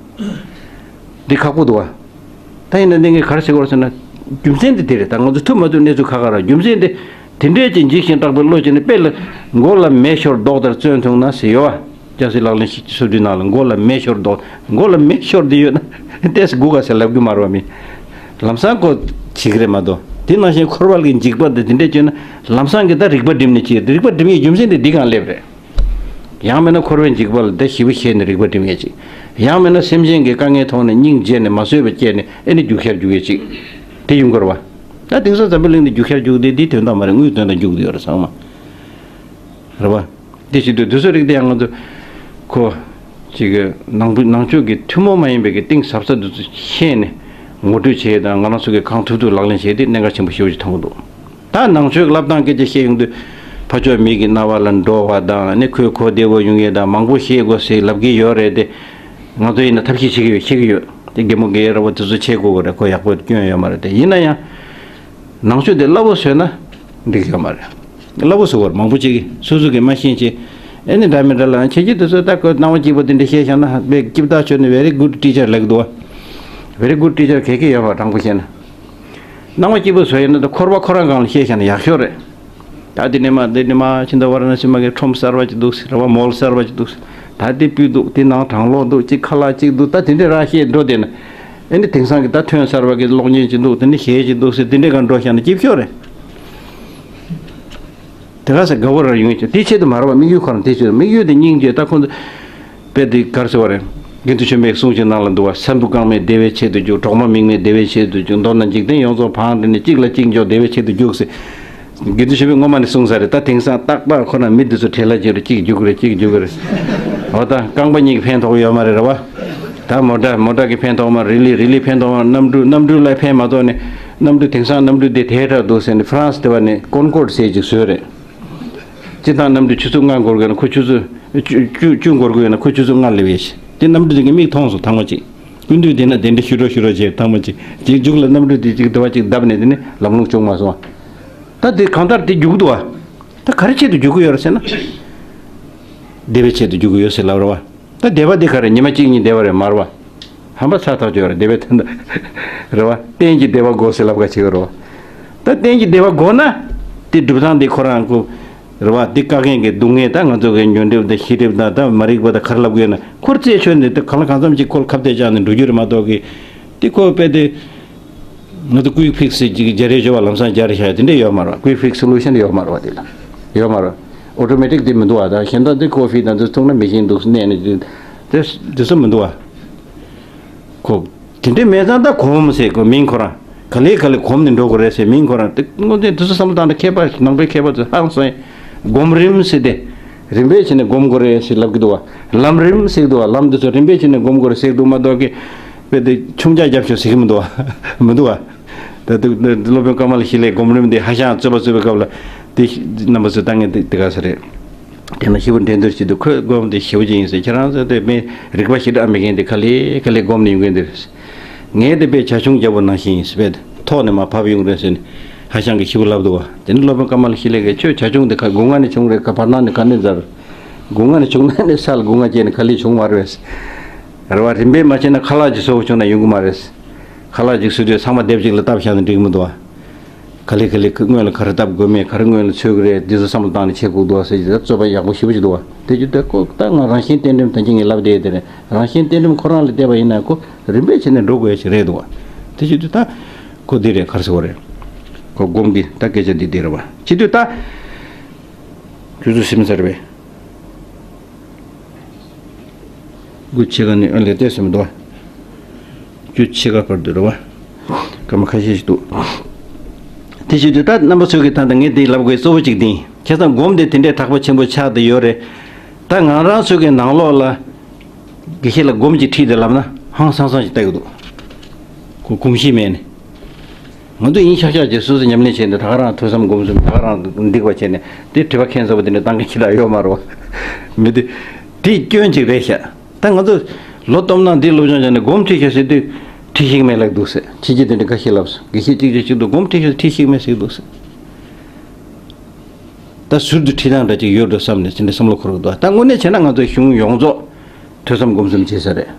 འདི་ཁག་པོ་འདུག་བ། ད་ཡིན་ན་འདི་ངས་ག་རེ་ཟེར་དགོས་ཟེར་ན། རྒྱུ་མཚན་འདི་དེ་རེད། ད་ང་ཚོ་ཐུབ་མ་ཐུབ་གནས་ཚུལ་ཁ་ཁ་ར། རྒྱུ་མཚན་འདི་དེ་འདྲས་ཀྱི་འཇིགས་ཤིང་སྐྲག་པའི་བློ་ཅན་ནི་དཔེ་ལ་མགོ་ལ་མེ་ཤོར་མདོག་ལྟར་བཙོན་ཐུང་ན་ཟེར་ཡོད་བ། སྐྱ་སེར་ལག་ལེན་ཞིག་སོ་བདུན་ནང་ལ་མགོ་ལ་མེ་ཤོར་མདོག་མགོ་ལ་མེ་ཤོར་འདི་ཡོད་ན་ཏེས་སྒུག་ག་ཟེར་ལབ་གི་མ་རེད་བ། མི་ལམ་སང་ཁོ་བྱེད་ཀྱི་རེད་མ་གཏོགས། དེ་ནང་བཞིན་འཁོར་བ་གི་འཇིགས་པ་འདི་དེ་འདྲས་བྱུང་ན་ལམ་སང་གི་ད་རིག་པ་སྒྲིམ་ནས་ཅི། རིག་པ་སྒྲིམ་ཡས་རྒྱུ་མཚན་དེ་འདི་གང་སླེབས་རེད། ཡང་མིན་ན་འཁོར་བའི་འཇིགས་པ་ལ་དེ་ཞེ་པོ་ཞེད་ནས་རིག་པ་སྒྲིམ་ཡས་ཅིག། ཡང་མིན་ན་སེམས་ཅན་གྱི་དཀའ་ངལ་མཐོང་ནས་སྙིང་རྗེ་ནས་མ་བཟོད་པ་སྐྱེས་ནས་ཨེ་ནི་རྒྱུག་ཤར་རྒྱུག་ཡས་ཅིག། དེ་ཡོང་གི་རེད་བ། ད་དེང་སང་འཛམ་བུ་གླིང་འདི་རྒྱུག་ཤར་རྒྱུག་དེ་འདི་དོན་དག་མ་རེད། དངུལ་དོན་དག་རྒྱུག་དེ་ཡོད་རེད་ཚང་མ། རེད་བ། དེ་བྱེད་དུས་དུས་ཚོད་རིག་དེ་ཡང་ང་ཚོ་ཁོ་ཅིག་གི་ནང་པའི་ནང་ཆོས་ཀྱི་ཐུན་མོང་མ་ཡིན་པའི་གི་གཏིང་ཟབ་ས་དེ་ཚོ་ཤེས་ནས་ངོ་སྤྲོད་བྱས་དང་། ང་རང་ཚོ་གི་གང་ཐུབ་ཐུབ་ལག་ལེན་བྱས་ཏེ་གནད་འགག་ཆེན་པོ་ཞེ་པོ་ཅིག་མཐོང་གི་འདུག། ད་ནང་ཆོས་ཀྱི་བསླབ་སྟངས་སྐད་ཆ་བཤད་ཡོང་དུས། ཕ་ཕྱོགས་མི་གི་རྣ་བ་ལ་འགྲོ་བ་དང་ནི་ཁོས་གོ་བདེ་བོ་ཡོང་ཡས་དང་མང་པོ་ཤེས་དགོས་ཟེར་ལབ་ཀྱི་ཡོད་རེད་དེ། ང་ཚོ་ཡིན་ན་ཐབས་ཤེས་བྱེད་ཀྱི་ཡོད། ཤེས་ཀྱི་ཡོད་དེ། རྒན་མོ་རྒན་རབས་པ་དེ་ཚོ་བྱེད་དགོས་གི་རེད། ཁོ་ཡག་པོ་སྐྱོན་ཡོད་མ་རེད་དེ། ཡིན་ན་ཡང་ནང་ཆོས་དེ་སླ་བོ་བཟོས་ན་འགྲིག་ཡོད་མ་རེད། སླ་བོ་བཟོ་བར་མང་པོ་ཅིག་གིས་སོ་སོ་གིས་མ་ཤེས་ཅེས། ཨེ་ནི་འདྲ་མི་འདྲ་ལ་ཁྱེད་ཀྱིས་དེ་ཚོ་ད་ཁོ་སྣང་བ་སྐྱིད་པོ་དེ་འདྲ་བཤད་བཞག་ན་དཔེ་སྐྱིད་པོ་ཐག་ཆོད་ནས་very good teacher ལབ་ཀྱི་འདུག་བ། Very good teacher ག་གི་ཡོད་པ། དྲང་པོ་བཤད་ན། སྣང་བ་སྐྱིད་པོ་བཟོ་ཡིན་ན་ད་འཁོར་བ་ཁོ་རང་སྒང་ལ་བཤད་བཞག་ན་ཡག་ཤོས་རེད། ད་འདི་ནས་མ་འདི་ནས་མ་ཕྱི་ཟླ་བ་ར་ན་སི་མ་གི་ཁྲོམ་གསར་བ་ཅིག་འདུག་ཟེར་བ། མོལ་གསར་བ་ཅིག་འདུག་ཟེར། ད་འདི་སྤུས་འདུག། འདི་ནང་གྲང་གློག་འདུག། ཅིག་ཁ་ལག་ཅིག་འདུག། ད་དེ་འདྲས་ར་བཤད་འགྲོ་བསྡད་ན། ཨེ་ནི་དེང་སང་གི་ད་ཐོན་གསར་བ་གི་གློག་བརྙན་ཅིག་འདུག། དེ་འདྲས་གཞས་ཅིག་འདུག་ཟེར། དེ་འདྲས་གང་འགྲོ་བཞག་ན་སྐྱིད་ཤོས་རེད། དེ་ག་ས་དགའ་བོ་རང་ཡོང་ཅིག། དེ་ཆེད་དུ་མ་རེད་བ། དམིགས་ཡུལ་ཁོ་རང་དེ་ཆེད་དུ། དམིགས་ཡུལ་དེ་སྙིང་རྗེ། ད་ཁོང་ཚོ་དཔེ་དེ་གར་ཟེར་བ་རེད། དགེ་འདུན་ཆོས་འཕེལ་གསུང་ཞིག་ནང་ལ་འདུག་བ། ས་འབུ་རྐང་མེད་བདེ་བའི་ཆེད་དུ་རྒྱུག། གྲོག་མ་མིག་མེད་བདེ་བའི་ཆེད་དུ་རྒྱུག། མདོར་ན་འཇིག་རྟེན་ཡོངས་རྫོགས་བང་བསྒྲིགས་ནས། གཅིག་ལ་གཅིག་འཇོག་བདེ་བའི་ཆེད་དུ་རྒྱུག་ཟེར། དགེ་འདུན་ཆོས་འཕེལ་སྔོན་མ་ནས་གསུངས་ས་རེད། ད་དེང་སང་ཏག་ཏག་ཁོ་ན་མི་འདི་ཚོ་བྲེལ་ལ་བྱེད་རེད། གཅིག་རྒྱུག་རེད། གཅིག་རྒྱུག་རེད། འོ་ད་རྐང་པ་གཉིས་ཀྱིས་ཕན་ཐོགས་ཡོད་མ་རེད། རེད་བ། ད་མོ་ཊ་མོ་ཊ་གིས་ཕན་ཐོགས་མ་རེད། རི་ལི་རི་ལི་ཕན་ཐོགས་མ་རེད། གནམ་གྲུ་གནམ་གྲུ་ལ་ཕན་མ་ཐོགས་ནས། གནམ་གྲུ་དེང་སང་གནམ་གྲུ་དེ་དེ་འདྲ་འདུག་ཟེར་ནས་ཧྥ་རན་སི་དེ་བ་ནས་ཀོན་ཀོར་ཌི་ཟེར་ཅིག་བཟོས་རེད། སྤྱིར་བཏང་གནམ་གྲུ་ཆུ་ཚོད་ལྔ་འགོར་དགོས་ན་ཁོ་ཆུ་ཚོད་བཅུ་བཅུ་བཅུ་འགོར་དགོས་ན་ཁོ་ཆུ་ཚོད་ལྔ་སླེབས་ཡས་ཤིག། དེ་གནམ་གྲུ་དེ་གི་མིག་མཐོང་སོང་ཐང་མ་ཅིག། སྐུ་མདུན་དེ་ན་དེ་འདྲ་ཤུ་རོ་ཤུ་རོ་བྱས་ཐང་མ་ཅིག་ཅིག་མཇུག་ལ་གནམ་གྲུ་དེ་ཅིག་དེ་བ་ཅིག་བརྡབས་ནས་དེ་ནི་ལམ་ལྷོང་བྱུང་མ་སོང་བ། ད་དེ་གང་ལྟར་དེ་རྒྱུག་འདུག་བ། ད་ག་རེ་ཆེད་དུ་རྒྱུག་གི་ཡོད་རེད་ཟེར་ན། བདེ་བའི་ཆེད་དུ་རྒྱུག་གི་ཡོད་ཟེར་ལབ་རེད་བ། ད་བདེ་བ་དེ་ག་རེ། ཉི་མ་གཅིག་གཉིས་བདེ་བ་རེད་མ་རེད་བ། ཧམ་པ་ཚ་ཐག་ཆོད་རེད། བདེ་བའི་དོན་དུ་རེད་བ། གཏན་གྱི་བདེ་བ་དགོས་ཟེར་ལབ་ག་བྱེད་ཀྱི་རེད་བ། ད་གཏན་གྱི་བདེ་བ་དགོས་ན་དེ་སྒྲུབ་སྟངས་དེ་ཁོ་རང་ཁོ་རེད་བ། དེ་བཀག་མཁན་གྱི་སྡུག་བསྔལ། ད་ང་ཚོ་གི་ཉོན་སྒྲིབ་དང་ཤེས་སྒྲིབ་དང་ད་མ་རིག་པ་དང་ག་རེ་ལབ་དགོས་ན་ཁོར་རྩད་ཆོད་ནས་དེ་གང་ལ་གང་འཚམ་ཅིག་ཁོ་ལ་ཁ་གཏད་བཅག་ནས་འགྲོ་རྒྱུ་རེད་མ་གཏོགས་གི། དེ་ཁོ་དཔེ་དེ། ང་ཚོ་ཀུའིག་ཕིག་སི་ཅིག་སྦྱར་རེ་ཞོ་བ་ལམ་སང་སྦྱར་རེ་བཞག་དེ་འདྲས་ཡོད་མ་རེད་བ། ཀུའིག་ཕིག་སོ་ལུ་ཤན་ཡོད་མ་རེད་བ། དེ་ལ་ཡོད་མ་རེད། ཨོ་ཊོ་མེ་ཊིག་དེ་མི་འདུག་བ། ད་གཞན་དག་དེ་ཀོ་ཕི་དང་དེ་འཐུང་ན་མེ་ཤིན་འདུག་ནས་ནས་དེ་དེ་ཚོ་མི་འདུག་བ། ཁོ་དེ་འདྲས་མེད་ཙང་ད་གོམས་ཟེར་ཁོ་མིང་ཁོ་རང་ག་ལེ་ག་ལེ་གོམས་ནས་འགྲོ་དགོས་རེད་ཟེར་མིང་ཁོ་རང་དེ་དངོས་གནས་དེ་ཚོ་བསམ་བློ་བཏང་ན་མཁས་པ་ནང་པའི་མཁས་པ་ཚོ་ཧང་སང་། སྒོམ་རིམ་ཟེར་ཏེ། རིམ་པས་བྱས་ནས་སྒོམ་དགོས་རེད་ཟེར་ལབ་ཀྱི་འདུག་བ། ལམ་རིམ་ཟེར་གྱི་འདུག་བ། ལམ་འདི་ཚོ་རིམ་པས་བྱས་ནས་སྒོམ་དགོས་རེད་ཟེར་གྱི་འདུག་མ་གཏོགས་ཀྱི། དཔེ་དེ་ཆུང་ཅག་རྒྱབ་ཤོག་ཟེར་གྱི་མི་འདུག་བ། མི་འདུག་བ། ད་དུ་སློབ་དཔོན་ཀ་མ་ལ་ཤཱི་ལའི་སྒོམ་རིམ་འདི་ཧ་ཤང་རྩོད་པ་རྩོད་པའི་སྐབས་ལ། དེ་རྣམ་པ་ཚོས་ལྟ་མཁན་དེ་དེ་ག་ས་རེད། དེ་ན་ཞེ་པོ་འགྲན་བསྡུར་བྱེད་དུས་ཁོས་སྒོམ་དེ་ཞེ་པོ་ཅིག་ཡིན་ཟེར། ཁྱེད་རང་ཚོ་དེ་མི་རིག་པ་ཞེ་དྲག་མེད་མཁན་དེ་ག་ལེ་ག་ལེ་སྒོམ་ནས་ཡོང་མཁན་དེ་རེད། ངས་དེ་དཔེ་བྱ་ཁྱུང་རྒྱལ་པོ་ནང་བཞིན་ཡིན་ཟེར། དཔེ་ཐོག་ནས་མར་བབས་ཡོང་རེད་ཟེར་ནས་ཧ་ཤང་གིས་ཞེ་པོ་ལབ་འདུག་བ། དེ་ནས་སློབ་དཔོན་ཀ་མ་ལ་ཤཱི་ལའི་གིས་ཁྱོད་བྱ་ཁྱུང་དེ་ག་སྒོ་ང་ནས་བྱུང་རེད་ག་བར་སྣང་ནས་ག་ནས་འཛར། སྒོ་ང་ནས་བྱུང་ན་ནི་ས་ལ་སྒོ་ང་བཅད་ནས་ག་ལེ་བྱུང་མ་རེད་ཟེར། རེད་བ། རིམ་པས་མ་བྱས་ན་ཁ་ལག་ཅིག་བཟོ་དགོས་བྱུང་ན་ཡོང་གི་མ་རེད་ཟེར། ཁ་ལག་ཅིག་བཟོ་དུས་ཚང་མ་སྡེབ་གཅིག་ལ་བཏབ་བཞག་ན་འགྲིག་གི་མི་འདུག་བ། ག་ལེ་ག་ལེ་སྔོན་ལ་ག་རེ་བཏབ་དགོས་མེད། ག་རེ་སྔོན་ལ་འཚོལ་གི་རེད། འདི་ཚོ་བསམ་བློ་བཏང་ནས་བྱེད་དགོས་འདུག་ཟེར་གྱི་རྩོད་པ་ཡག་པོ་ཞེ་པོ་ཅིག་འདུག་བ། དེ་བྱེད་དུས་ཁོ་ད་ང་རང་བཞིན་གཏན་སྒྲོན་ད་གིན་ངས་ལབ་བསྡད་དེ་རེད། རང་བཞིན་གཏན་སྒྲོན་ཁོ་རང་ལ་བལྟས་པ་ཡིན་ན་ཁོ་རིམ་པས་བྱས་ནས་འགྲོ་དགོས་ཡ་ཞིག་རེད་འདུག་བ། དེ་བྱེད་དུས་ད་ཁོ་འདི་རེད། ག་རེ་ཟེར་བ་རེད། ཁོ་སྒོམ་གི་ད་སྐད་ཆ་འདི་འདི་རེད་བ། བྱེད་དུས་ད་ཁྱོད་ཚོ་སེམས་ཚར་བས། དགུ་ཕྱེད་ཀ་ནས་ཨ་ལས་བལྟས་ཟིན་མི་འདུག་བ། བཅུ་ཕྱེད་ཀ་བར་དུ་རེད་བ། སྐར་མ་ཁ་ཤས་ཤིག་འདུག། དེ་བྱེད་དུས་ད་རྣམ་པ་ཚོས་ཀྱི་ད་ལྟ་ངས་འདི་ལབ་དགོས་གཙོ་བོ་གཅིག་འདི་ཡིན། བྱས་ཙང་སྒོམ་དེ་དེ་འདྲའི་དྲག་པོ་ཆེན་པོ་ཆགས་བསྡད་ཡོད་རེད། ད་ང་རང་ཚོ་གི་ནང་ལོགས་ལ་དགེ་བཤེས་ལ་སྒོམ་གྱི་ཁྲིད་དེ་ལབ་ན་ཧང་སང་སང་ཞིག་ལྟ་གི་འདུག། ཁོ་གོམས་གཤིས་མེད་ནས། ང་ཚོ་ཡིན་ཤག་ཤག་ཅིག་སོ་སོ་ཉམས་ལེན་བྱས་ནས་ད་ག་རང་ཐོས་བསམ་སྒོམ་གསུམ་ད་ག་རང་འདི་དགོས་བྱས་ནས་དེ་དྲི་བ་ཁྱད་མཚར་པོ་དེ་འདྲ་བཏང་གི་ཁྱི་ལ་ཡོད་མ་རེད་བ། མི་དེ་དེ་སྐྱོན་ཅིག་རེད་ཤག། ད་ང་ཚོ་ལོ་སྟོང་ནང་འདི་སློབ་སྦྱོང་བྱས་ནས་སྒོམ་ཁྲིད་ཤག་ཟེར་དུས་ཁྲིད་ཤེས་མེད་ལབ་འདུག་ཟེར། ཁྱི་ཅིག་དེ་འདྲ་འགའ་ཤས་ལབ་སོང་། དགེ་བཤེས་གཅིག་གཅིག་གཅིག་འདུག་སྒོམ་ཁྲིད་ཤག་ཁྲིད་ཤེས་མེད་ཟེར་འདུག་ཟེར། ད་ཟུར་དུ་ཁྲིད་སྟངས་འདྲ་ཅིག་ཡོད་འགྲོ་བསམ་ནས་དེ་འདྲ་བསམ་བློ་འཁོར་གི་འདུག་ད་དངོས་གནས་བྱས་ན་ང་ཚོ་གཞུང་ཡོངས་རྫོགས་ཐོས་བསམ་སྒོམ་གསུམ་བྱེད་ས་རེད།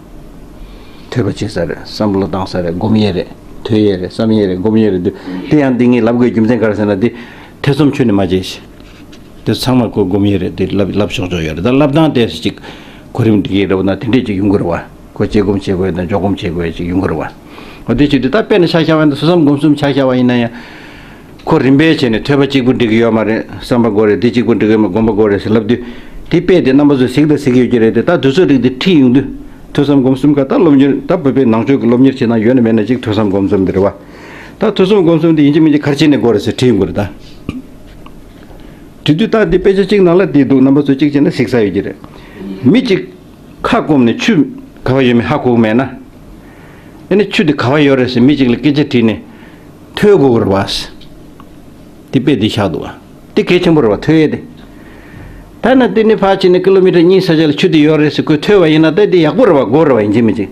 ཐོས་པ་བྱེད་ས་རེད། བསམ་བློ་བཏང་ས་རེད། སྒོམ་ཡས་རེད། ཐོས་ཡས་རེད། བསམ་ཡས་རེད། སྒོམ་ཡས་རེད་འདུག་དེ་ཡང་འདི་ངས་ལབ་དགོས་རྒྱུ་མཚན་ག་རེ་ཟེར་ན། འདི་ཐེ་ཚོམ་ཁྱོན་ནས་མ་བྱེད་ཤིག་དེ་ཚང་མ་ཁོ་སྒོམ་ཡས་རེད། དེ་ལབ་ལབ་ཆོག་ཆོག་ཡོད་རེད། ད་ལབ་སྟངས་དེ་ཅིག་གོ་རིམ་འགྲིག་གི་རེད་བ་ན་དེ་འདྲས་ཅིག་ཡོང་གི་རེད་བ། ཁོ་དཔྱད་སྒོམ་བྱེད་དགོས་དང་འཇོག་སྒོམ་བྱེད་དགོས་ཅིག་ཡོང་གི་རེད་བ། འོ་དེ་ཅིག་དེ་ད་དཔེར་ན་ཆ་བཞག་པ་ཡིན་ན་ཐོས་བསམ་སྒོམ་གསུམ་ཆ་བཞག་པ་ཡིན་ན་ཡང་། ཁོ་རིམ་པས་བྱས་ནས་ཐོས་པ་གཅིག་པུ་འགྲིག་གི་ཡོད་མ་རེད། བསམ་པ་དགོས་རེད། དེ་གཅིག་པུ་འགྲིག་གི་ཡོད་མ་རེད། སྒོམ་པ་དགོས་རེད་ཟེར་ལབ་དུས། དེ་དཔེ་དེ་རྣམ་པ་ཚོས་གཟིགས་དང་གཟིགས་ཀྱི་ཡོད་ཀྱི་རེད་དེ། ད་དུས་ཚོད་རིགས་དེ་ཁྲིད་ཡོང་དུས་ཐོས་བསམ་སྒོམ་གསུམ་ག་ད་སློབ་གཉེར། ད་བོད་པའི་ནང་ཆོས་ཀྱི་སློབ་གཉེར་བྱེད་སྟངས་ཡོད་ན་མེད་ན་གཅིག་ཐོས་བསམ་སྒོམ་གསུམ་དེ་རེད་བ། ད་ཐོས་བསམ་སྒོམ་གསུམ་དེ་ཡིན་གཅིག་མིན་གཅིག་ག་རེ་བྱས་ནས་དགོས་རེད་ཟེར་དྲིས་ཡོང་གི་རེད་ད། དེ་དུས་ད་འདི་དཔེ་ཆ་གཅིག་ནང་ལ་འདི་འདུག་རྣམ་པ་ཚོ་གཅིག་བྱས་ན་གཟིགས་ས་ཡོད་ཀྱི་རེད། མི་གཅིག་ཁ་སྐོམ་ནས་ཆུ་ག་བ་ཡོད་མེད་ཧ་གོ་གི་མེད་ན། ཨ་ནི་ཆུ་དེ་ག་བ་ཡོད་རེད་ཟེར་མི་གཅིག་ལ་སྐད་ཆ་དྲིས་ནས་ཐོས་དགོས་ཀྱི་རེད་བ། དེ་དཔེ་འདི་བཞག་འདུག་བ། དེ་གལ་ཆེན་པོ་རེད་བ། ཐོས་ཡས་དེ། ད་ན་དེ་ནས་ཕར་ཕྱིན་ནས་ཀི་ལོ་མི་ཊར་གཉིས་ས་ཆ་ལ་ཆུ་དེ་ཡོད་རེད་ཟེར་ཁོས་ཐོས་པ་ཡིན་ན་ད་དེ་ཡག་པོ་རེད་བ། དགོས་རེད་བ། ཡིན་གཅིག་མིན་གཅིག་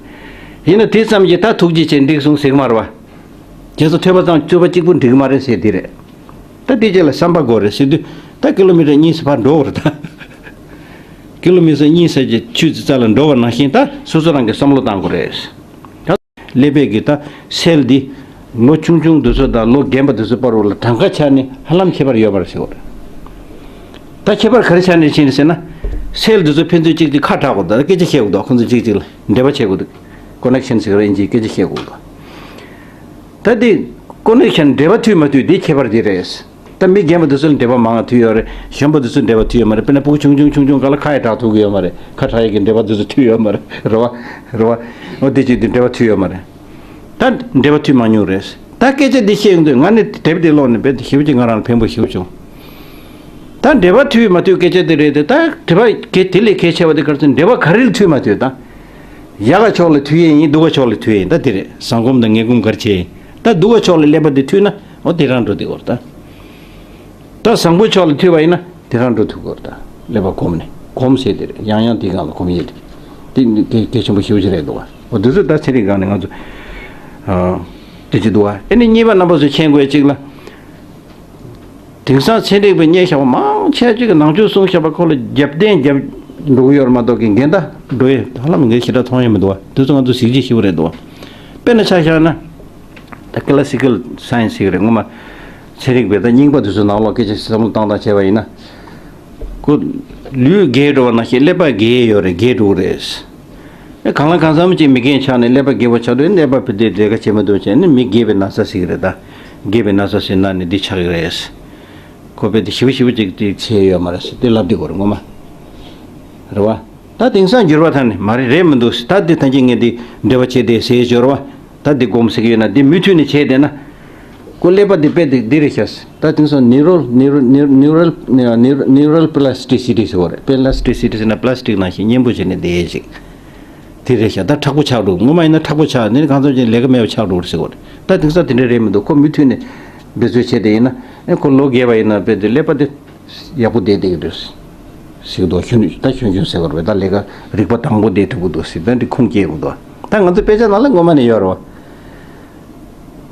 ཡིན་ན་དེ་ཙམ་གྱིས་ད་ཐུགས་རྗེ་ཆེ་འགྲིག་སོང་ཟེར་གི་མ་རེད་བ། རྗེས་སུ་ཐོས་པ་ཙམ་ཐོས་པ་གཅིག་པུ་འགྲིག་གི་མ་རེད་ཟེར་དེ་རེད། ད་དེ་རྗེས་ལ་བསམ་པ་དགོས་རེད་ཟེར་དུས། ད་ཀི་ལོ་མི་ཊར་གཉིས་ཙམ་ཕར་འགྲོ་དགོས་རེད་ད། ཀི་ལོ་མི་ཊར་གཉིས་ཙམ་གྱི་ཆུ་ཙམ་རྩ་ལ་འགྲོ་བ་ནང་བཞིན་ད་སོ་སོ་རང་གིས་བསམ་བློ་བཏང་དགོས་རེད། ད་ཀླད་པའི་གི་ད་སེལ་འདི་ལོ་ཆུང་ཆུང་དེ་ཚོ་དང་ལོ་རྒན་པ་དེ་ཚོའི་བར་ལ་གྲངས་ཀ་ཆ་ནས་ཧ་ལམ་ཁྱད་པར་ཡོད་མ་རེད་ཟེར་བ་རེད། ད་ཁྱད་པར་ག་རེ་ཆ་ནས་ཕྱིན་ཟེར་ན། སེལ་དེ་ཚོ་ཕན་ཚུན་གཅིག་གཅིག་ཁ་གྲག་དགོས། ད་སྐད་ཆ་བཤད་དགོས་འདུག་ཁོང་ཚོ་གཅིག་གཅིག་ལ་འབྲེལ་བ་བྱེད་དགོས་འདུག་ཀོ་ནེག་ཤན་ཟེར་གི་རེད། ཨིན་ཇིའི་སྐད་ཆ་བཤད་དགོས་འདུག་ད་དེ་ཀོ་ནེག་ཤན་འབྲེལ་བ་མཐུད་མ་མཐུད་དེ་ཁྱད་པར་དེ་རེད། ད་མི་རྒན་པ་དེ་ཚོ་ལ་འབྲེལ་བ་མང་བ་མཐུད་ཡོད་རེད། གཞོན་པ་དེ་ཚོ་འབྲེལ་བ་མཐུད་ཡོད་མ་རེད། དཔེར་ན་སྤུ་གུ་ཆུང་ཆུང་ཆུང་ཆུང་སྒང་ལ་ཁ་ཡི་གྲག་ཐུབ་ཀྱི་ཡོད་མ་རེད། ཁ་གྲག་ཡས་ཀྱི་འབྲེལ་བ་དེ་ཚོ་མཐུད་ཡོད་མ་རེད། རེད་བ། རེད་བ། འོ་དེ་ཅིག་དེ་འབྲེལ་བ་མཐུད་ཡོད་མ་རེད། ད་འབྲེལ་བ་མཐུད་མ་མྱོང་རེད། ད་སྐད་ཆ་འདི་བཤད་ཡོང་དུས་ང་ནི་དེབ་འདི་ཀློག་ནས་རྦད་དེ་ཞེ་པོ་ཅིག་ང་རང་ལ་ཕན་པོ་ཞེ་པོ་བྱུང་། ད་འབྲེལ་བ་མཐུད་མ་མཐུད་སྐད་ཆ་དེ་རེད་དེ། ད་འབྲེལ་བ་གལ་དེ་ལས་གལ་ཆེ་བ་དེ་ག་རེ་ཟེར། འབྲེལ་བ་ག་རེ་ལ་མཐུད་མ་མཐུད་ད། ཡག་ག་ཕྱོགས་ལ་མཐུད་ཡས་ཡིན། སྡུག་ག་ཕྱོགས་ལ་མཐུད་ཡས་ཡིན། ད་དེ་རེད། བཟང་སྒོམ་དང་ངན་སྒོམ་ག་རེ་བྱས་ཡིན། ད་སྡུག་ག་ཕྱོགས་ལ་ཀླད་པ་དེ་མཐུད་ན་འོ་དེ་རང་འགྲོ་དེ་གོ་རེད་ད། ད་བཟང་པོ་ཕྱོགས་ལ་མཐུད་པ་ཡིན་ན་དེ་རང་འགྲོ་ཐུབ་དགོས་རེད་ད། ཀླད་པ་གོམས་ནས་གོམས་བྱས་དེ་རེད། ཡང་ཡང་དེའི་སྒང་ལ་གོམས་ཡས་དེ། དེ་གལ་ཆེན་པོ་ཞེ་པོ་ཅིག་རེད་འདུག་བ། འོ་དེ་ཚོ་ད་ཚན་རིག་སྒང་ནས་ང་ཚོ་ཨ་དེ་ཅིག་འདུག་བ། ཨ་ནི་གཉིས་པ་རྣམ་པ་ཚོས་མཁྱེན་དགོས་གཅིག་ལ། དེང་སང་ཚན་རིག་པའི་སྙན་ཞགས་པ་མང་ཆེ་ཅིག་གིས་ནང་ཆོས་གསུངས་བཞག་པ་ཁོ་ལ་རྒྱབ་རྟེན་རྒྱབ་འགྲོ་གི་ཡོད་རེད་མ་གཏོགས་ཀྱི་འགལ་ཟླ་འགྲོ་ཡས་ཧ་ལམ་ངས་ཞེ་དྲག་མཐོང་ཡས་མི་འདུག་བ། དེ་ཚོ་ང་ཚོ་གཟིགས་རྒྱུ་ཞེ་པོ་རེད་འདུག་བ། དཔེར་ན་ཆ་བཞག་ན། ད་ཀི་ལ་སི་ཀལ་སའེན་སི་ཟེར་གི་རེད། ངོ་མ་ཚན་རིག་པའི་ད་རྙིང་པ་དེ་ཚོའི་ནང་ལོགས་སྐད་ཆ་བསམ་བློ་བཏང་སྟངས་བྱས་པ་ཡིན་ན། ཁོ་ལུས་རྒས་འགྲོ་བ་ནང་བཞིན་ཀླད་པ་རྒས་ཡས་ཡོད་རེད། རྒས་འགྲོ་གི་རེད། ཨེ་གང་ལ་གང་འཚམ་ཅིག་མི་རྒན་ཆགས་ནས་ཀླད་པ་རྒས་པོ་ཆགས་དུས་ཀླད་པ་ཕུད་དེ་བདེ་ཁ་བྱེད་མི་འདུག་བྱས་ནས་མི་རྒས་པའི་ན་ཚ་ཟེར་གི་རེད་ད། རྒས་པའི་ན་ཚ་ཟེར་ན་ནི་འདི་ཆགས་ཀྱི་རེད། ཁོ་དཔེ་དེ་ཞིབ་ཞིབ་ཅིག་དེ་བྱས་ཡོད་མ་རེད་ཟེར་དེ་ལབ་དེ་གོ་རེད་ངོ་མ། རེད་བ། ད་དེང་སང་འགྱུར་བ་ཐང་ནས་མ་རེད་རེད་མི་འདུག་ད་འདི་ཐང་ཅིག་ངས་འདི་འབྲེལ་བ་བྱས་ཏེ་ཟེར་སྦྱོར་བ། ད་འདི་སྒོམ་ཟེར་གི་ཡོད་ན་འདི་མུ་མཐུད་ནས་བྱས་བསྡད་ན། ཀོ་ཀླད་པ་འདི་དཔེ་འདི་འདི་རེད་ཤག་ད་དེང་སང་ནིའུ་རལ་ནིའུ་རལ་ནིའུ་རལ་ནིའུ་རལ་པི་ལ་སི་ཊི་སི་ཊི་ཟེར་བ་རེད། པི་ལ་སི་ཊི་སི་ཊི་ཟེར་ན་པི་ལ་སི་ཊིག་ནང་བཞིན་མཉེན་པོ་བྱས་ནས་བསྡད་ཡས་ཅིག་དེ་རེད་ཤག་ད་མཁྲེགས་པོ་ཆགས་འགྲོ། ངོ་མ་ཡིན་ན་མཁྲེགས་པོ་ཆགས་ནས་གང་འཚམ་ཅིག་ལས་ཀ་མེད་པ་ཆགས་འགྲོ་རེད་ཟེར་བ་རེད། ད་དེང་སང་དེ་འདྲ་རེད་མི་འདུག་ཁོ་མུ་མཐུད་ནས་འབད་རྩོལ་བྱས་བསྡད་ཡིན་ན་ཨེ་ཁོ་ལོ་རྒས་པ་ཡིན་ན་དཔེ་འདི་ཀླད་པ་འདི། ཡག་པོ་བསྡད་བསྡད་ཀྱི་འདུག་ཟེར་གྱི་འདུག་གཞོན་ད་གཞོན་གཞོན་ཟེར་གྱི་རེད་པས། ད་ལས་ཀ་རིག་པ་དྭངས་པོ་བསྡད་ཐུབ་ཀྱི་འདུག་ཟེར། ད་འདི་ཁུངས་སྐྱེལ་གྱི་འདུག་ད་ང་ཚོ་དཔེ་ཆ་ནང་ལ་ངོ་མ་ནས་ཡོད་རེད་བ།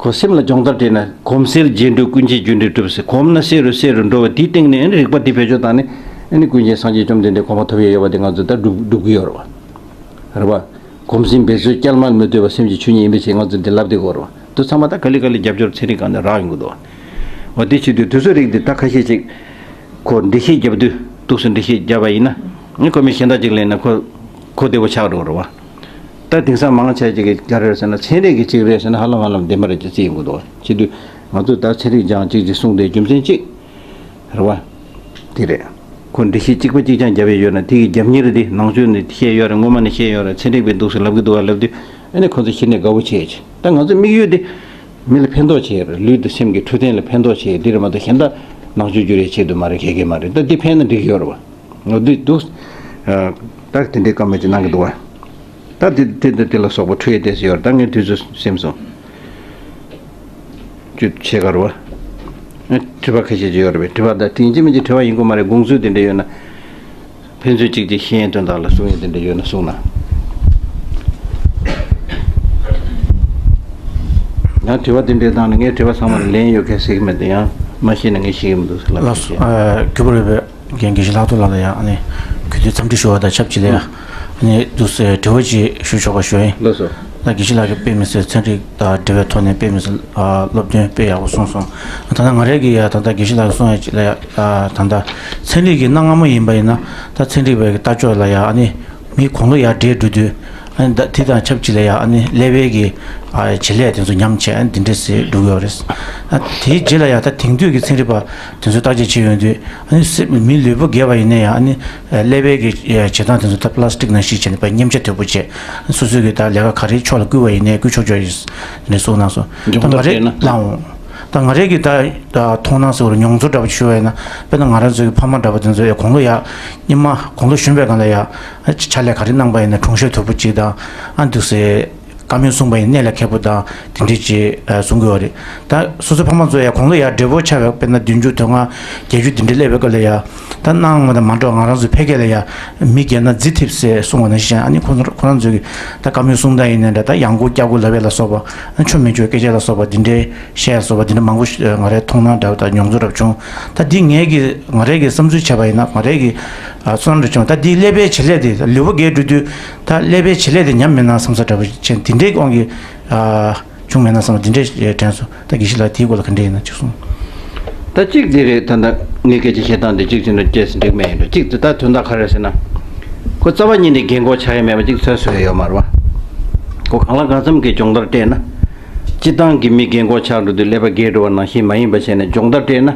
ཁོ་སེམས་ལ་སྦྱོང་བརྡར་སྤྲད་ན་གོམས་སེལ་རྗེས་འགྲོ་ཀུན་མཁྱེན་རྒྱུ་འབྲས་གྲུབ་ཟེར། གོམས་ན་གསལ་རུ་གསལ་རུ་འགྲོ་བ་དེའི་སྟེང་ནས་རིག་པ་འདི་བེད་སྤྱོད་བཏང་ནས་ཨ་ནི་ཀུན་མཁྱེན་སངས་རྒྱས་བཅོམ་ལྡན་འདས་གོ་འཕང་ཐོབ་ཡས་ཡོད་པ་དེ་ང་ཚོ་ད་སྒྲུབ་སྒྲུབ་ཀྱི་ཡོད་རེད་བ། རེད་བ། གོམས་སེམས་འབད་རྩོལ་བསྐྱལ་མ་མི་སྡོད་པ་སེམས་ཀྱི་ཆོས་ཉིད་ཡིན་པའི་ཕྱིར་ང་ཚོ་འདི་ལབ་བསྡད་ཀྱི་ཡོད་རེད་བ། དེ་ཚང་མ་ད་ག་ལེ་ག་ལེ་རྒྱབ་སྐྱོར་ཚན་རིག་སྒང་ནས་རག་ཡོང་གི་འདུག་བ། འོ་དེ་བྱེད་དུས་དུས་ཚོད་རིགས་འདི་ད་ཁ་ཤས་ཅིག་ཁོ་འགྲེལ་བཤད་རྒྱབ་དུས་ཏོག་ཙམ་འགྲེལ་བཤད་བརྒྱབ་པ་ཡིན་ན་ནི་ཁོ་མི་གཞན་དག་ཅིག་ལེན་ན་ཁོ་ཁོ་བདེ་བོ་ཆགས་འགྲོ་རེད་བ། ད་དེང་སང་མང་ཆེ་ཅིག་གིས་ག་རེ་རེད་ཟེར་ན་ཚན་རིག་གི་ཅིག་རེད་ཟེར་ན་ཧ་ལམ་ཧ་ལམ་བདེན་པ་རེད་ཅེས་བརྩི་ཡོང་གི་འདུག་བ། བྱེད་དུས་ང་ཚོས་ད་ཚན་རིག་སྦྱང་ཅིག་ཅིག་གསུངས་ཏེ་རྒྱུ་མཚན་གཅིག་རེད་བ། དེ་རེད། ཁོ་འགྲེལ་བཤད་གཅིག་པ་གཅིག་རྐྱང་བརྒྱབ་ཡས་ཡོད་ན་དེ་གི་རྒྱབ་གཉེར་དེ་ནང་ཆོས་ནས་བཤད་ཡོད་རེད། སྔོན་མ་ནས་བཤད་ཡོད་རེད། ཚན་རིག་པས་འདུག་སེ་ལབ་གི་འདུག་བ་ལབ་དུས་ཨ་ནི་ཁོ་ཚོ་གཞི་ནས་དགའ་བོ་བྱས་ཅིག་ད་ང་ཚོའི་དམིགས་ཡུལ་དེ་མི་ལ་ཕན་ཐོགས་བྱེད་ཡས་རེད། ལུས་དང་སེམས་ཀྱི་འཕྲོད་བསྟེན་ལ་ཕན་ཐོགས་བྱེད་ཡས་དེ་རེད་མ་གཏོགས་གཞན་དག་ནང་ཆོས་བསྒྱུར་ཡས་ཆེད་དུ་མ་རེད། ག་གེ་མ་རེད། ད་འདི་ཕན་ན་འགྲིག་གི་ཡོད་རེད་བ། འོ་འདི་འདུག་ད་དེ་འདྲའི་བཀའ་མོལ་ཅིག་གནང་གི་འདུག་བ། ད་དེ་དེ་དེ་དེ་ལ་སོགས་པ་འཕྲོད་ཡས་དེ་ཡོད་རེད། ད་ངས་དུས་ཚོད་ཟིན་སོང་། ཅུ་ཕྱེད་ཀ་རེད་བ། ཨ་དྲི་བ་ཁ་ཤས་ཅིག་ཡོད་རེད་པས། དྲི་བ་ད་དེ་ཡིན་གཅིག་མིན་གཅིག་དྲི་བ་ཡིན་དགོས་མ་རེད། དགོངས་ཚུལ་དེ་འདྲ་ཡོད་ན། ཕན་ཚུན་གཅིག་གཅིག་ཤེས་ཡོན་དོན་དག་ལ་གསུང་ཡས་དེ་འདྲ་ཡོད་ན་གསུང་ན། ཡང་དྲི་བ་དེ་འདྲའི་སྟེང་ནས་ངས་དྲི་བ་ཚང་མ་ལ་ལན་ཡོད་མཁན་ཟེར་གྱི་མེད་དེ་ཡང་། མ་ཤེས་ན་ངས་ཤེས་ཀྱི་མི་འདུག་ཟེར་ལབ། ལགས་སོ། ཨ། གུས་པར་འོས་པའི་རྒན་དགེ་བཤེས་ལྷག་རྡོར་ལགས་ལ་ཡང་ཨ་ནི་གུས་འདུད་འཚམས་འདྲི་ཞུ་བ་དང་ཆབས་ཅིག་ལ་ཡང་ཨ་ནི་འདུག་སེ་དྲི་བ་ཅིག་ཞུ་ཆོག་པ་ཞུ་ཡིན། ལགས་སོ། ད་དགེ་བཤེས་ལགས་ཀྱིས་དཔེ་མི་སྲིད་ཚན་རིག་དང་འབྲེལ་བའི་ཐོག་ནས་དཔེ་མི་སྲིད་ཨ་སློབ་སྟོན་དཔེ་ཡག་པོ་གསུངས་སོང་། ད་ལྟ་ང་རང་གིས་ཡང་ད་ལྟ་དགེ་བཤེས་ལགས་ཀྱིས་གསུངས་ཡ་ཅིག་ལ་ཡང་ཨ་ད་ལྟ་ཚན་རིག་གི་གནའ་སྔ་མོ་ཡིན་པ་ཡིན་ན་ད་ཚན་རིག་པའི་ལྟ་ཕྱོགས་ལ་ཡང་ཨ་ནི་མི་དགུང་ལོ་ཡར་བགྲེས་འགྲོ་དུས། ཨ་ནི་ད་དེ་དང་ཆབས་ཅིག་ལ་ཡང་ཨ་ནི་ཀླད་པའི་གི་ཨ་བྱེད་ལས་དེ་ཚོ་ཉམས་ཆེ་ཨ་ནི་འདི་འདྲ་སེ་འགྲོ་གི་ཡོད་རེད། ཨ་དེའི་རྗེས་ལ་ཡང་ད་དེང་དུས་ཀྱི་ཚན་རིག་པ་དེ་ཚོ་བརྟག་དཔྱད་བྱེད་ཡོང་དུས་ཨ་ནི་སེ་མི་ལུས་པོ་རྒས་པ་ཡིན་ན་ཡང་ཨ་ནི་ཀླད་པའི་གི་བྱེད་སྟངས་དེ་ཚོ་ད་པ་ལ་སི་ཊིག་ནང་བཞིན་བྱས་ནས་པ་མཉེན་ཆས་དོད་པོ་བྱས། སོ་སོའི་གི་ད་ལས་ཀ་ག་རེ་ཕྱོགས་ལ་བསྐུལ་བ་ཡིན་ནའི་བསྐུལ་ཆོག་ཆོག་ཡིན་ནས་གསུངས་གནང་སོང་། ད་ང་རེ་ལའང་། ད་ང་རའི་གི་ད་ད་མཐོང་སྣང་ཟེར་བ་རེད། མྱོང་ཚོར་འདྲ་པོ་ཞུ་བ་ཡིན་ན་དཔེར་ན་ང་རང་ཚོའི་གི་ཕ་མ་འདྲ་པོ་དེ་ཚོ་ཡ་དགུང་ལོ་ཡ་སྙེ་མ་དགུང་ལོ་གཞོན་པའི་སྒང་ལ་ཡ་ཕྱག་ལས་ག་རེ་གནང་པ་ཡིན་ན་དྲུང་ཤོས་དོད་པོ་གཅིག་དང་ཨ་འདུག་སེ་བཀའ་མོལ་གསུངས་པ་ཡིན་གནད་ལ་འཁེལ་པོ་དང་དེ་འདྲས་ཅིག་གསུང་གི་ཡོད་རེད། ད་སོ་སོའི་ཕ་མ་ཚོ་ཡ་དགུང་ལོ་ཡ་བགྲེས་པོ་ཆགས་པའི་དཔེར་ན་བདུན་ཅུ་དོན་ལྔ་བརྒྱད་ཅུ་དེ་འདྲས་སླེབས་པའི་སྐབས་ལ་ཡ་ད་གནའ་སྔ་མོ་དང་མ་འདྲ་བ་ང་རང་ཚོའི་ཕལ་སྐད་ལ་ཡ་མི་རྒས་ན་རྫི་ཐེབས་ཟེར་གསུངས་པ་ནང་བཞིན་ཨ་ནི་ཁོ་ཚོ་ཁོ་རང་ཚོའི་གི་ད་བཀའ་མོལ་གསུང་སྟངས་ཡིན་ན་འདྲ་ད་ཡང་སྒོ་སྐྱ་སྒོ་ལབ་པ་ལ་སོགས་པ་ཨ་ཆོ་མེད་ཆོའི་སྐད་ཆ་ལ་སོགས་པ་འདི་འདྲའི་བཤད་ཡ་སོགས་པ་འདི་འདྲ་མང་པོ་ཞིག་ང་རའི་མཐོང་སྣང་འདྲ་བ་དང་མྱོང་ཚོར་འདྲ་བ་བྱུང་། ད་འདི་ངའི་གི་ང་རའི་གི་བསམ་ཚུལ་བྱས་པ་ཡིན་ན་ང་རའི་གི་ཨ་བསམ་བློ་འདྲ་བྱུང་། ད་འདི་ཀླད་པའི་བྱེད་ལས་དེ་ལུས་པོ་རྒས་འགྲོ་དུས་ད་ཀླད་པའི་བྱེད་ལས་དེ་ཉམས་མེད་ན་བསམ་ས་འདྲ་བ་བྱས། འདི་འདྲའི་དབང་གིས་ཨ་བྱུང་མེད་ན་བསམ་པ་འདི་འདྲའི་དྲན་སོང་། ད་དགེ་བཤེས་ལགས་དེའི་སྐོར་ལ་ག་འདྲ་ཡིན་ན་ཅིག་གསུངས། ད་གཅིག་འདི་རེད། ད་ལྟ་ངས་སྐད་ཆ་བཤད་སྟངས་འདི་གཅིག་བྱས་ན་སྐད་ཆ་འགྲིག་མེད་ཡིན་འགྲོ། གཅིག་འདི་ད་དོན་དག་ག་རེ་ཟེར་ན། ཁོ་རྩ་བ་ཉིད་ནས་རྒན་གོག་ཆགས་ཡ་མེད་པ་གཅིག་ཚོད་བཟོ་ཡ་ཡོད་མ་རེད་བ། ཁོ་གང་ལ་གང་འཚམ་གྱི་སྦྱོང་བརྡར་སྤྲད་ན། སྤྱིར་བཏང་གི་མི་རྒན་གོག་ཆགས་འགྲོ་དུས་ཀླད་པ་རྒས་འགྲོ་བ་ནང་བཞིན་མ་ཡིན་པ་བྱས་ནས་སྦྱོང་བརྡར་སྤྲད་ན།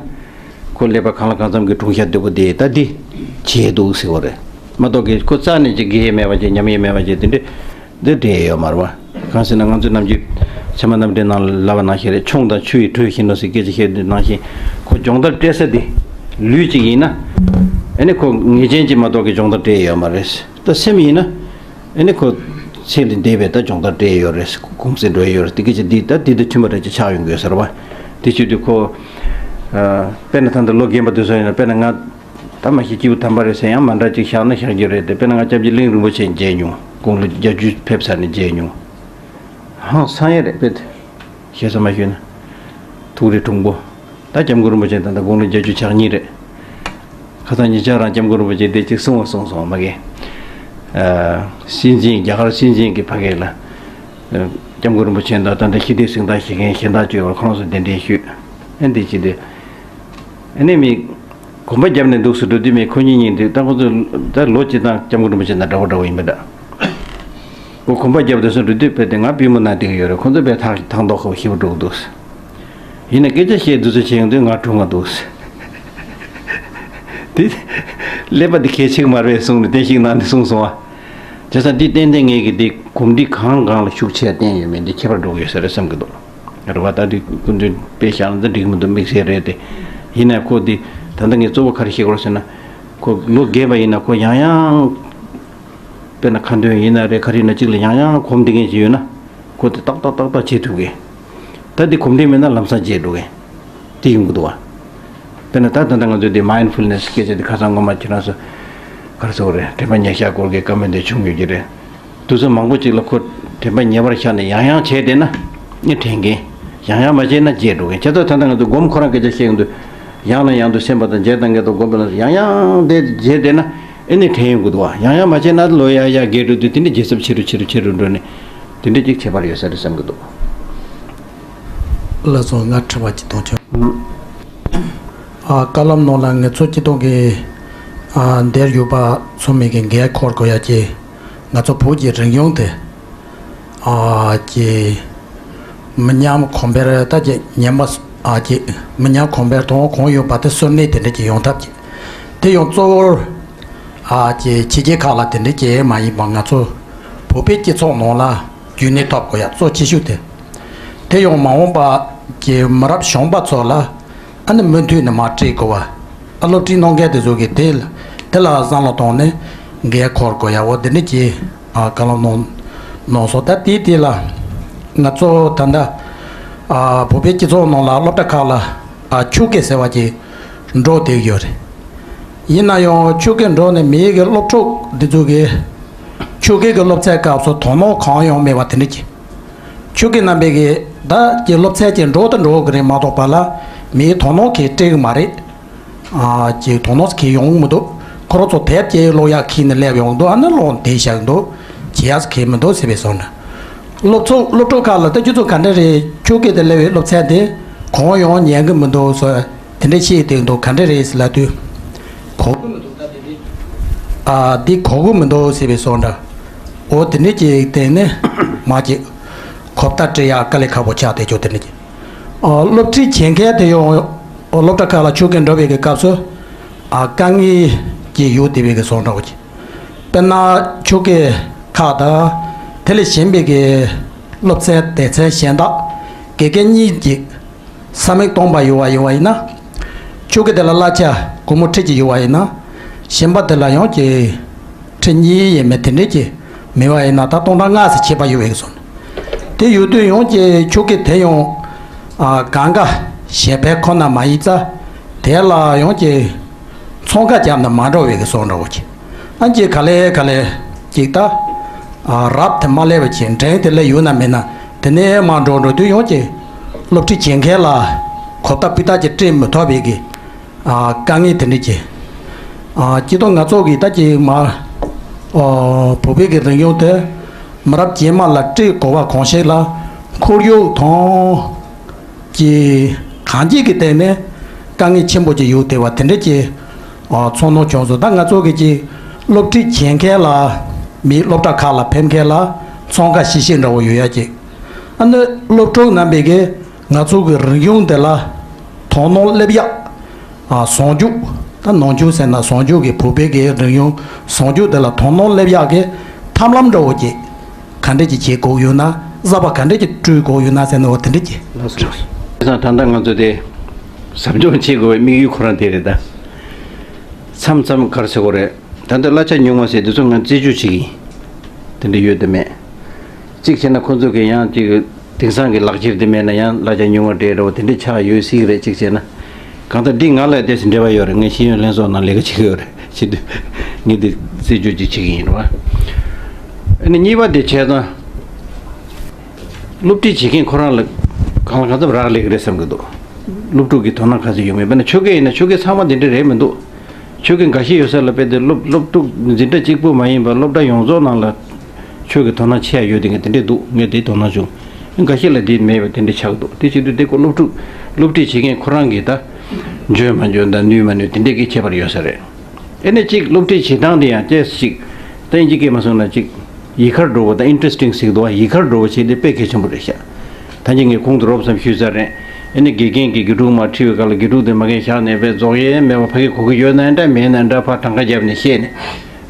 ཁོ་ཀླད་པ་གང་ལ་གང་འཚམ་གྱི་གྲུང་ཤ་སྡུག་པོ་དེ་ད་འདི་བྱས་འདུག་ཟེར་བ་རེད་མ་གཏོགས་ཀྱི་ཁོ་རྩ་ནས་ཅིག་རྒས་ཡ་མེད་པ་ཅིག་ཉམས་ཡ་མེད་པ་ཅིག་དེ་འདྲས། འདི་འདྲས་ཡོད་མ་རེད་བ། གང་ཟེར་ན་ང་ཚོའི་ནམ་རྒྱུན་ཚད་མ་རྣམ་འགྲེལ་ནང་ལ་ལབ་པ་ནང་བཞིན་རེད། མཆོང་དང་ཆུ་ཡི་དྲོད་བཞིན་ནོ་ཟེར་སྐད་ཆ་བཤད་དུས་ནང་བཞིན་ཁོ་སྦྱོང་བརྡར་སྤྲད་ས་དེ་ལུས་གཅིག་ཡིན་ན་ཨ་ནི་ཁོ་ངེས་ཅན་གཅིག་མ་གཏོགས་ཀྱི་སྦྱོང་བརྡར་སྤྲད་ཡོད་མ་རེད། ད་སེམས་ཡིན་ན་ཨ་ནི་ཁོ་ཚེ་འདི་འདས་པའི་ད་སྦྱོང་བརྡར་སྤྲད་ཡོད་རེད། གུང་སེང་འགྲོ་ཡི་ཡོད་རེད། དེ་སྐད་ཆ་འདི་ད་འདི་དང་མཐུན་པ་འདྲ་ཅིག་ཆགས་ཡོང་གི་ཡོད་ས་རེད་བ། དེ་བྱེད་དུས་ཁོ་ཨ་དཔེར་ན་ད་ལྟ་ལོ་རྒན་པ་དེ་ཚོ་ཡིན་ན་དཔེར་ན་ང་ད་མ་གཞི་སྐྱེས་བུ་དམ་པ་རེད་ཟེར་ཡང་མ་འདྲ་ཅིག་བཞག་ན་བཞག་རྒྱུ་རེད་དེ། དཔེར་ན་ང་སྐྱབས་རྗེ་གླིང་རིན་པོ་ཆེ་མཇལ་མྱོང་། དགུང་ལོ་བརྒྱད་ཅུ་ཕེབས་ཚར་ནས་མཇལ་མྱོང་། ཧང་སང་ཡ་རེད་དཔེ་དེ། ཞེ་ས་མ་ཞུས་ན། ཐུགས་རེ་གྲུང་པོ། ད་སྐྱབས་མགོན་རིན་པོ་ཆེ་ད་ལྟ་དགུང་ལོ་བརྒྱད་ཅུ་གྱ་གཉིས་རེད། ཁ་སང་ཉེ་ཆར་རང་སྐྱབས་མགོན་རིན་པོ་ཆེ་དེ་ཅིག་གསུང་བ་གསུངས་སོང་མ་གི། ཨ། སྲིད་འཛིན་རྒྱ་གར་སྲིད་འཛིན་གྱི་ཕ་གི་ལ། ཨ། སྐྱབས་མགོན་རིན་པོ་ཆེ་དང་ད་ལྟ་ཞི་བདེའི་གཟེངས་རྟགས་བཞེས་མཁན་གཞན་དག་བཅས་པར་ཁོང་ཚོ་གདན་འདྲེན་ཞུས། ཨ་འདི་ཅི་སྟེ། ཨ་ནི་མི། གོམ་པ་བརྒྱབ་ནས་འདུག་སེ་འགྲོ་དུས་མི་ཁོ་གཉིས་གཉིས་འདུག་ད་ཁོ་ཚོ་ད་ལོ་གཅིག་དང་སྐྱབས་མགོན་རིན་པོ་ཆེ་དང་འདྲ་བོ་འདྲ་བོ་ཡིན་པ་འདྲ། ཁོ་གོམ་པ་བརྒྱབ་འདུག་སེ་འགྲོ་དུས་དཔེ་དེ་ང་པུས་མོ་ན་བསྡད་ཀྱི་ཡོད་རེད། ཁོ་ཚོ་དཔེ་ཐག་ཐག་མདོག་ཁ་པོ་ཞེ་པོ་འགྲོ་གི་འདུག་ཡིན་ན་སྐད་ཆ་བཤད་འདུག་སེ་བྱེད་ཡོང་དུས་ང་གྲུང་ང་འདུག་སེ། དེ། ཀླད་པ་འདི་གལ་ཆེ་གི་མ་རེད་གསུངས་ནས་བསྟན་བཤིག་གནང་ནས་གསུངས་སོང་བ། བྱས་ཙང་འདི་ཏན་ཏན་ངེད་ཀྱི་འདི་གོམས་འདྲིས་གང་གང་ལ་ཤུགས་ཆེ་བསྟན་ཡོད་མེད་འདི་ཁྱད་པར་འགྲོ་གི་ཡོད་ས་རེད་བསམ་གྱི་འདུག་རེད་བ། ད་འདི་སྐུ་མདུན་དཔེ་བཞག་ན་འདི་འགྲིག་མི་འདུག་དམིགས་བསལ་རེད་དེ། ཡིན་ནའི་ཁོ་འདི་ད་ལྟ་ངས་གཙོ་བོ་ག་རེ་བཤད་དགོས་ཟེར་ན། ཁོ་ལོ་རྒས་པ་ཡིན་ན་ཁོ་ཡང་ཡང་། དཔེར་ན་ཁ་འདོན་ཡིན་ན་རེད་ག་རེ་ཡིན་ན་གཅིག་ལ་ཡང་ཡང་གོམས་བསྡད་མཁན་ཞིག་ཡོད་ན། ཁོ་དེ་ཏག་ཏག་ཏག་ཏག་བྱེད་ཐུབ་གི། ད་འདི་གོམས་འདྲིས་མེད་ན་ལམ་སང་བརྗེད་འགྲོ་གི། དེ་ཡོང་གི་འདུག་བ། དཔེར་ན་ད་ད་ལྟ་ང་ཚོས་འདི་མའིན་ཌ་ཕུལ་ནེ་སི་སྐད་ཆ་འདི་ཁ་སང་སྔོན་མ་ཁྱེད་རང་ཚོ་ག་རེ་ཟེར་དགོས་རེད། དྲན་པ་ཉེར་བཞག་སྐོར་གྱི་བཀའ་མོལ་འདི་བྱུང་ཡོད་ཀྱི་རེད། དུས་ཚོད་མང་པོ་ཅིག་ལ་ཁོ་དྲན་པ་ཉེ་བར་བཞག་ནས་ཡང་ཡང་བྱས་བསྡད་ན་ཨེ་དྲན་གི། ཡང་ཡང་མ་བྱས་ན་བརྗེད་འགྲོ་གི། བྱས་ཙང་ད་ལྟ་ང་ཚོ་སྒོམ་ཁོ་རང་སྐད་ཆ་བཤད་ཡོང་དུས་ཡང་ནས་ཡང་དུ་སེམས་པ་དང་བརྗེད་དང་འགལ་དུ་སྒོམ་པ་ལ་ཡང་ཡང་བསྡད་བརྗེད་བསྡད་ན། ཨེ་ནི་དྲན་ཡོང་གི་འདུག་བ། ཡང་ཡང་མ་བྱས་ན་ལོ་ཡར་ཡར་རྒས་འགྲོ་དུས་དེ་ནི་རྗེས་སུ་ཆེ་རུ་ཆེ་རུ་ཆེ་རུ་འགྲོ་ནས་དེ་འདྲ་ཅིག་ཁྱད་པར་ཡོད་ས་རེད་བསམ་གྱི་འདུག་ལགས་སོ། ང་དྲི་བ་ཅིག་གཏོང་ཆོག་ཨ། བཀའ་སློབ་ནང་ལ་ངེད་ཚོ་སྤྱི་ཚོགས་ཀྱི་ཨ་འདིར་ཡོད་པ་ཚོ་མི་གི་འགན་འཁུར་དགོས་ཡ་ཅིག་ང་ཚོ་བོད་ཀྱི་རིག་གཞུང་དེ། ཨ་ཀྱི་མི་ཉམས་གོང་འཕེལ་ད་ཀྱི་ཉམས་པ་ཨ་ཀྱི་མི་ཉམས་གོང་འཕེལ་དང་གོང་ཡོད་པ་དེ་གསོན་གནས་དེ་འདྲ་ཅིག་ཡོང་ཐབས་ཀྱི་དེ་ཡང་གཙོ་བོར་ཨ་ཀྱི་ཕྱི་རྒྱལ་ཁག་ལ་དེ་འདྲ་ཅིག་མ་ཡིན་པ་ང་ཚོ་བོད་པའི་སྤྱི་ཚོགས་ནང་ལ་རྒྱུན་གནས་ཐོབ་དགོས་ཡ་གཙོ་ཆེ་ཤོས་དེ། དེ་ཡང་མ་འོངས་པ་ཀྱི་མི་རབས་གཞོན་པ་ཚོ་ལ་ཨ་ནི་མུ་མཐུད་ནས་མར་སྤྲད་དགོས་པ། ཨ་སློབ་ཁྲིད་གནང་མཁན་དེ་ཚོ་གིས་དེ་དེ་ལ་བསམ་བློ་བཏང་ནས་འགན་འཁུར་དགོས་ཡ་འོ་དེ་འདྲ་ཅིག་ཨ་བཀའ་སློབ་གནང་གནང་སོང་། ད་དེའི་དེ་ལ་ང་ཚོ་ད་ལྟ་ཨ་བོད་པའི་སྤྱི་ཚོགས་ནང་ལ་སློབ་གྲྭ་ཁག་ལ་ཨ་ཆོས་སྐད་ཟེར་བ་ཅིག་འགྲོ་བསྡད་ཡོད་རེད། ཡིན་ན་ཡང་ཆོས་སྐད་འགྲོ་ནས་མིའི་གི་སློབ་ཕྲུག་འདི་ཚོ་གིས་ཆོས་སྐད་ཀྱི་སློབ་ཚན་སྐབས་སུ་དོ་སྣང་གང་ཡང་མེད་པ་དེ་འདྲ་ཅིག་ཆོས་སྐད་རྣམ་པའི་གི་ད་ཀྱི་སློབ་ཚན་ཅིག་འགྲོ་དང་འགྲོ་གི་རེད་མ་གཏོགས་པ་ལ་ མིའི་དོ་སྣང་གིས་སྤྲད་གི་མ་རེད། ཨ་ཅེ་དོ་སྣང་གིས་ཡོང་གི་མི་འདུག་ཁོ་རང་ཚོ་དེབ་ཀྱི་ཀློག་ཡག་ཁྱེར་ནས་སླེབས་ཡོང་འདུག་ཨ་ནི་ཀློག་བསྡད་བཞག་འདུག་བྱེད་ཡག་གི་མི་འདུག་ཟེར་བའི་བཟོ་འདྲ། སློབ་ཚོགས་སློབ་ཕྲུག་ཁག་ལ་ད་ཁྱོད་ཚོ་ག་འདྲ་རེད། ཆོས་སྐད་དེ་སླེབས་པའི་སློབ་ཚན་དེ་གང་ཡང་ཉན་གི་མི་འདུག་ཟེར་དེ་འདྲ་བཤད་དེ་འདུག་ག་འདྲ་རེད་ཟེར་ལབ་དུས། གོ་གི་མི་འདུག་ད་དེ་འདྲ། ཨ་འདི་གོ་གི་མི་འདུག་ཟེར་བའི་བཟོ་འདྲ། འོ་དེ་འདྲ་ཅིག་བསྟན་ནས་མ་ཅིག་གོ་བརྡ་སྤྲད་ཡག་དཀའ་ལས་ཁག་པོ་ཆགས་བསྡད་ཆོག་དེ་འདྲ་ཅིག་ཨ་སློབ་ཁྲིད་བྱེད་མཁན་དེ་ཡང་སློབ་གྲྭ་ཁག་ལ་ཆོས་སྐད་འགྲོ་བའི་གི་སྐབས་སུ་ཨ་དཀའ་ངལ་གྱི་ཡོད་བསྡད་པའི་གི་བཟོ་འདྲ་བོ་ཅིག་དཔེར་ན་ཆོས་སྐད་ཁག་དང་དེ་ལས་གཞན་པའི་གི་སློབ་ཚན་སྡེ་ཚན་གཞན་དག་དགེ་རྒན་གཉིས་ཀྱིས་ས་མིག་སྟོང་པ་ཡོད་པ་ཡིན་པ་ཡིན་ན། ཆོས་སྐད་དེ་ལ་གླ་ཆ་སྒོར་མོ་ཁྲི་གཅིག་ཡོད་པ་ཡིན་ན། གཞན་པ་དེ་ལ་ཡང་གི་ཁྲི་གཉིས་ཡས་མས་དེ་འདྲས་ཀྱི་མེད་པ་ཡིན་ན་ད་སྟོང་ཕྲག་ལྔ་ཙམ་ཁྱད་པར་ཡོད་པའི་བཟོ་འདྲ། དེ་ཡོད་དུས་ཡང་གི་ཆོས་སྐད་དེ་ཡང་ཨ་གང་ག་ཞལ་ཕན་ཁོ་ན་མ་ཡིན་ཙང་དེ་ལ་ཡང་གི་ཚོང་ཁ་བརྒྱབ་ན་མ་འགྲོ་བའི་གི་བཟོ་འདྲ་བོ་ཅིག་ཨ་ཅེ་ག་ལེ་ག་ལེ་ཅིག་ད་ཨ་རབ་དེ་མ་སླེབས་པ་ཅིག་འགྲན་དེ་ལས་ཡོད་ན་མེད་ན་དེ་ནས་མ་འགྲོ་འགྲོ་དུས་ཡང་གི་སློབ་ཁྲིད་བྱེད་མཁན་ལ་གོ་བརྡ་སྤུས་དག་ཅིག་སྤྲད་མི་ཐུབ་པའི་གི་ཨ་དཀའ་ངལ་དེ་འདྲ་ཅིག་ཨ་སྤྱི་ཚོགས་ང་ཚོ་གི་ད་ཅིག་མ་ཨོ་བོད་པའི་གི་རིག་གཞུང་དེ་མི་རབས་རྗེས་མ་ལ་སྤྲད་དགོས་པ་གང་ཞིག་ལ་ཁོར་ཡུག་དང་། གྱི་གང་ཅིའི་སྟེང་ནས་དཀའ་ངལ་ཆེན་པོ་ཅིག་ཡོད་བསྡད་པ་དེ་འདྲ་ཅིག་ཨ་ཚོར་སྣང་བྱུང་སོང་། ད་ང་ཚོ་གི་ཅིག་སློབ་ཁྲིད་བྱེད་མཁན་ལ་མི་སློབ་གྲྭ་ཁག་ལ་ཕེབས་མཁན་ལ་ཚོང་ཁ་ཤིག་ཤིག་འདྲ་བོ་ཡོད་ཡ་ཅིག་ཨ་ནི་སློབ་ཕྲུག་རྣམ་པས་གི་ང་ཚོ་གི་རིག་གཞུང་དེ་ལ་དོ་སྣང་སླེབས་ཡག་ཨ་ཟུང་འཇུག་ད་ནང་ཆོས་ཟེར་ན་ཟུང་འཇུག་གི་བོད་པའི་གི་རིག་གཞུང་ཟུང་འཇུག་དེ་ལ་དོ་སྣང་སླེབས་ཡག་གི་ཐབས་ལམ་འདྲ་བོ་ཅིག་ག་འདྲས་ཀྱི་བྱེད་དགོས་ཡོད་ན། གསར་པ་ག་འདྲས་ཀྱི་བསྐྲུན་དགོས་ཡོད་ན་ཟེར་ན་འོ་དེ་འདྲས་ཀྱི། ལགས་སོ། བྱས་ཙང་ད་ལྟ་ང་ཚོ་དེ་ཟབ་སྦྱོང་བྱེད་དགོས་པའི་དམིགས་ཡུལ་ཁོ་རང་དེ་རེད་ད། མཚམས་མཚམས་ག་རེ་ཟེར་དགོས་རེད། ད་ལྟ་གླ་ཆ་ཉུང་བ་ཟེར་དེ་ཚོ་ང་རྩད་གཅོད་བྱེད་ཀྱི་ཡིན། དེ་འདྲ་ཡོད་དམ་མེད། གཅིག་བྱས་ན་ཁོ་ཚོ་གི་ཡང་ཅིག་དེང་སང་གི་ལག་ཁྱེར་དེ་མེད་ན་ཡང་གླ་ཆ་ཉུང་བ་སྤྲད་འདྲ་བོ་དེ་འདྲས་ཆགས་ཡོད་སྲིད་ཀྱི་རེད། གཅིག་བྱས་ན། གང་ལྟར་འདི་ང་ལ་དེ་འབྲེལ་བ་ཡོད་རེད། ངས་ཤེས་ཡོན་ལྷན་ཚོགས་ནང་ལས་ཀ་བྱེད་ཀྱི་ཡོད་རེད། བྱེད་དུས་ངས་འདི་རྩད་གཅོད་ཅིག་བྱེད་ཀྱི་ཡིན་རེད་བ། ཨ་ནི་གཉིས་པ་དེ་བྱས་ཙང་། སློབ་ཁྲིད་བྱེད་མཁན་ཁོ་རང་ལ་གང་ལ་གང་འཚམ་རག་ལས་ཀྱི་རེད་བསམ་གྱི་འདུག་སློབ་ཕྲུག་གི་དོ་སྣང་ག་ཚོད་ཡོང་མིན། དཔེར་ན་ཆོས་སྐད་ཡིན་ན་ཆོས་སྐད་ཚང་མ་འདི་འདྲ་རེད་མི་འདུག་ཆོས་སྐད་འགའ་ཤས་ཡོད་ས་ལ་དཔེ་དེ་སློབ་སློབ་ཕྲུག་འཛིན་གྲྭ་གཅིག་པུ་མ་ཡིན་པར་སློབ་གྲྭ་ཡོངས་རྫོགས་ནང་ལ་ཆོས་ཀྱི་དོ་སྣང་ཆེ་ཡ་ཡོད་དེ་ངས་དེ་འདྲས་འདུག་ངས་དེ་དོ་སྣང་བྱུང་། འགའ་ཤས་ལ་དེ་མེད་པ་དེ་འདྲས་ཆགས་འདུག་དེ་བྱེད་དུས་དེ་ཀོ་སློབ་ཕྲུག་སློབ་ཁྲིད་བྱེད་མཁན་ཁོ་རང་གིས་ད་འཇོན་མ་འཇོན་དང་ནུས་མ་ནུས་དེ་འདྲས་ཀྱི་ཁྱད་པར་ཡོད་ས་རེད། ཨེ་ནས་གཅིག་སློབ་ཁྲིད་བྱེད་སྟངས་དེ་ཡང་ཏོག་ཙམ་ཅིག་ད་དབྱིན་ཇི་སྐད་མ་སོང་ན་ཅིག་ཡིད་ཁར་འགྲོ་བ་དང་ཨིན་ཊ་རེ་སི་ཊིང་ཟེར་གྱི་འདུག་བ། ཡིད་ཁར་འགྲོ་བ་བྱེད་དེ་དཔེ་གལ་ཆེན་པོ་རེད་ཤག་ད་ཅི་ངས་གོང་དུ་རོབ་ཙམ་ཞུས་ཚར་རེད། ཨེ་ནས་དགེ་རྒན་གྱིས་དགེ་ཕྲུག་མར་ཁྲིད་པའི་སྐབས་ལ་དགེ་ཕྲུག་དེ་མ་གིན་བཞག་ནས་དཔེ་རྫོགས་ཡས་མེད་པ་ཕ་གི་གོ་གི་ཡོད་ན་འདྲ་མེད་ན་འདྲ་ཕར་གྲངས་ཀ་བརྒྱབ་ནས་བཤད་ནས་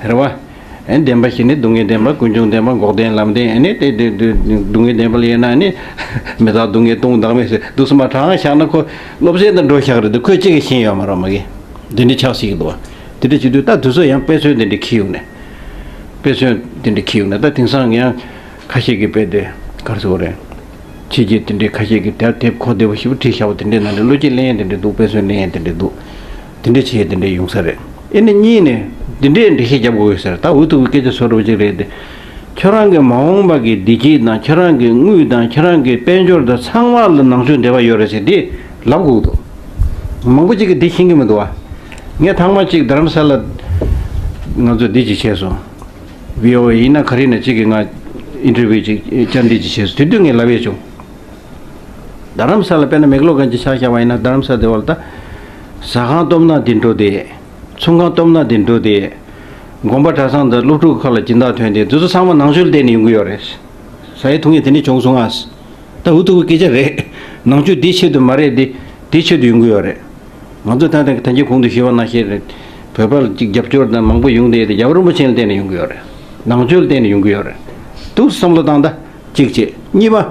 རེད་བ། ཨེ་བདེན་པ་བཞི་ནི་སྡུག་བསྔལ་བདེན་པ་ཀུན་འབྱུང་བདེན་པ་འགོག་བདེན་ལམ་བདེན། ཨེ་ནས་དེ་དེ་དེ་སྡུག་བསྔལ་བདེན་པ་ལ་ཡིན་ན་ནི་མི་རྟག་སྡུག་བསྔལ་སྟོང་བདག་མེད་ཟེར་འདུག་སེ་མར་གྲངས་བཞག་ན་ཁོ་སློབ་ཚན་དང་འགྲོ་བཞག་རེད་དེ་ཁོས་གཅིག་གིས་ཤེས་ཡོད་མ་རེད་མ་གི། འདི་འདྲ་ཆགས་སྲིད་ཀྱི་འདུག་བ། དེ་འདྲ་བྱེད་དུས་ད་དུས་ཚོད་ཡང་དཔེ་མཚོན་དེ་འདྲ་འཁྱེར་ཡོང་ནས། དཔེ་མཚོན་དེ་འདྲ་འཁྱེར་ཡོང་ནས་ད་དེང་སང་ཡང་ཁ་ཤས་ཀྱིས་དཔེ་དེ་ག་རེ་ཟེར་དགོས་རེད། ཕྱི་རྒྱལ་དེ་འདྲའི་ཁ་ཤས་ཀྱིས་དེབ་དེབ་གོ་བདེ་པོ་ཞེ་པོ་བྲིས་བཞག་པ་དེ་འདྲའི་ནང་ནས་བློ་སྐྱེད་ལེན་ཡས་དེ་འདྲ་འདུག་དཔེ་མཚོན་ལེན་ཡས་དེ་འདྲ་འདུག་དེ་འདྲ་བྱེད་ཡས་དེ་འདྲ་ཡོང་ས་རེད། ཨེ་ནི་གཉིས་ནས་དེ་འདྲའི་འགྲེལ་བཤད་རྒྱབ་དགོས་ཡོད་ས་རེད། ད་འུ་ཐུག་གི་སྐད་ཆ་བཟོ་འདྲ་པོ་ཅིག་རེད་དེ། ཁྱོད་རང་གི་མ་འོངས་པ་གི་བདེ་སྐྱིད་དང་ཁྱོད་རང་གི་དངུལ་དང་ཁྱོད་རང་གི་དཔལ་འབྱོར་དང་ཚང་མ་ལ་ནང་ཆོས་འབྲེལ་བ་ཡོད་རེད་ཟེར་དེ་ལབ་དགོས་འདུག་མང་པོ་ཅིག་གིས་འདི་ཤེས་ཀྱི་མི་འདུག་བ། ངས་ཐེངས་མ་གཅིག་རྡ་རམ་ས་ལ་ང་ཚོ་འདི་ཅིག་བྱས་སོང་། བྷི་ཨོ་ཨེ་ཡིན་ན་ག་རེ་ཡིན་ན་གཅིག་གིས་ང་ཨིན་ཊར་བིའུ་ཅིག་བཅར་འདྲི་ཅིག་བྱས་སོང་། དེ་དུས་ངས་ལབ་ཡས་བྱུང་། རྡ་རམ་ས་ལ་དཔེར་ན་མེག་ལོ་གན་ཅི་ཆ་བཞག་པ་ཡིན་ན་རྡ་རམ་ས་དེ་བ་ལ་ད་ཟ་ཁང་སྟོབས་ན་དེ་འགྲོ་དེ། ཚོང་ཁང་སྟོབས་ན་དེ་འགྲོ་དེ། དགོན་པ་གྲྭ་ཚང་དང་སློབ་ཕྲུག་ཁག་ལ་སྦྱིན་བདག་ཐོན་དེ་དེ་ཚོ་ཚང་མ་ནང་ཆོས་ལ་བརྟེན་ནས་ཡོང་གི་ཡོད་རེད། ཟ་ཡས་འཐུང་ཡས་དེ་འདྲ་བྱུང་སོང་ཨ། ད་འུ་ཐུག་གི་སྐད་ཆ་རེད། ནང་ཆོས་འདི་ཆེད་དུ་མ་རེད་དེ། དེ་ཆེད་དུ་ཡོང་གི་ཡོད་རེད། ང་ཚོ་ད་ལྟ་ད་གིན་གོང་དུ་ཞུས་པ་ནང་བཞིན་རེད། བོད་པ་ལ་ཅིག་རྒྱབ་སྐྱོར་དང་མང་པོ་ཡོང་བསྡད་དེ་རྒྱལ་བ་རིན་པོ་ཆེ་ལ་བརྟེན་ནས་ཡོང་གི་ཡོད་རེད། ནང་ཆོས་ལ་བརྟེན་ནས་ཡོང་གི་ཡོད་རེད། འདུག་བསམ་བློ་བཏང་ད། གཅིག་བྱས། གཉིས་པ།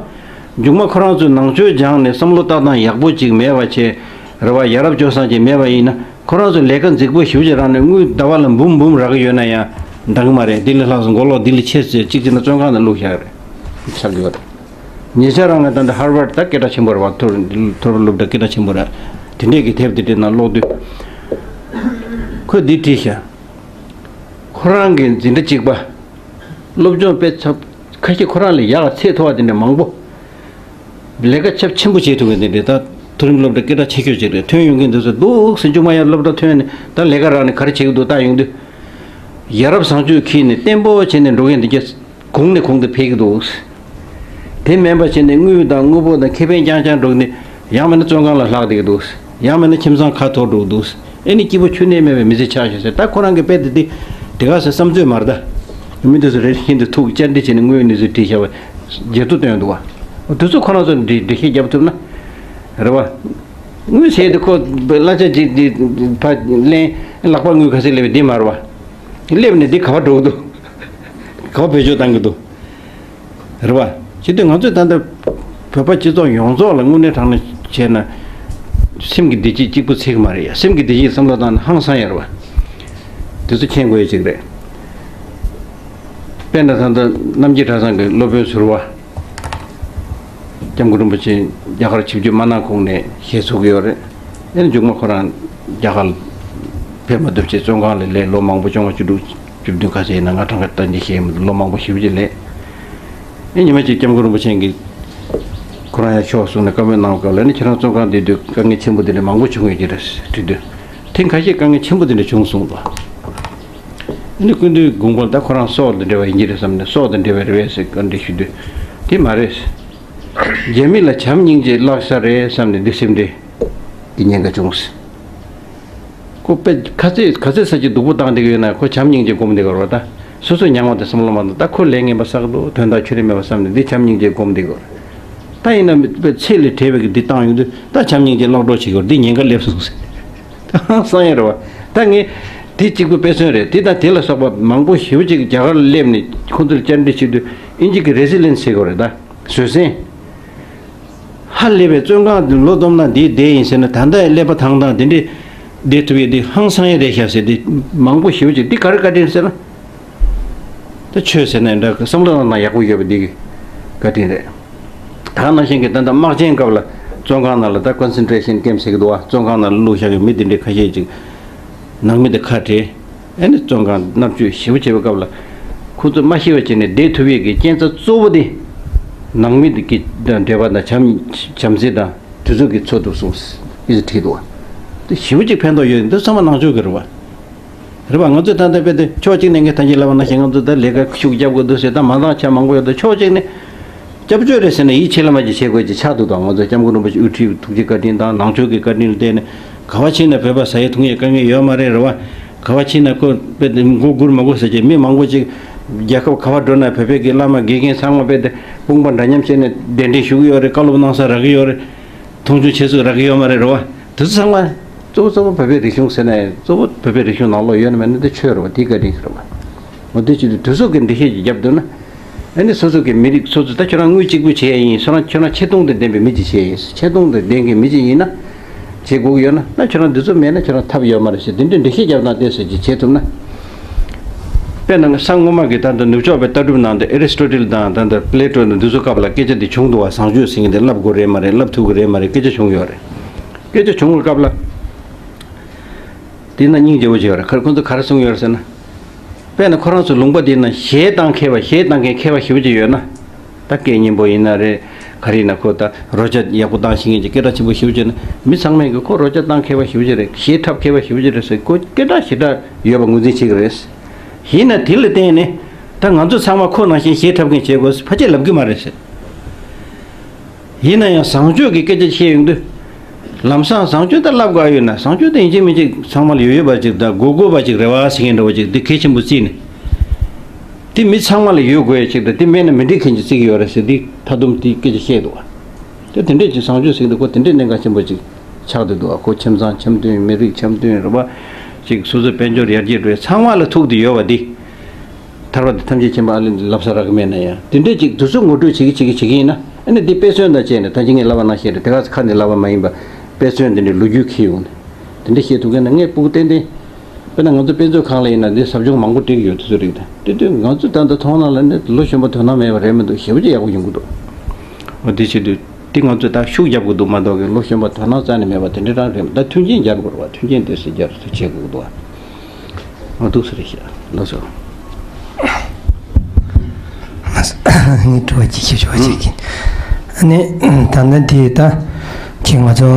མཇུག་མ་ཁོ་རང་ཚོས་ནང་ཆོས་སྦྱངས་ནས་བསམ་བློ་ལྟ་སྟངས་ཡག་པོ་ཅིག་མེད་པ་བྱས། རེད་བ། ཡ་རབས་སྤྱོད་བཟང་ཅིག་མེད་པ་ཡིན་ན་ཁོ་རང་ཚོས་ལས་ཀ་རྫིག་པོ་ཞེ་པོ་ཅིག་རག་ནས་དངུལ་ཟླ་བ་ལ་འབུམ་འབུམ་རག་གི་ཡོད་ན་ཡང་འདང་གི་མ་རེད། འདི་ལས་ལྷག་སོང་མགོ་ལོག་འདི་ལས་ཆེ་ཟེར་གཅིག་བྱས་ན་བཙོན་ཁང་ནང་བླུགས་བཞག་རེད། ཆགས་ཀྱི་ཡོད་རེད། ཉེ་ཆར་རང་ང་ད་འདི་ཧར་ཝར་ཌི་ད་སྐད་གྲགས་ཆེན་པོ་རེད་བ། མཐོ་རིམ་མཐོ་རིམ་སློབ་གྲྭ་སྐད་གྲགས་ཆེན་པོ་རེད། དེ་འདྲས་ཀྱི་དེབ་དེ་འདྲའི་ནང་ཀློག་དུས། ཁོས་འདི་བྲིས་ཤག་ཁོ་རང་གི་འཛིན་གྲྭ་གཅིག་པ། སློབ་སྦྱོང་དཔེ་ཚབས་ཁ་ཤས་ཁོ་རང་ལས་ཡག་ཚད་མཐོ་བ་དེ་འདྲ་མང་པོ། ལས་ཀ་ཚབས་ཆེན་པོ་བྱེད་ཐུབ་མཁན་དེ་འདྲ་ད། མཐོ་རིམ་སློབ་གྲྭ་སྐད་གྲགས་ཆེ་ཤོས་ཅིག་རེད། ཐོན་ཡོང་མཁན་དེ་ཚོ་འདུག་སེ་མཇུག་མ་ཡར་སློབ་གྲྭ་ཐོན་ནས་ད་ལས་ཀ་རག་ནས་ག་རེ་བྱེད་ཀྱི་འདུག་ལྟ་ཡོང་དུས། ཡ་རབས་བཟང་སྤྱོད་འཁྱེར་ནས་བརྟན་པོ་བྱས་ནས་འགྲོ་མཁན་དེ་གྱད་གོང་ནས་གོང་དུ་འཕེལ་གྱི་འདུག་དེ་མིན་པ་བྱས་ནས་དངུལ་དང་དངོས་པོ་དང་ཁེ་ཕན་རྐྱང་རྐྱང་འགྲོ་ནས་ཡང་མིན་ན་བཙོན་ཁང་ལ་ལྷག་བསྡད་ཀྱི་འདུག་ཡང་མིན་ན་ཁྱིམ་ཚང་ཁ་འཐོར་འགྲོ་གི་འདུག་ཨེ་ནི་སྐྱིད་པོ་ཁྱོན་ནས་མེད་པའི་མི་ཚེ་ཆགས་ཤག་ཟེར། ད་ཁོ་རང་གི་དཔེ་དེ་དེ་དེ་ག་ཟེར་བསམ་ཚོད་མ་རེད་ད། མི་དེ་ཚོ་རེ་རེ་བཞིན་དུ་ཐུག་བཅར་འདྲི་བྱས་ནས་དངུལ་གནས་ཚུལ་བྲིས་བཞག་པ་བརྗེད་ཐོ་བཏོན་འདུག་བ། དེ་ཚོ་ཁོ་རང་ཚོ་འདྲི་འགྲེལ་བཤད་རྒྱབ་ཐུབ་ན་རེད་བ། དངུལ་ཟེར་དེ་ཁོ་གླ་ཆ་གཅིག་འདི་ཕ་ལེན་ལག་པ་དངུལ་ག་ཚད་སླེབས་པའི་འདི་མ་རེད་བ། སླེབས་ནས་འདི་ག་པར་འགྲོ་གི་འདུག་ག་པར་བེད་སྤྱོད་བཏང་གི་འདུག་རེད་བ། བྱེད་དུས་ང་ཚོས་ད་ལྟ་བོད་པ་སྤྱི་ཚོགས་ཡོངས་རྫོགས་ལ་དངོས་གནས་དྲང་གནས་བྱས་ན། སེམས་ཀྱི་བདེ་སྐྱིད་གཅིག་པུ་ཚད་ཀྱི་མ་རེད་ཡ། སེམས་ཀྱི་བདེ་སྐྱིད་བསམ་བློ་བཏང་ན་ཧང་སང་ཡ་རེད་བ། དེ་ཚོ་མཁྱེན་དགོས་ཡ་ཅིག་རེད། དཔེར་ན་ད་ལྟ་རྣམ་རྒྱལ་གྲྭ་ཚང་གི་སློབ་དཔོན་ཟུར་པ། སྐྱབས་མགོན་རིན་པོ་ཆེ་རྒྱ་གར་ཆིབས་བསྒྱུར་མ་གནང་གོང་ནས་ཞེས་གསུང་གི་ཡོད་རེད། ཨེ་ནི་མཇུག་མ་ཁོ་རང་རྒྱ་གར་ལ་ཕེབས་མ་ཐུབ་ཆེད་བཙོན་ཁང་ལ་ལས་ལོ་མང་པོ་བཅོ་ལྔ་བཅུ་དྲུག་བཅུ་བདུན་ག་ཚད་ཡིན་ན་ང་གྲངས་ཀ་ལྟ་འདི་ཤེས་མི་འདུག་ལོ་མང་པོ་ཞེ་པོ་ཅིག་ལས། ཨེ་ཉི་མ་གཅིག་སྐྱབས་མགོན་རིན་པོ་ཆེ་གིས་ཁོ་རང་ཡང་ཤོག་གསུངས་ནས་བཀའ་མོལ་གནང་སྐབས་ལ་ནི་ཁྱེད་རང་བཙོན་ཁང་བསྡད་དུས་དཀའ་ངལ་ཆེན་པོ་འདི་འདྲ་མང་པོ་བྱུང་ཡོད་ཀྱི་རེད་དྲིས་དུས། ཐེངས་ཁ་ཤས་དཀའ་ངལ་ཆེན་པོ་འདི་འདྲ་བྱུང་གསུངས་འདུག་ཨ་ནི་སྐུ་མདུན་དགོངས་པ་ད་ཁོ་རང་སྲོག་དང་འབྲེལ་བ་ཡིན་གྱི་རེད་བསམ་ནས་སྲོག་དང་འབྲེལ་བ་རེད་པས་ཟེར་བཀའ་འདྲི་ཞུ་དུས། དེ་མ་རེད། རྒྱ་མི་ལ་བྱམས་སྙིང་རྗེ་བརླག་ས་རེད་བསམ་ནས་འདི་སེམས་ཁྲལ་གྱི་ཉེན་ཁ་བྱུང་ཟེར། ཁོ་དཔེ་ག་ཚད་ག་ཚད་ས་ཅིག་སྡུག་པོ་བཏང་བསྡད་ཀྱི་ཡོད་ན་ཁོ་བྱམས་སྙིང་རྗེ་སྒོམ་བསྡད་ཀྱི་རེད་བ། ད་སོ་སོས་མྱངས་པ་དེ་བསམ་བློ་མ་བཏང་། ད་ཁོ་ལས་ངན་པ་བསགས་འདུག་དོན་དག་ཁྱོན་ནས་མེད་པ་བསམ་ནས་འདི་བྱམས་སྙིང་རྗེ་སྒོམ་བསྡད་ཀྱི་རེད། ད་ཡིན་ན་དཔེ་ཚད་ལས་བྲལ་བའི་གི་འདི་བཏང་ཡོང་དུས་ད་བྱམས་སྙིང་རྗེ་བརླག་འགྲོ་བྱེད་ཀྱི་རེད། འདི་ཉེན་ཁ་སླེབས་སོང་ཟེར། ད་ཧང་སང་ཡ་རེད་བ། ད་ངས་དེ་གཅིག་པུ་དཔེ་མཚོན་རེད། དེ་དང་དེ་ལ་སོགས་པ་མང་པོ་ཞེ་པོ་ཅིག་རྒྱ་གར་ལ་སླེབས་ནས་ཁོང་ཚོར་བཅར་འདྲི་བྱེད་དུས་ཨིན་ཇི་གི་རེ་སི་ལེན་སི་ཟེར་གྱི་རེད། ད་བཟོད་བསྲན། ཧ་ལས་པའི་བཙོན་ཁང་དུ་ལོ་བསྡོམས་ན་འདིའི་བསྡད་ཡིན་ཟེར་ན་ད་ལྟ་ཀླད་པ་ཐང་ཐང་དེ་འདྲས་བསྡད་ཐུབ་ཡས་འདི་ཧང་སང་ཡས་རེད་ཤག་ཟེར། འདི་མང་པོ་ཞེ་པོ་ཅིག་འདི་ག་རེ་བཀའ་དྲིན་ཟེར་ན། ད་ཆོས་ཟེར་ན་འདྲ་བསམ་བློ་གཏོང་ན་ཡག་པོ་ཡོད་པ་འདི་གི་བཀའ་དྲིན་རེད། ད་ནང་བཞིན་གྱི་ད་ལྟ་དམག་ཆེན་སྐབས་ལ་བཙོན་ཁང་ནང་ལ་ད་ཀོན་སེན་ཊྲེ་ཤན་ཀེམ་ཟེར་གྱི་འདུག་བ། བཙོན་ཁང་ནང་ལ་བླུགས་བཞག་གི་མི་དེ་འདྲའི་ཁ་ཤས་ཅིག་ནང་མི་དེ་ཁ་བྲལ། ཨེ་ནི་བཙོན་ཁང་མནར་གཅོད་ཞེ་པོ་བྱས་པའི་སྐབས་ལ་ཁོ་ཚོ་མ་ཤི་བ་བྱས་ནས་བསྡད་ཐུབ་ཡས་ཀྱི་རྐྱེན་རྩ་གཙོ་བོ་དེ་ནང་མི་དེ་གི་འབྲེལ་བ་དང་བྱམས་བྱམས་བརྩེ་དང་དེ་ཚོ་གིས་འཚོ་ཐུབ་སོང་ཟེར་བྲིས་འདུག་བ། དེ་ཞེ་པོ་ཅིག་ཕན་ཐོགས་ཡོད། འདི་ཚང་མ་ནང་ཆོས་ཀྱི་རེད་བ། རེད་པ། ང་ཚོས་ད་ལྟ་དཔེ་དེ་ཕྱོགས་གཅིག་ནས་ངས་ད་གིན་ལབ་པ་ནང་བཞིན་ང་ཚོ་ད་ལས་ཀ་ཤུགས་རྒྱབ་དགོས་འདུག་ཟེར། ད་མ་འདང་ཆ་མང་པོ་ཡོད་དོ། ཕྱོགས་གཅིག་ནས་སྐྱབས་བཅོལ་རེད་ཟེར་ནས་ཡིད་ཆེས་ལ་མ་ཅིག་བྱེད་དགོས་ཅིག་ཆགས་འདུག་ད་ང་ཚོ་སྐྱབས་མགོན་རིན་པོ་ཆེ་དབུ་ཁྲིད་ཐུགས་རྗེ་བཀའ་དྲིན་དང་ནང་ཆོས་ཀྱི་བཀའ་དྲིན་ལ་བརྟེན་ནས་ག་བ་ཕྱིན་ན་བོད་པ་ཟ་ཡས་འཐུང་ཡས་དཀའ་ངལ་ཡོད་མ་རེད། རེད་པ། ག་བ་ཕྱིན་ན་ཁོ་དཔེ་དེ་མགོ་སྒུར་མ་དགོས་ཟེར་གྱི་མི་མང་པོ་ཅིག་རྒྱལ་ཁབ་ག་བ་འགྲོ་ན་བོད་པའི་གི་བླ་མ་དགེ་རྒན་ཚང་མ་དཔེ་དེ་དཔུང་པ་འདྲ་མཉམ་བྱས་ནས་གདན་འདྲེན་ཞུ་གི་ཡོད་རེད། བཀའ་སློབ་གནང་ས་རག་གི་ཡོད་རེད། མཐོང་ཆུང་བྱེད་ཚུལ་རག་གི་ཡོད་མ་རེད། རེད་པ། དེ་ཚོ་ཚང་མ་གཙོ་བོ་གཙོ་བོ་བོད་པའི་རིག་གཞུང་ཟེར་ན་ཡང་གཙོ་བོ་བོད་པའི་རིག་གཞུང་ནང་ལོགས་ཡོད་ན་མེད་ན་དེ་ཆོས་རེད་པ། དེའི་བཀའ་དྲིན་ཟེར་བ། འོ་དེ་བྱེད་དུས་དེ་ཚོ་གི་འགྲེལ་བཤད་ཅིག་བརྒྱབ་འདུག་ན། ཨ་ནི་སོ་སོ་གི་མི་རིགས་སོ་སོ་ད་ཁྱོད་རང་དངུལ་གཅིག་པུ་བྱེད་ཡ་ཡིན། སོ་རང་ཁྱོད་རང་ཆེ་མཐོང་དང་ལྡན་པའི་མི་ཅིག་བྱེད་ཡ་ཡིན། ཆེ་མཐོང་དང་ལྡན་མཁན་མི་ཅིག་ཡིན་ན། བྱེད་དགོས་ཀྱི་ཡོད་ན། ད་ཁྱོད་རང་འདི་ཚོ་མེད་ན་ཁྱོད་རང་ཐབས་ཡོད་མ་རེད་ཟེར། འདི་འདྲའི་འགྲེལ་བཤད་བརྒྱབ་སྟངས་དེ་ཟེར་གྱི་བྱེད་ཐུབ་ན། དཔེར་ན་ས་སྔོན་མ་གི་ད་ལྟ་ནུབ་ཕྱོགས་པའི་ལྟ་གྲུབ་ནང་དུ་ཨེ་རི་སི་ཊོ་ཊལ་དང་ད་ལྟ་པི་ལེ་ཊོ་དང་འདི་ཚོ་སྐབས་ལ་སྐད་ཆ་འདི་བྱུང་འདུག་བ། བཟང་སྤྱོད་ཟེར་མཁན་འདི་བསླབ་དགོས་རེད་མ་རེད། བསླབ་ཐུབ་ཀྱི་རེད་མ་རེད། སྐད་ཆ་བྱུང་ཡོད་རེད། སྐད་ཆ་བྱུང་བའི་སྐབས་ལ། དེ་ན་སྙིང་རྗེ་བོ་ཅིག་ཡོད་རེད། ཁ་ཁོང་ཚོ་ག་རེ་གསུངས་ཡོད་རེད་ཟེར་ན། དཔེར་ན་ཁོ་རང་ཚོ་ལུང་པ་དེ་ན་གཞས་བཏང་མཁས་པ་གཞས་བཏང་མཁན་མཁས་པ་ཞེ་པོ་ཅིག་ཡོད་ན། ད་སྐད་སྙན་པོ་ཡིན་ན་རེད། ག་རེ་ཡིན་ན་ཁོ་ད་རོལ་ཆ་ཡག་པོ་བཏང་ཤེས་མཁན་ཅིག་སྐད་གྲགས་ཆེན་པོ་ཞེ་པོ་ཅིག་ཡོད་ན་མི་ཚང་མས་གི་ཁོ་རོལ་ཆ་བཏང་མཁས་པ་ཞེ་པོ་ཅིག་རེད། གཞས་འཁྲབ་མཁས་པ་ཞེ་པོ་ཅིག་རེད་ཟེར། ཁོ་སྐད་གྲགས་ཞེ་དྲག་ཡོད་པ་ངོས་འཛིན་བྱེད་ཀྱི་རེད། ཡིན་ན་དེ་ལ་བརྟེན་ནས་ད་ང་ཚོ་ཚང་མ་ཁོ་ནང་བཞིན་གཞས་འཁྲབ་མཁན་བྱེད་དགོས་ཕལ་ཆེར་ལབ་གི་མ་རེད་ཟེར། ཡིན་ན་ཡང་བཟང་སྤྱོད་ཀྱི་སྐད་ཆ་བཤད་ཡོང་དུས། ལམ་སང་བཟང་སྤྱོད་ད་ལབ་དགོས་ཡོད་ན་བཟང་སྤྱོད་ད་ཡིན་གཅིག་མིན་གཅིག་ཚང་མ་ལ་ཡོད་ཡོད་པ་ཅིག་དང་དགོས་དགོས་པ་ཅིག་རེད་བ་ཟེར་མཁན་འདྲ་བོ་ཅིག་འདི་གལ་ཆེན་པོ་བརྩིས་ནས། འདི་མི་ཚང་མ་ལ་ཡོད་དགོས་ཡ་ཅིག་དང་འདི་མེད་ན་མི་འགྲིག་མཁན་ཅིག་བརྩི་གི་ཡོད་རེད་ཟེར་འདི་ད་དུང་འདི་སྐད་ཆ་བཤད་འདུག་བ། དེ་དེ་འདྲས་ཅིག་བཟང་སྤྱོད་ཟེར་གི་འདུག་ཁོ་དེ་འདྲས་གནད་འགག་ཆེན་པོ་ཅིག་ཆགས་བསྡད་འདུག་བ། ཁོ་ཁྱིམ་ཚང་འཆམ་མཐུན་མི་རིགས་འཆམ་མཐུན་རེད་བ། ཅིག་སོ་སོའི་དཔལ་འབྱོར་ཡར་རྒྱས་འགྲོ་ཡ་ཚང་མ་ལ་ཐུག་བསྡད་ཡོད་བ་འདི། ཐར་པ་དེ་ཐམས་ཅད་མཁྱེན་པ་ཨ་ལས་ལབ་ས་རག་གི་མེད་ན་ཡང་དེ་འདྲས་ཅིག་དུས་ཚོད་ངོ་སྤྲོད་བྱེད་ཀྱི་བྱེད་ཀྱི་བྱེད་ཀྱི་ཡིན་ན་ཨ་ནི་འདི་དཔེ་མཚོན་དང་བཅས་ནས་ད་ཅི་ངས་ལབ་པ་ནང་བཞིན་རེད། དེ་ག་ཁ་ནས་ལབ་པ་མ་ཡིན་པ་དཔེ་མཚོན་འདི་འདྲའི་ལོ་རྒྱུས་འཁྱེར་ཡོང་ནས་དེ་འདྲས་བཤད་ཐུབ་མཁན་ན་ངས་སྤུ་གུ་ཏན་ཏན་དཔེར་ན་ང་ཚོ་དཔེ་མཛོད་ཁང་ལ་ཡིན་ན་འདི་ཟབ་སྦྱོང་མང་པོ་སྤྲད་ཀྱི་ཡོད། དེ་ཚོ་རིགས་དང་དེ་དུས་ང་ཚོ་ད་ལྟ་མཐོང་སྣང་ལ་ནི་ལོ་གཞོན་པ་དོ་སྣང་མེད་པ་རེད་མི་འདུག་ཞེ་པོ་ཅིག་ཡག་པོ་ཡོང་གི་འདུག་འོ་དེ་བྱེད་དུས་དེ་ང་ཚོས་ད་ཤུགས་རྒྱབ་དགོས་འདུག་མ་གཏོགས་ཀྱི་ལོ་གཞོན་པ་དོ་སྣང་རྩ་ནས་མེད་པ་དེ་འདྲ་རང་རེད། ད་མཐུན་རྐྱེན་སྦྱར་དགོས་རེད་བ། མཐུན་རྐྱེན་དེ་སྲིད་སྦྱར་ཚུལ་བྱེད་དགོས་འདུག་བ། མ་འདུག་ཟེར་ཤག་ལགས་སོ། ངས་དྲི་བ་གཅིག་ཞུ་ཆོག་ཅིག་གིན། ཨ་ནི་ད་ལྟ་དེ་ད་ ཅིག་ང་ཚོ་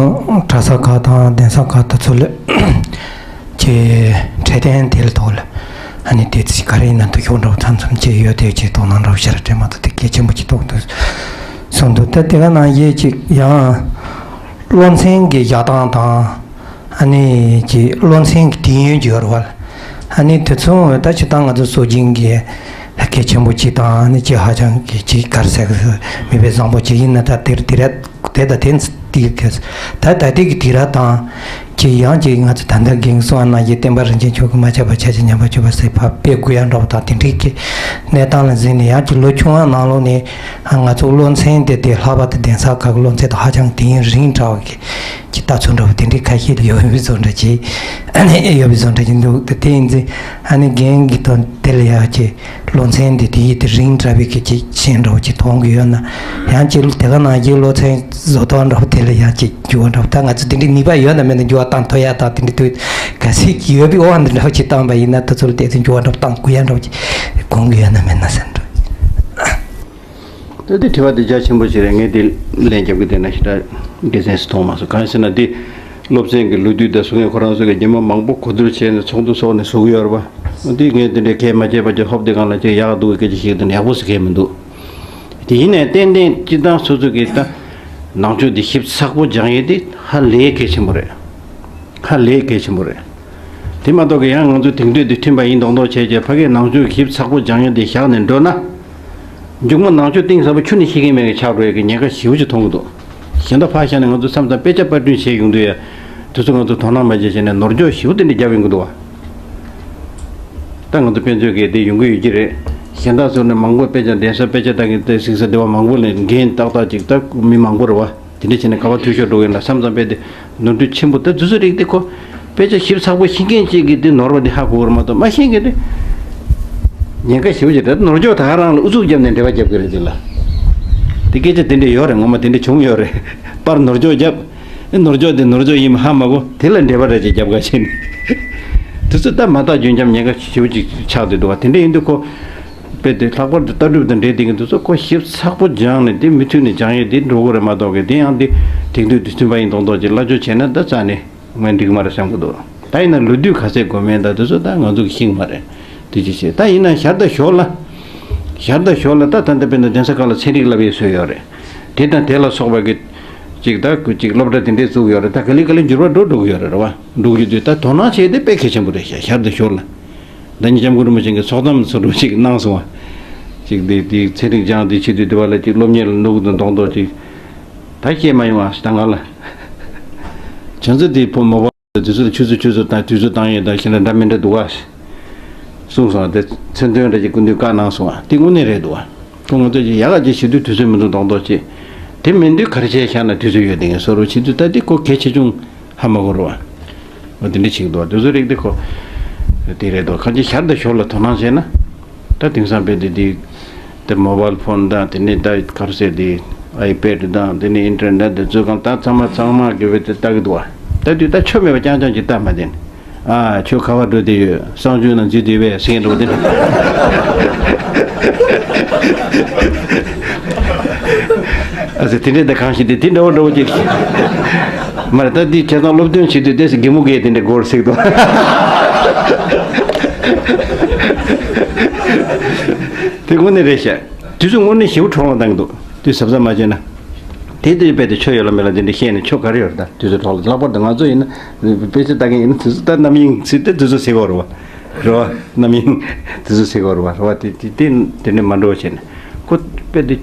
གྲྭ་ས་ཁག་དང་གདན་ས་ཁག་དེ་ཚོ་ལ་ཅིག་འཕྲོད་བསྟེན་དེ་ལ་ཐོག་ལ་ཨ་ནི་དེ་ཚོ་ག་རེ་ཡིན་ན་འདུག་ཤོག་འདྲ་བོ་མཚམས་མཚམས་ཅིག་ཡོད་དེ་ཅིག་དོ་སྣང་འདྲ་བོ་ཞེ་དྲག་སྤྲད་མ་ཐུབ། དེ་གལ་ཆེན་པོ་ཅིག་མཐོང་འདུག་གསུངས་འདུག་ད་དེ་ག་ནང་བཞིན་ཅིག་ཡང་བློ་མཚན་གྱི་བཞག་སྟངས་དང་། ཨ་ནི་ཅིག་བློ་མཚན་གྱི་དུས་ཡུན་འགྱུར་བ་ལ། ཨ་ནི་དེ་ཚོ་ད་སྤྱིར་བཏང་ང་ཚོ་སྲོལ་རྒྱུན་གྱི་གལ་ཆེན་པོ་ཅིག་དང་། ཨ་ནི་ཅིག་ཧ་ཅང་གི་ཅིག་ག་རེ་ཟེར་གི་མི་དཔེ་བཟང་པོ་ཅིག་ཡིན་ན། ད་དེར་དེ་ར་དེ་ད་དེ་དེ་གི་ད་ད་དེ་གི་དེ་ར་དང་། ཅིག་ཡང་ཅིག་ང་ཚོ་ད་ལྟ་རྒན་གསུང་བ་ནང་བཞིན་བསྟན་པ་རིན་ཆེན་མཆོག་གིས་མ་ཆག་པར་ཆགས་ཤིང་ཉམས་པར་གྱུར་པ་ཟེར་ཕར་དཔེ་དགོས་ཡ་འདྲ་བོ་དང་། དེ་འདྲའི་གི་གནས་སྟངས་ལ་གཟིགས་ནས་ཡང་ཅིག་ལོ་ཆུང་བ་ནང་ལོགས་ནས་ང་ཚོ་བློ་མཚན་དེ་དེ་ལྷག་པར་དུ་གདན་ས་ཁག་གི་བློ་མཚན་དང་ཧ་ཅང་དུས་ཡུན་རིང་དྲགས་པ་གི་ཀྱི་ལྟ་ཚུལ་འདྲ་བོ་དེ་འདྲའི་ཁ་ཤས་ཡོད་པའི་བཟོ་འདྲ་ཅིག་ཨ་ནི་ཡོད་པའི་བཟོ་འདྲ་ཅིག་འདུག་དེ་དེ་ཡིན་ཚེ་ཨ་ནི་རྒན་གྱི་དོན་དེ་ལ་ཡང་ཅིག་བློ་མཚན་དེ་དེ་ཡིད་དེ་རིང་དྲགས་པའི་གི་ཅིག་ཤེས་འདྲ་བོ་ཅིག་མཐོང་གི་ཡོད་ན། ཡང་ཅིག་དེ་ག་ནང་བཞིན་བློ་མཚན་བཟོ་སྟངས་འདྲ་བོ་དེ་ལ་ཡང་ཅིག་འགྱུར་བ་འདྲ་བོ། ད་ང་ཚོ་དེ་འདྲའི་ནུས་པ་ཡོད་ན་མེད་ན་འགྱུར་བ་བཏང་ཐུབ་ཡ་དང་། དེ་འདྲའི་དུས་གལ་སྲིད་ཡོད་པའི་དབང་དུ་འདྲ་བོ་ཅིག་བཏང་པ་ཡིན་ན། དེ་ཚོ་ལ་དེ་ཚོ་འགྱུར་བ་འདྲ་བོ་བཏང་དགོས་ཡ་འདྲ་བོ་ཅིག་དགོངས་ཀྱི་ཡོད་ན་མེད་ན་ཟེར་འདྲ། ད་དེ་དྲི་བ་དེ་རྒྱ་ཆེན་པོ་ཞིག་རེད། ངས་དེ་ལན་རྒྱབ་གི་བསྡད་ན་ཞེ་དྲག་དགེ་མཚན་ཞིག་མཐོང་མ་སོང་། གང་ཡིན་ཟེར་ན། དེ་སློབ་ཚན་གྱི་ལོ་དུས་དང་སོ་ངས་ཁོ་རང་ཚོ་གི་རྒྱུན་མ་མང་པོ་གོ་བསྡུར་བྱས་ནས་ཚོགས་འདུ་འཚོགས་ནས་བཟོ་གི་ཡོད་རེད་པ། དེ་ངས་དེ་འདྲའི་གལ་མ་ཆེ་བ་ཅིག་ཧོབ་དེ་སྒང་ལ་ཅིག་ཡག་འདུག་གི་སྐད་ཆ་བཤད་དེ་ནས་ཡག་པོ་ཟེར་མཁན་མི་འདུག་དེ་ཡིན་ནའི་ཏན་ཏན་སྤྱིར་བཏང་སོ་སོ་གི་ད་ནང་ཆོས་དེ་ཞིབ་ཚགས་པོ་སྦྱང་ཡས་དེ་ཧ་ལས་གལ་ཆེན་པོ་རེད། ཧ་ལས་གལ་ཆེན་པོ་རེད། དེ་མ་གཏོགས་ཀྱི་ཡང་ང་ཚོ་དེང་དུས་འདི་མཐུན་པ་ཡིན་མདོག་མདོག་བྱས་རྗེས་ཕ་གིའི་ནང་ཆོས་ཞིབ་ཚགས་པོ་སྦྱང་ཡ་འདི་བཞག་ནས་འགྲོ་ན། མཇུག་མ་ནང་ཆོས་གཏིང་ཟབ་པོ་ཆུ་ནས་ཤེས་ཀྱི་མེད་པའི་ཆགས་འགྲོ་ཡ་གི་ཉེན་ཁ་ཞེ་པོ་ཅིག་མཐོང་གི་འདུག་གཞན་དག་ཕར་བཞག་ནས་ང་ཚོ་མཚམས་མཚམས་དཔེ་ཆ་པར་སྐྲུན་བྱེད་ཡོང་དུས་ཡ། དེ་ཚོ་ང་ཚོ་དོ་སྣང་མ་བྱས་བྱས་ནས་ནོར་འཁྱོག་ཞེ་པོ་དེ་འདྲ་བརྒྱབ་ཡོང་གི་འདུག་བ། ད་ང་ཚོ་དཔེ་མཛོད་ཀྱི་དེ་ཡོང་གི་ཡོད་ཀྱི་རེད། གཞན་དག་ཚོ་ནས་མང་པོ་དཔེ་ཆ་གདན་ས་དཔེ་ཆ་ལྟ་མཁན་དེ་གཟིགས་ས་དེ་བ་མང་པོ་ལས་འགན་ཏག་ཏག་ཅིག་ད་མི་མང་པོ་རེད་བ། དེ་འདྲ་བྱས་ནས་ག་བ་འཐུས་ཤོར་འགྲོ་གི་ཡོད་ན་བསམ་བསམ་པས་དེ་ནོར་འཁྲུལ་ཆེན་པོ། ད་དེ་ཚོ་རིགས་དེ་ཁོ་དཔེ་ཆ་ཞིབ་ཚགས་པོ་ཤེས་མཁན་ཅིག་གིས་དེ་ནོར་བ་དེ་ཧ་གོ་གི་རེད་མ་གཏོགས་མ་ཤེས་མཁན་དེ་ཉེན་ཁ་ཞེ་པོ་ཅིག་རེད། ནོར་འཁྱོག་ད་ག་རང་ལ་ཨུ་ཚུགས་བརྒྱབ་ནས་འགྲེལ་པ་རྒྱབ་ཀྱི་རེད། དེ་ལ་དེ་སྐད་ཆ་དེ་འདྲ་ཡོད་རེད། ངོ་མ་དེ་འདྲ་བྱུང་ཡོད་རེད། པར་ནོར་འཁྱོག་བརྒྱབ། ཨེ་ནོར་འཁྱོག་དེ་ནོར་འཁྱོག་ཡིན་པ་ཧ་མ་གོ། དེ་ལ་འགྲེལ་པ་རེ་ཅིག་རྒྱབ་ག་བྱས་ནས་དེ་ཚོ་ད་མ་བརྟགས་རྒྱུན་འབྱམས་ཉེན་ཁ་ཞེ་པོ་ཅིག་ཆགས་བསྡད་འདུག་བ། དེ་འདྲ་ཡིན་དུས་ཁོ་དཔེ་དེ་ལྷག་པར་དུ་ལྟ་གྲུབ་དང་འབྲེལ་བསྡད་མཁན་དེ་ཚོ་ཁོ་ཞིབ་ཚགས་པོ་སྦྱངས་ནས་དེ་མུ་མཐུད་ནས་སྦྱང་ཡས་དེ་འགྲོ་དགོས་རེད་མ་གཏོགས་གི་དེ་ཡང་དེ་དེང་དུས་དུས་མཐུན་པ་ཡིན་མདོག་མདོག་ཅིག་སླ་བཅོས་བྱས་ན་ད་རྩ་ནས་ངས་འགྲིག་མ་རེད་བསམ་གི་འདུག་ད་ཡིན་ན་ལོ་དུས་ག་ཚད་འགོར་མིན་ད་དེ་ཚོ་ད་ང་ཚོ་གི་ཤེས་ཀྱི་མ་རེད། དེ་ཅི་བྱེད། ད་ཡིན་ན་ཞར་དང་ཞོར་ལ་ཞར་དང་ཞོར་ལ་ད་ད་ལྟ་དཔེར་ན་གདན་ས་ཁག་ལ་ཚན་རིག་བསླབ་ཡས་བཟོས་ཡོད་རེད། དེ་དང་དེ་ལ་སོགས་པ་གི་ཅིག་ད་ཅིག་སློབ་གྲྭ་དེ་འདྲས་བཙུགས་ཡོད་རེད། ད་ག་ལེ་ག་ལེ་འགྱུར་བ་འགྲོ་འགྲོ་གི་ཡོད་རེད། རེད་བ། འགྲོ་གི་འདུག་ད་དོ་སྣང་བྱས་ཏེ་དཔེ་གལ་ཆེན་པོ་རེད་ཤག་ཞར་དང་ཞོར་ལ། ད་ཉིད་སྐྱབས་མགོན་རིན་པོ་ཆེ་གི་ཚོགས་གཏམ་ཚོ་འགྲོ་ཅིག་གནང་སོང་བ། ཅིག་འདི་འདི་ཚན་རིག་སྦྱངས་འདི་བྱེད་དུས་འདི་བ་ལ་ཅིག་སློབ་གཉེར་ལ་ནུག་དང་གདོང་མདོག་ཅིག་ད་སྐྱེས་མ་ཡོང་ཨ་ཞིག་ད་ང་ལ། བྱང་ཚ་འདི་བུ་མོ་པ་དུས་ཚོད་ཆུ་ཚོད་ཆུ་ཚོད་དང་དུས་ཚོད་བཏང་ཡས་དང་ཞེ་ན་འདྲ་མི་འདྲ་འདུག་ཨ་ཞིག་གསུངས་སོང་། དེ་མཚན་དོན་འདྲ་ཅིག་སྐུ་མདུན་བཀའ་གནང་སོང་ཨ། འདི་དངོས་གནས་རེད་འདུག་ཨ། ཁོ་ང་ཚོ་ཅིག་ཡག་ག་ཅིག་བྱེད་དུས་དུས་ཚོད་མི་འདུག་གདོང་མདོག་ཅིག་དེ་མིན་དུས་ག་རེ་བྱས་བཞག་ན་དུས་ཚོད་ཡོད་དེ་ངས་བཟོ་རོགས་བྱེད་དུས་ད་འདི་ཁོ་གལ་ཆེ་ཆུང་། ཧ་མ་གོ་རུ་བ། འོ་དེ་འདྲ་ཞིག་འདུག་བ། དེ་ཚོ་རིགས་དེ་ཁོ། དེ་རེད་དོ། གང་ཅི་ཞར་དང་ཞོར་ལ་དོ་སྣང་བྱས་ན། ད་དེང་སང་དཔེ་དེ་དེ། དེ་མོ་བལ་ཕོན་དང་དེ་ནས་ད་ག་རེ་ཟེར་དེ། ཨའི་པེ་ཌི་དང་དེ་ནས་ཨིན་ཊར་ནེ་ཊ་དེ་ཚོ་གང་ད་ཚང་མ་ཚང་མ་གི་བེ་དེ་ལྟ་གི་འདུག་བ། ད་དུས་ད་ཆོ་མེད་པ་རྐྱང་རྐྱང་ཅིག་ལྟ་མ་དེ་ནི། ཨ་ཁྱོད་ག་བར་འགྲོ་བསྡད་ཡོད། གསང་སྤྱོད་ནང་འཛུལ་བསྡད་པས་ཟེར་མཁན་འདྲ་བོ་དེ་འདྲ། ཨ་ཙི་དེ་འདྲས་ད་གང་ཞིག་དེ་དེ་འདྲ་བོ་འདྲ་བོ་ཅིག་མ་རེད། ད་འདི་བྱས་ཙང་སློབ་སྟོན་བྱེད་དུས་དེ་སི་གི་མུ་གེ་དེ་འདྲས་སྒོར་ཟིག་ཏུ། དེ་དངོས་གནས་རེད་ཤག་དུས་ཚོད་དངོས་གནས་ཞེ་པོ་འཕྲོ་བརླག་བཏང་གི་འདུག་དུས་གཟབ་གཟབ་མ་བྱས་ན། དེ་དུས་རྦད་དེ་ཆོས་ཡོད་ལ་མེད་ལ་དེ་འདྲ་བཤད་ནས་ཆོ་ག་རེ་ཡོད་རེད། ད་དུས་ཚོད་འཕྲོ་བརླག་ལྷག་པར་དུ་ང་ཚོ་ཡིན་ན་དཔེ་ཆ་ལྟ་མཁན་ཡིན་ན་དུས་ཚོད་ད་རྣམ་གཡེང་ཚིག་དེ་དུས་ཚོད་ཟེར་གོ་རེད་བ། རེད་བ། རྣམ་གཡེང་དུས་ཚོད་ཟེར་གོ་རེད་བ། རེད་བ། དེ་དེ་དེ་འདྲ་མ་འགྲོ་བྱས་ནས་ཁོ་དཔེ་དེ།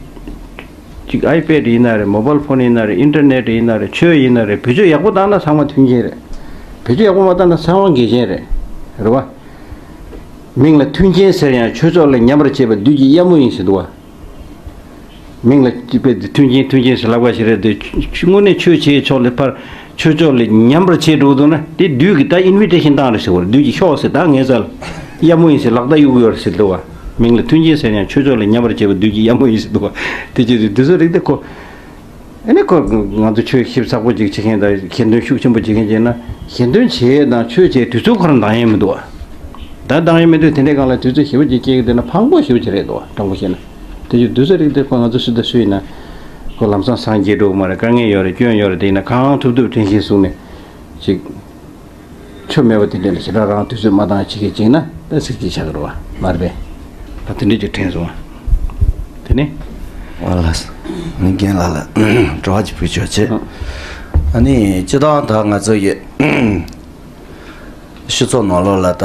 ཅིག་ཨའི་པེ་ཌི་ཡིན་ན་རེད། མོ་བལ་ཕོན་ཡིན་ན་རེད། ཨིན་ཊར་ནེ་ཊི་ཡིན་ན་རེད། ཆོས་ཡིན་ན་རེད། བེད་སྤྱོད་ཡག་པོ་བཏང་ན་ཚང་མ་མཐུན་རྐྱེན་རེད། བེད་སྤྱོད་ཡག་པོ་མ་བཏང་ན་ཚང་མ་འགལ་རྐྱེན་རེད། རེད་བ། མིང་ལ་མཐུན་རྐྱེན་ཟེར་ཡང་ཆོས་ཕྱོགས་ལ་ཉམས་པར་བྱེད་པ་བདུད་ཀྱི་གཡབ་མོ་ཡིན་ཟེར་འདུག་བ། མིང་ལ་ཅི་དཔེ་དེ་མཐུན་རྐྱེན་མཐུན་རྐྱེན་ཟེར་ལབ་པ་ཞིག་རེད་དེ། དངོས་གནས་ཆོས་བྱེད་ཕྱོགས་ལ་ཕར། ཆོས་ཕྱོགས་ལས་ཉམས་པར་བྱེད་འགྲོ་འདུག་ན་དེ་བདུད་ཀྱིས་ད་ཨིན་བི་ཊེ་ཤན་བཏང་རེད་ཟེར་བ་རེད། བདུད་ཀྱིས་ཤོག་ཟེར་ད་ངའི་རྩ་ལ་གཡབ་མོ་ཡིན་ཟེར་ལག་བརྡ་གཡུག་གི་ཡོད་རེད་ཟེར་འདུག་བ། མིང་ལ་མཐུན་རྐྱེན་ཟེར་ཡང་ཆོས་ཕྱོགས་ལས་ཉམས་པར་བྱེད་པ་བདུད་ཀྱི་གཡབ་མོ་ཡིན་ཟེར་འདུག་བ། དེ་ཅི་རེད་དེ་ཚོ་རིགས་དེ་ཁོ། ཨ་ནི་ཁོ་ང་ཚོ་ཆོས་ཞིབ་ཚགས་པོ་ཅིག་བྱེད་མཁན་དང་ཞལ་འདོན་ཤུགས་ཆེན་པོ་བྱེད་མཁན་བྱས་ན་ཞལ་འདོན་བྱེད་ཡས་དང་ཆོས་བྱེད་དུས་ཚོད་ཁོ་རང་འདང་ཡས་མི་འདུག་བ། ད་འདང་ཡས་མི་འདུག་དེ་འདྲའི་སྒང་ལ་དུས་ཚོད་ཞེ་པོ་ཅིག་སྐྱེལ་གི་བསྡད་ན་ཕངས་པོ་ཞེ་པོ་ཅིག་རེད་འདུག་བ། དྲང་པོ་བཤད་ན། དེ་ཡི་དུས་ཚོད་རིགས་དེ་ཁོ་ང་ཚོ་སུ་དང་སུ་ཡིན་ན། ཁོ་ལམ་སང་སངས་རྒྱས་འགྲོ་གི་མ་རེད། དཀའ་ངལ་ཡོད་རེད། སྐྱོན་ཡོད་རེད། དེ་ཡིན་ན་གང་ཐུབ་ཐུབ་དྲན་ཤེས་བཟུང་ནས་ཅིག་ཆོ་མེད་པ་དེ་འདྲ་ལ་ཞེ་དྲག་རང་དུས་ཚོད་མ་བཏང་བྱེད་མཁན་ཅིག་ན་ད་ཚིག་གཅིག་ཆགས་ཀྱི་རེད་བ། མ་རེད་པས། ད་དེ་འདྲ་ཅིག་དྲན་སོང་བ། དེ་ནི། ཨ་ལ། ནི་རྒན་ལགས་ལ་དྲི་བ་ཅིག་ཕུལ་ཆོག་ཅེས། ཨ་ནི་སྤྱིར་བཏང་ད་ང་ཚོ་ཡི་སྤྱི་ཚོགས་ནང་ལོགས་ལ་ད་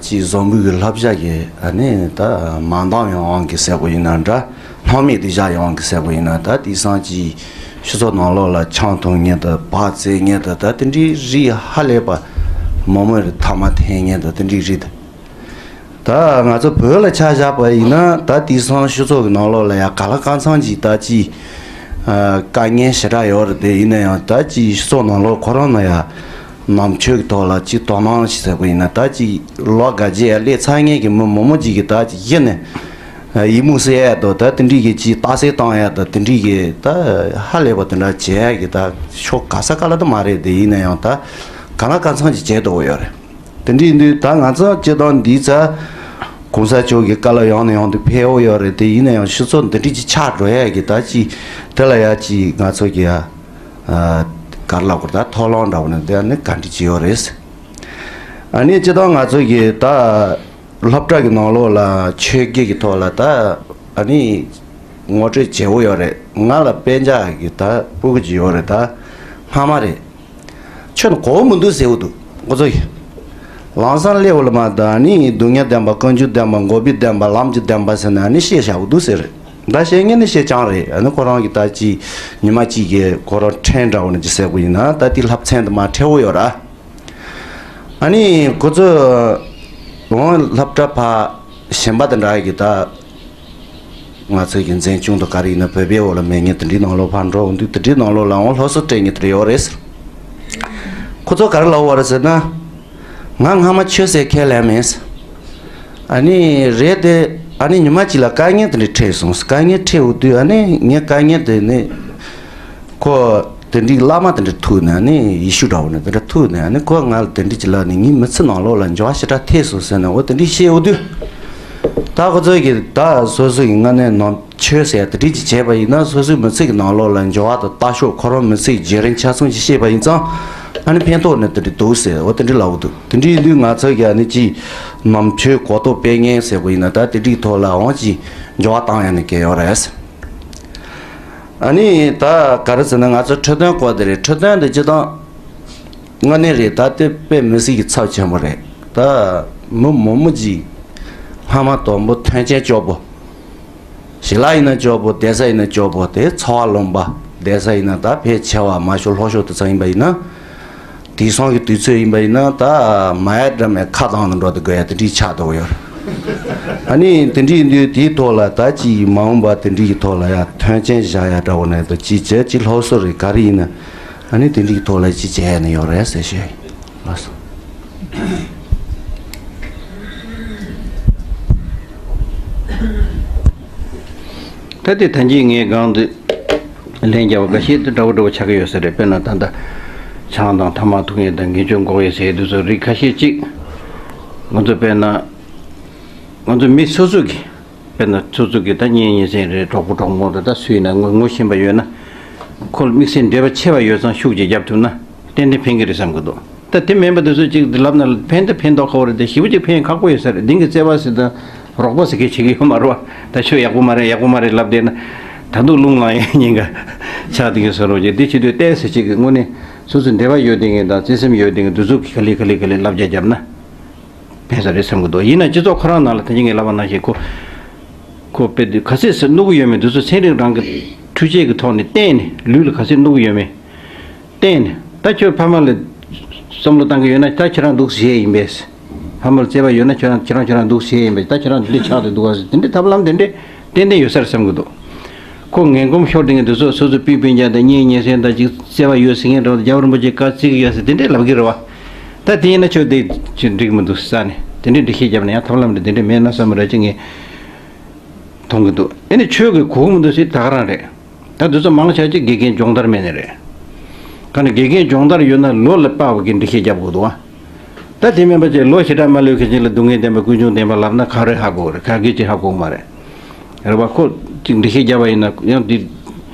ཅིག་བཟང་པོའི་གི་བསླབ་བྱ་གི་ཨ་ནི་ད་མ་འདང་ཡོང་གི་ཟེར་བ་ཡིན་ན་འདྲ། སྣང་མེད་དུ་བཞག་ཡོང་གི་ཟེར་བ་ཡིན་ན་ད་དེང་སང་ཅིག་སྤྱི་ཚོགས་ནང་ལོགས་ལ་ཆང་འཐུང་མཁན་དང་བག་བཙོང་མཁན་དང་ད་དེ་འདྲའི་རིགས་ཧ་ལས་པ་མང་མོས་རེད། ཐ་མག་འཐེན་མཁན་དང་དེ་འདྲའི་རིགས་དང་། ད་ང་ཚོ་བོད་ལ་ཆ་བཞག་པ་ཡིན་ན་ད་དེང་སང་སྤྱི་ཚོགས་ཀྱི་ནང་ལོགས་ལ་ཡང་གང་ལ་གང་འཚམ་ཅིག་ད་ཅིག་ཨ་དཀའ་ངལ་ཞེ་དྲག་ཡོད་རེད། དེ་ཡིན་ན་ཡང་ད་ཅིག་སྤྱི་ཚོགས་ནང་ལོགས་ཁོ་རང་ན་ཡང་ནང་ཆོས་ཀྱི་ཐོག་ལ་ཅིག་དོ་སྣང་ཞིག་ཟེར་བ་ཡིན་ན་ད་ཅིག་ལོ་འགའ་རྗེས་ཡང་སླེབས་ཚར་མཁན་གྱི་མི་མང་མང་ཅིག་གིས་ད་ཅིག་གཞི་ནས་ཡིད་མུག་སེལ་ཡ་དང་ད་དེ་འདྲའི་གི་ཅིག་རྟགས་གསལ་བཏང་ཡ་དང་དེ་འདྲའི་གི་ད་ཧ་ལས་པ་དེ་འདྲ་བྱེད་ཡ་གི་ད་ཕྱོགས་ག་ས་ག་ལ་ད་མ་རེད། དེ་ཡིན་ན་ཡང་ད་གང་ལ་གང་འཚམ་ཅིག་བྱེད་དོ་ཡོད་རེད། དེ་འདྲ་ཡིན་དུས་ད་ང་ཚོ་སྤྱིར་བཏང་འདི་ཚ་གོང་ས་མཆོག་གི་བཀའ་སློབ་ཡང་ནས་ཡང་དུ་ཕེབས་ཡོད་རེད། དེ་ཡིན་ན་ཡང་སྤྱི་ཚོགས་འདི་འདྲ་ཅིག་ཆགས་འགྲོ་ཡ་གི་ད་ཅིག་དེ་ལ་ཡ་ཅིག་ང་ཚོ་གི་ཡ་ག་རེ་ལབ་དགོས་རེད། ད་ཐོག་ལོང་འདྲ་བོ་ནས་དེ་ནི་ག་འདྲ་ཅིག་ཡོད་རེད། ཨ་ནི་སྤྱིར་བཏང་ང་ཚོ་གི་ད་སློབ་གྲྭ་གི་ནང་ལོགས་ལ་ཆོས་བརྒྱུད་ཀྱི་ཐོག་ལ་ད་ཨ་ནི་ངོ་སྤྲོད་བྱེད་འོ་ཡོད་རེད། ང་ལ་དཔེ་ཆ་གི་ད་སྤུ་གུ་ཅིག་ཡོད་རེད། ད་སྔ་མ་རེད། ཁྱོད་ནི་གོ་བ་མི་འདུག་ཟེར་འུ་འདུག་ཁོ་ཚོ་ཡིས། ལམ་སང་སླེབས་འོ་ལ་མ་ད་ནི་སྡུག་བསྔལ་བདེན་པ། ཀུན་འབྱུང་བདེན་པ། འགོག་པའི་བདེན་པ། ལམ་གྱི་བདེན་པ་ཟེར་ནས་ཨ་ནི་བཤད་བཞག་འུ་འདུག་ཟེར། ད་བཤད་མཁན་ནི་བཤད་རྐྱང་རེད། ཨ་ནི་ཁོ་རང་གི་ད་ཅི་ཉི་མ་གཅིག་གི་ཁོ་རང་ཕྲན་འདྲ་བོ་ནི་ཅི་ཟེར་བོ་ཡིན་ན་ད་དེ་ལྷབ་ཚན་དུ་མ་ཁྲེལ་བོ་ཡོད་ར། ཨ་ནི་ཁོ་ཚོ་འོང་སློབ་གྲྭ་ཕ་གཞན་པ་དེ་འདྲ་གི་ད། ང་ཚོའི་གི་འཛིན་སྐྱོང་དང་ག་རེ་ཡིན་ན་བོད་པའི་འོག་ལ་མེད་མཁན་དེ་འདྲའི་ནང་ལོགས་ཕར་འགྲོ་འོང་དུས་དེ་འདྲའི་ནང་ལོགས་ལའང་སློབ་གསོ་སྤྲད་མཁན་དེ་འདྲ་ཡོད་རེད། ཁོ་ཚོ་ག་རེ་ལབ་པ་རེད་ཟེར་ན། ང་སྔ་མ་ཆོས་ཟེར་ཁས་ལེན་མེད། ཨ་ནི་རེད་དེ། ཨ་ནི་ཉི་མ་གཅིག་ལ་དཀའ་ངལ་དེ་འདྲ་འཕྲད་སོང་། དཀའ་ངལ་འཕྲད་འོང་དུས་ཨ་ནི་ངའི་དཀའ་ངལ་དེ་ནི། ཁོ་དེ་འདྲའི་བླ་མ་དེ་འདྲ་ཐུག་ནས་ཨ་ནི་ཡེ་ཤུ་འདྲ་བོ་ནས་དེ་འདྲ་ཐུག་ནས་ཨ་ནི་ཁོ་ང་ལ་དེ་འདྲ་ཅིག་ལབ་ནས་ངའི་མི་ཚེ་ནང་ལོགས་ལ་འགྱུར་བ་ཞེ་དྲག་ཐེབས་སོང་ཟེར་ནས་འོ་དེ་འདྲ་བཤད་འོང་དུས། ད་ཁོ་ཚོ་གིས་ད་སོ་སོ་ཡི་སྔ་ནས་ནང་ཆོས་ཟེར་ཡ་དེ་འདྲ་ཅིག་བྱས་པ་ཡིན་ན་སོ་སོའི་མི་ཚེ་གི་ནང་ལོགས་ལ་འགྱུར་བ་དང་ལྟ་ཕྱོགས་ཁོ་རང་མི་ཚེ་གི་བརྒྱུད་རིམ་ཆ་ཚང་ཅིག་བཤད་པ་ཡིན་ཙང་ཨ་ནི་ཕན་ཐོགས་ནས་དེ་འདྲ་འདུག་ཟེར་འོ་དེ་འདྲ་ལབ་འོང་དུས་དེ་འདྲ་ཡིན་དུས་ང་ཚོ་གིས་ཨ་ནི་ཅིག་ནང་ཆོས་གོ་རྟོགས་སྤེལ་མཁན་ཟེར་བ་ཡིན་ན་ད་དེ་འདྲའི་ཐོག་ལའང་ཅིག་འགྱུར་བ་བཏང་ཡ་ནི་གལ་ཡོད་རེད། ཨ་ནི་ད་ག་རེ་ཟེར་ན་ང་ཚོ་འཕྲོད་བསྟེན་སྐོར་དེ་རེད། འཕྲོད་བསྟེན་དེ་སྤྱིར་བཏང་དངོས་གནས་རེད། ད་དེ་དཔེ་མི་སྲིད་ཀྱི་ཚབས་ཆེན་པོ་རེད། ད་མི་མང་པོ་ཅིག་ལྷག་མ་དང་པོ་མཐུན་རྐྱེན་སྐྱོ་པོ། ཞིང་ལས་ཡིན་ན་སྐྱོ་པོ། བསྡད་ས་ཡིན་ན་སྐྱོ་པོ། དེ་འཚོ་བ་རློན་པ། བསྡད་ས་ཡིན་ན་ད་ཕལ་ཆེ་བ་མ་ཤོར་ལྷོ་ཕྱོགས་དེ་ཚོ་ཡིན་པ་ཡིན་ན། དེང་སང་གི་དུས་ཚོད་ཡིན་པ་ཡིན་ན་ད་མ་ཡ་འདྲ་མའི་ཁ་གདངས་ནས་འགྲོ་དུ་དགོས་ཡ་དེ་འདྲའི་ཆགས་འདུག་ཡོད། ཨ་ནི་དེ་འདྲའི་ཡིན་དུས་དེའི་ཐོག་ལ་ད་ཅིག་མ་འོངས་པ་དེ་འདྲའི་གི་ཐོག་ལ་ཡ་མཐུན་རྐྱེན་བཞག་ཡ་འདྲ་བོ་ནས་ད་ཅིག་བྱས་ཅིག་སློབ་གསོ་རེད་ག་རེ་ཡིན་ན་ཨ་ནི་དེ་འདྲའི་གི་ཐོག་ལ་ཅིག་བྱས་ཡ་ནི་ཡོད་རེད་ཟེར་ཞུ་ཡ་ཡིན། ལགས་སོ། ད་དེ་ད་གིན་ངས་སྒང་དེ་ལན་རྒྱབ་པ་འགའ་ཤས་དེ་འདྲ་བོ་འདྲ་བོ་ཆགས་ཀྱི་ཡོད་ས་རེད། དཔེར་ན་ད་ལྟ་ཆང་དང་ཐ་མག་འཐུང་ཡས་དང་ངན་སྤྱོད་འགོག་ཡས་ཟེར་ཡས་དེ་ཚོ་རིགས་ཁ་ཤས་ཅིག་ང་ཚོ་དཔེར་ན་ང་ཚོ་མི་སོ་སོ་གི་དཔེར་ན་སོ་སོ་གི་ད་གཉེན་ཉེ་ཚན་རེད། གྲོགས་པོ་གྲོགས་མོ་རེད། ད་སུ་ཡིན་ན་ངོ་ངོ་ཤེས་པ་ཡོད་ན་ཁོ་ལ་དམིགས་བསལ་འབྲེལ་བ་ཆེ་བ་ཡོད་ཙང་ཤུགས་ཀྱིས་རྒྱབ་ཐུབ་ན་ཏན་ཏན་ཕན་གི་རེད་བསམ་གི་འདུག་ད་དེ་མིན་པ་དེ་ཚོ་ཅིག་ལབ་ན་ཕན་ད་ཕན་ཐོགས་ཁ་བོ་རེད་དེ་ཞེ་པོ་ཅིག་ཕན་ཁག་པོ་ཡོད་ས་རེད། འདི་གི་བརྩེ་བ་ཟེར་ད་རོགས་པ་ཟེར་མཁན་བྱེད་ཀྱི་ཡོད་མ་རེད་བ། ད་ཁྱོད་ཡག་པོ་མ་རེད་ཡག་པོ་མ་རེད་ལབ་བསྡད་ན་ད་དུང་རླུང་ལངས་ཡ་ཉེན་ཁ་ཆགས་བསྡད་ཀྱི་བཟོ་འདྲ་ཅིག་འདི་བྱེད་དུས་ཏོག་ཙམ་ཅིག་གི་དངོས་གནས་སོ་སོ་འབྲེལ་བ་ཡོད་བསྡད་མཁན་དང་བརྩེ་སེམས་ཡོད་བསྡད་མཁན་དེ་ཚོ་གི་ག་ལེ་ག་ལེ་ག་ལེ་བསླབ་བྱ་བརྒྱབ་ན་ཕན་ས་རེད་བསམ་གི་འདུག་ཡིན་ན་སྤྱི་ཚོགས་ཁོ་རང་ནང་ལ་ད་གིན་ངས་ལབ་པ་ནང་བཞིན་ཁོ་ཁོ་དཔེ་དེ་ག་ཚད་ཟེར་གནོད་གི་ཡོད་མེད་དེ་ཚོ་ཚན་རིག་རང་གི་འཕྲུལ་ཆས་ཀྱི་ཐོག་ནས་བསྟན་ནས་ལུས་ལ་ག་ཚད་གནོད་གི་ཡོད་མེད། བསྟན་ནས་ད་ཁྱོད་ཕ་མ་ལ་བསམ་བློ་བཏང་གི་ཡོད་ན་ད་ཁྱེད་རང་འདུག་བྱས་ཡིན་པས། ཕ་མ་ལ་བརྩེ་བ་ཡོད་ན་ཁྱེད་རང་ཁྱེད་རང་ཁྱེད་རང་འདུག་བྱས་ཡིན་པས། ད་ཁྱེད་རང་འདི་འདྲ་ཆགས་ཏེ་འདུག་བ་ཟེར་དེ་འདྲའི་ཐབས་ལམ་དེ་འདྲ་ཏན་ཏན་ཡོད་ས་རེད་བསམ་གི་འདུག་ཁོ་ངན་གོམས་ཤོར་དེ་ངས་འདི་ཚོ་སོ་སོ་སྤུན་སྤུན་ཀྱག་དང་གཉེན་ཉེ་ཚན་དང་ཅིག་བརྩེ་བ་ཡོད་ཟེར་མཁན་འདྲ་བོ་རྒྱལ་བ་རིན་པོ་ཆེ་བཀའ་བརྩི་གི་ཡོད་ཟེར་དེ་འདྲའི་ལབ་གི་རེད་བ། ད་དེ་ཡིན་ན་ཁྱོད་དེ་ཅིག་འགྲིག་མི་འདུག་ས་ནས་དེ་འདྲའི་འགྲེལ་བཤད་བརྒྱབ་ན་ཡང་ཐབས་ལམ་འདྲ་དེ་འདྲ་མེད་ན་བསམ་པ་རེད་ཅིག་ངས་མཐོང་གི་འདུག་ཨེ་ནི་ཁྱོད་ཀྱི་གོ་གི་མི་འདུག་ཟེར་ད་ག་རང་རེད། ད་འདི་ཚོ་མང་ཆེ་ཅིག་དགེ་རྒན་སྦྱོང་བརྡར་མེད་ནི་རེད། ག་ནི་དགེ་རྒན་སྦྱོང་བརྡར་ཡོད་ན་ལོ་ལ་དཔག་པའི་འགྲེལ་བཤད་རྒྱབ་དགོས་འདུག་ཨ། ད་དེ་མིན་པ་ཅིག་ལོ་ཞེ་དྲག་མ་ལོན་མཁན་ཅིག་ལ་སྡུག་བསྔལ་བདེན་པ་ཀུན་འབྱུང་བདེན་པ་ལབ་ན་ག་རེ་ཧ་གོ་རེད། ག་གེ་ཅིག་ཧ་གོ་གི་མ་རེད། རེད་བ། ཁོ་ཅིག་འགྲེལ་བཤད་བརྒྱབ་པ་ཡིན་ན་ཡང་འདི་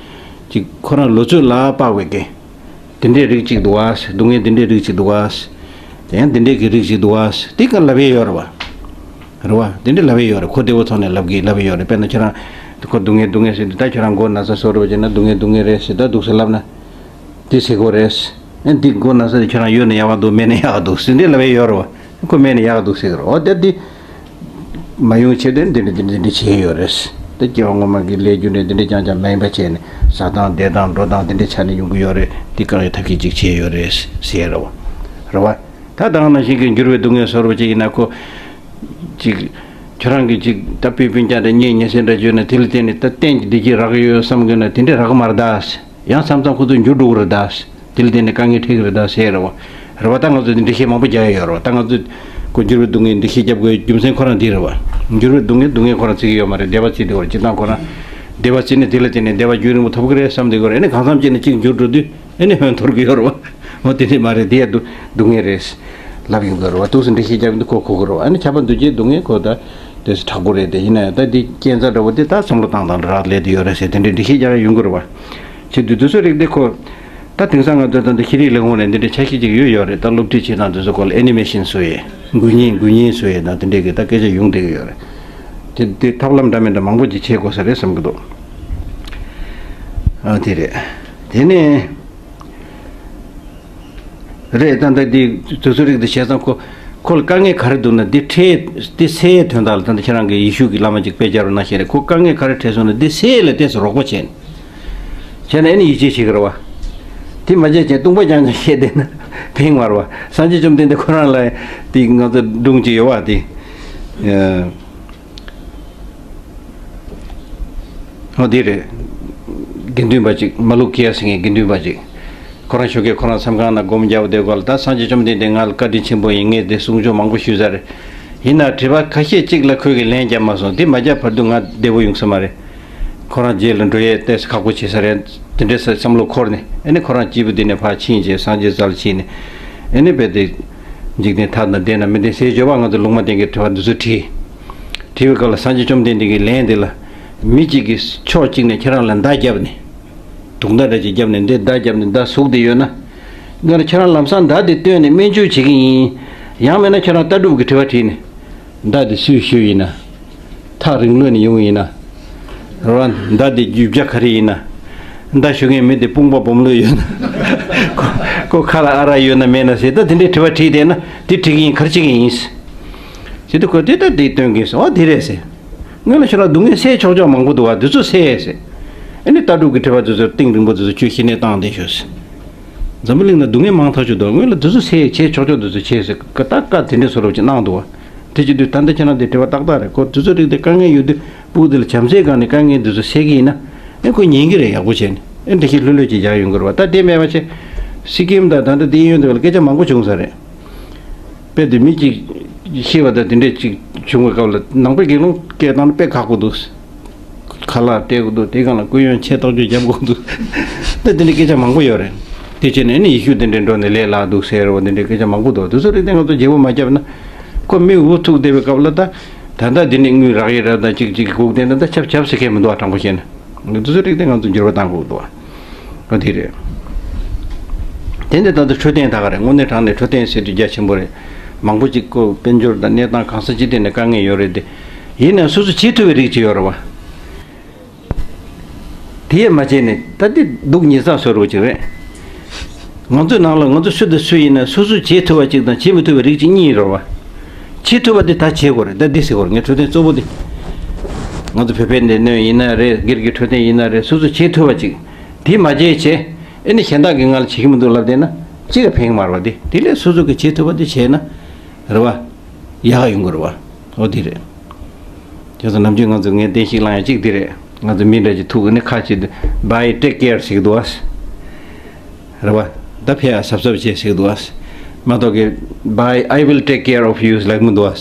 ཅིག་ཁོ་རང་ལོ་ཚོད་ལ་དཔག་པའི་གི། དེ་འདྲའི་རིགས་ཅིག་འདུག་བ། སྡུག་བསྔལ་དེ་འདྲའི་རིགས་ཅིག་འདུག་བ། དེ་ཡང་དེ་འདྲའི་གི་རིགས་ཅིག་འདུག་བ། དེ་ག་ལབ་ཡས་ཡོད་རེད་བ། རེད་བ། དེ་འདྲ་ལབ་ཡས་ཡོད་རེད། ཁོ་བདེ་བོ་ཐོག་ནས་ལབ་གི་ལབ་ཡས་ཡོད་རེད། དཔེར་ན་ཁྱོད་རང་ཁོ་སྡུག་བསྔལ་སྡུག་བསྔལ་ཟེར་དུས། ད་ཁྱོད་རང་མགོ་ན་ཚ་སོ་རུ་བ་བྱས་ན་སྡུག་བསྔལ་སྡུག་བསྔལ་རེད་ཟེར། ད་འདུག་སེ་ལབ་ན། དེ་ཟེར་གོ་རེད། ཨེ་འདི་མགོ་ན་ཚ་དེ་ཁྱོད་རང་ཡོད་ན་ཡག་ག་འདུག་མེད་ན་ཡག་ག་འདུག་ཟེར་འདི་ལབ་ཡས་ཡོད་རེད་བ། ཁོ་མེད་ན་ཡག་ག་འདུག་ཟེར་གི་རེད། འོ་དེ་འདི་མ་ཡོང་ཆེད་དུ་འདི་འདྲ་འདི་འདྲ་འདི་འདྲ་བྱས་ཡོད་རེད། དེ་སྐྱེ་བ་སྔོན་མ་གི་ལས་རྒྱུ་འབྲས་འདི་འདྲ་རྐྱང་རྐྱང་མ་ཡིན་པ་བྱས་ནས། ཟ་སྟངས་བསྡད་སྟངས་འགྲོ་སྟངས་འདི་འདྲ་ཆ་ནས་ཡོང་གི་ཡོད་རེད། འདི་བཀག་ཡས་ཐབས་ཤེས་ཅིག་བྱས་ཡོད་རེད་ཟེར་རེད་བ། རེད་བ། ད་ད་ག་ནང་བཞིན་གྱི་འགྱུར་བའི་སྡུག་བསྔལ་སོ་རུ་བ་ཅིག་ཡིན་ན། ཁོ་ཅིག་ཁྱོད་རང་གིས་ཅིག་ད་སྤུན་སྤུན་ཀྱག་དང་གཉེན་ཉེ་ཚན་འདྲ་བརྗོད་ན། དེ་ལ་བརྟེན་ནས་ད་གཏན་གྱི་བདེ་སྐྱིད་རག་གི་ཡོད་བསམ་གྱི་ན། དེ་འདྲ་རག་གི་མ་རེད་ད། ཡང་མཚམས་མཚམས་ཁོ་ཚོ་འགྱུར་འགྲོ་གི་རེད་ད། དེ་ལ་བརྟེན་ནས་དཀའ་ངལ་འཕྲད་ཀྱི་རེད་ད་ཟེར་རེད་བ། རེད་བ། ད་ང་ཚོ་འདི་འགྲེལ་བཤད་མང་པོ་རྒྱག་ཡ་ཡོད་རེད་བ། ད་ང་ཚོ་ཁོ་འགྱུར་བའི་སྡུག་བསྔལ་འགྲེལ་བཤད་རྒྱབ་དགོས་རྒྱུ་མཚན་ཁོ་རང་འདི་རེད་བ། འགྱུར་བའི་སྡུག་བསྔལ་སྡུག་བསྔལ་ཁོ་རང་བརྩི་གི་ཡོད་མ་རེད། བདེ་བ་བརྩིས་བསྡད་ཡོད་རེད། སྤྱིར་བཏང་ཁོ་རང་བདེ་བ་བརྩིས་ནས་དེ་ལ་བརྟེན་ནས་བདེ་བ་རྒྱུན་རིང་པོ་ཐོབ་ཀྱི་རེད་བསམ་བསྡད་ཡོད་རེད། ཨ་ནི་གང་འཚམ་བྱས་ནས་གཅིག་འགྱུར་འགྲོ་དུས་ཨ་ནི་ཧོན་འཐོར་གི་ཡོད་རེད་བ། འོ་དེ་འདྲ་མ་རེད། དེ་ཡ་སྡུག་སྡུག་བསྔལ་རེད་ལབ་ཡོང་གི་རེད་བ། འདུག་སེ་འགྲེལ་བཤད་རྒྱབ་ཡོང་དུས་ཁོ་གོ་གི་རེད་བ། ཨ་ནི་ཁྱབ་པ་འདུ་བྱེད་སྡུག་བསྔལ་ཁོ་ད་དེ་སུ་དྲག་པོ་རེད། དེ་ཡིན་ན་ཡང་ད་འདི་རྐྱེན་རྩ་འདྲ་བོ་དེ་ད་བསམ་བློ་བཏང་སྟངས་ལ་རག་ལས་དེ་ཡོད་རེད་ཟེར། དེ་འདྲའི་འགྲེལ་བཤད་རྒྱག་ཡ་ཡོང་གི་རེད་བ། བྱེད་དུས་དུས་ཚོད་རིགས་དེ་ཁོ། ད་དེང་སང་ང་ཚོ་ད་ལྟ་ཤེས་རིག་ལས་ཁུངས་ནས་འདི་འདྲའི་ཆ་ཤས་ཅིག་ཡོད་ཡོད་རེད། ད་སློབ་ཁྲིད་བྱེད་སྟངས་དེ་ཚོ་སྐོར་ལ་ཨེ་ནི་མེ་ཤན་བཟོ་ཡས། འགུལ་བརྙན་འགུལ་བརྙན་བཟོ་ཡས་དང་དེ་འདྲའི་གི་ད་སྐད་ཆ་ཡོང་བསྡད་ཀྱི་ཡོད་རེད། དེ་དེ་ཐབས་ལམ་འདྲ་མི་འདྲ་མང་པོ་ཅིག་བྱེད་དགོས་ས་རེད་བསམ་གྱི་འདུག་ཨ་དེ་རེད། དེ་ནས། རེད། ད་ལྟ་འདི་དུས་ཚོད་རིགས་འདི་བྱས་ཙང་ཁོ། ཁོ་ལ་དཀའ་ངལ་ག་རེ་འདུག་ན། འདི་འཕྲལ་འདི་སེལ་ཡས་དོན་དག་ལ། ད་ལྟ་ཁྱེད་རང་གི་ཡེ་ཤུ་གི་བླ་མ་ཅིག་དཔེ་སྦྱར་བ་ནང་བཞིན་རེད། ཁོ་དཀའ་ངལ་ག་རེ་འཕྲད་སོང་ན་འདི་སེལ་ཡས་ལ་ཏོག་ཙམ་རོགས་པ་བྱས་ནས། བྱས་ན་ཨེ་ནི་ཡིད་ཆེས་བྱེད་ཀྱི་རེད་བ། དེ་མ་བྱས་བྱས་སྟོང་པ་རྐྱང་རྐྱང་བཤད་བསྡད་ན་ཕན་མ་རེད་བ། སངས་རྒྱས་བཅོམ་ལྡན་འདས་ཁོ་རང་ལ་དེ་ང་ཚོ་སྒྲུང་ཅིག་ཡོད་བ་དེ། ཨ། ཨོ་དེ་རེད། དགེ་འདུན་པ་ཅིག་མ་ལུ་ཀི་ཡ་ཟེར་མཁན་དགེ་འདུན་པ་ཅིག་ཁོ་རང་ཞོགས་ཀས་ཁོ་རང་མཚམས་ཁང་ནང་སྒོམ་རྒྱག་བསྡད་སྐབས་ལ། ད་སངས་རྒྱས་བཅོམ་ལྡན་འདས་ང་ལ་བཀའ་དྲིན་ཆེན་པོ་ཡིན། ངས་དེ་གསུང་ཆོས་མང་པོ་ཞུས་ཚར་རེད། ཡིན་ན་དྲི་བ་ཁ་ཤས་གཅིག་ལ་ཁོས་ཀྱི་ལན་རྒྱབ་མ་སོང་། དེ་མ་རྒྱབ་བར་དུ་ང་བདེ་པོ་ཡོང་ས་མ་རེད། ཁོ་རང་རྗེས་ལ་འགྲོ་ཡས་ཏོག་ཙམ་ཁག་པོ་བྱེད་ས་རེད། དེ་འདྲའི་བསམ་བློ་འཁོར་ནས། ཨ་ནི་ཁོ་རང་སྐྱིད་པོ་དེ་ནས་ཕར་ཕྱིན་བྱས་སངས་རྒྱས་རྩ་ལ་ཕྱིན་ནས། ཨ་ནི་རྦད་དེ་འཇིག་རྟེན་མཐའ་དང་ལྡན་ན་མི་ལྡན་ཟེར་བརྗོད་པ། ང་ཚོ་ལུང་མ་བསྟན་གྱི་དྲི་བ་འདི་ཚོ་དྲིས། དྲི་བའི་སྐབས་ལ་སངས་རྒྱས་བཅོམ་ལྡན་འདས་ཀྱི་ལན་འདི་ལ། མི་གཅིག་གིས་ཕྱོགས་གཅིག་ནས་ཁྱེད་རང་ལ་མདའ་བརྒྱབ་ནས། དུག་མདའ་འདྲ་ཅིག་བརྒྱབ་ནས། འདི་མདའ་བརྒྱབ་ནས་མདའ་ཟུག་བསྡད་ཡོད་ན། ང་ལ་ཁྱེད་རང་ལམ་སང་མདའ་དེ་བཏོན་ནས་སྨན་བཅོས་བྱེད་ཀྱི་ཡིན། ཡང་མིན་ན་ཁྱེད་རང་ལྟ་གྲུབ་ཀྱི་དྲི་བ་དྲིས་ནས། མདའ་དེ་སུས་གཞུས་ཡིན་ན། ཐག་རིང་ལོས་ནས་ཡོང་ཡིན་ན། རེད་བ། མདའ་དེ་རྒྱུ་ཆ་ག་རེ་ཡིན་ན། མདའ་གཞུ་མཁན་མི་དེ་དཔུང་པ་སྦོམ་ལོས་ཡོད་ན། ཁོ་ཁོ་ཁ་ལ་ཨ་རག་ཡོད་ན་མེད་ན་ཟེར། ད་དེ་འདྲའི་དྲི་བ་དྲིས་བསྡད་ན་དེ་དྲི་གི་ཡིན། ག་རེ་བྱེད་ཀྱི་ཡིན། ཟེར་དུས་ཁོས་དེ་ལྟར་དེ་སྟོན་གྱིན་སོང་། ཨོ་དེ་རེད་ཟེར། སྔོན་ལ་ཁྱོད་རང་སྡུག་བསྔལ་སེལ་ཆོག་ཆོག་མང་པོ་འདུག་བ། དེ་ཚོ་སེལ་ཟེར། ཨ་ནི་ལྟ་གྲུབ་ཀྱི་དྲི་བ་དེ་ཚོ་གཏིང་རིང་པོ་དེ་ཚོ་ཁྱོད་ཤི་ནས་བཏང་བསྡད་ཤོག་ཟེར། འཛམ་བུ་གླིང་ན་སྡུག་བསྔལ་མང་ཐག་ཆོད་འདུག་སྔོན་ལ་དེ་ཚོ་སེལ་བྱེད་ཆོག་ཆོག་དེ་ཚོ་བྱེད་ཟེར། ཀ་ཏག་ཀ་དེ་འདྲའི་བཟོ་འདྲ་ཅིག་གནང་འདུག་བ། དེ་བྱེད་དུས་ད་ལྟ་ཁྱེད་རང་དེ་དྲི་བ་ཏག་ཏག་རེད། ཁོ་དེ་ཚོ་རིགས་དེ་དཀའ་ངལ་ཡོད་དུས་སྤུ་གུ་དེ་ལ་བྱམས་བརྩེའི་སྒང་ནས་དཀའ་ངལ་དེ་ཚོ་སེལ་གྱི་ཡིན་ན། ཨེ་ཁོ་ཉན་གྱི་རེད། ཡག་པོ་བྱས་ནས། ཨེ་འདི་ཤི་ལྷོད་ལྷོད་ཅིག་བཞག་ཡོང་གི་རེད་བ། ད་དེ་མེད་པ་བྱས། སི་ཀིམ་དང་ད་ལྟ་དེའི་གཡོན་དེ་བ་ལ་སྐད་ཆ་མང་པོ་བྱུང་ས་རེད། དཔེ་དེ་མི་གཅིག་ཤི་བ་དང་དེ་འདྲས་ཅིག་བྱུང་བའི་སྐབས་ལ་ནང་པའི་དགེ་སློང་སྐད་བཏང་ན་དཔེ་ཁག་པོ་འདུག་ཁ་ལག་སྤྲད་དགོས་འདུག་དེའི་སྒང་ལ་སྐུ་ཡོན་ཆེ་ཐག་ཆོད་རྒྱབ་དགོས་འདུག་ད་དེ་འདྲའི་སྐད་ཆ་མང་པོ་ཡོད་རེད། དེ་བྱས་ནས་ནི་ཡེ་ཤུ་དེ་འདྲས་འགྲོ་ནས་ལས་སླ་འདུག་ཟེར་བ། དེ་འདྲའི་སྐད་ཆ་མང་པོ་འདུག་དེ་ཚོ་རིགས་དེ་ང་ཚོ་བརྗེ་པོ་མ་བརྒྱབ་ན། ཁོ་མི་འུ་ཐུག་བསྡད་པའི་སྐབས་ལ་ད། ད་ལྟ་འདི་ནས་དངུལ་རག་ཡས་རེད། ད་ཅིག་ཅིག་སྒུག་བསྡད་ན་ད་ཆབ་ཆབ་ཟེར་མཁན་མི་འདུག་བ། དྲང་པོ་བཤད་ན། དེ་ཚོ་རིགས་དེ་ང་ཚོ་འགྱུར་བ་གཏང་དགོས་འདུག་བ། ཨ་དེ་རེད། དེ་འདི་ད་ལྟ་འཕྲོད་བསྟེན་ད་ག་རེད། དངོས་གནས་དྲང་གནས་འཕྲོད་བསྟེན་ཟེར་དུས་རྒྱ་ཆེན་པོ་རེད། མང་པོ་ཅིག་ཁོ་དཔལ་འབྱོར་དང་གནས་སྟངས་གང་ས་ཅི་ཐད་ནས་དཀའ་ངལ་ཡོད་རེད་དེ། ཡིན་ནའང་སོ་སོ་བྱེད་ཐུབ་པའི་རིགས་ཅིག་ཡོད་རེད་བ། དེ་ཡས་མ་བྱས་ནས་ད་དེ་སྡུག་ཉེས་བསགས་བཟོ་རོགས་ཅིག་རེད། ང་ཚོའི་ནང་ལ་ང་ཚོ་སུ་དང་སུ་ཡིན་ན་སོ་སོས་བྱེད་ཐུབ་པ་ཅིག་དང་བྱེད་མི་ཐུབ་པའི་རིགས་ཅིག་གཉིས་རེད་བ། བྱེད་ཐུབ་པ་དེ་ད་བྱེད་དགོས་རེད། ད་འདི་ཟེར་དགོས་རེད། ངས་འཕྲོད་བསྟེན་གཙོ་བོ་དེ། ང་ཚོ་བོད་པའི་སྡེ་སྣོད་ཡིན་ན་རེད། སྒེར་གྱི་འཕྲོད་བསྟེན་ཡིན་ན་རེད། སོ་སོས་བྱེད་ཐུབ་པ་ཅིག་དེ་མ་བྱས་བྱས། ཨེ་ནི་གཞན་དག་གིས་ང་ལ་བྱེད་ཀྱི་མི་འདུག་ལབ་བསྡད་ན་ཅི་ལ་ཕན་གྱི་མ་རེད་བ། དེ་དེ་ལས་སོ་སོ་གིས་བྱེད་ཐུབ་པ་དེ་བྱས་ན་རེད་བ། ཡག་ཡོང་གི་རེད་བ། འོ་དེ་རེད། ཁྱེད་ཚོ་ནམ་རྒྱུན་ང་ཚོ་ངས་བསྟན་བཤིག་བསླང་ཡ་གཅིག་འདི་རེད། ང་ཚོ་མི་འདྲ་ཅིག་ཐུག་གི་ནི་ཁ་ཅིག་ཏུ་buy take care ཟེར་གི་འདུག་ཨ། རེད་བ། ད་ཕེ་ཡ་གཟབ་གཟབ་བྱེད་ཟེར་གི་འདུག་ཨ། མ་གཏོགས་གི་buy I will take care of you ལབ་མི་འདུག་ཨ།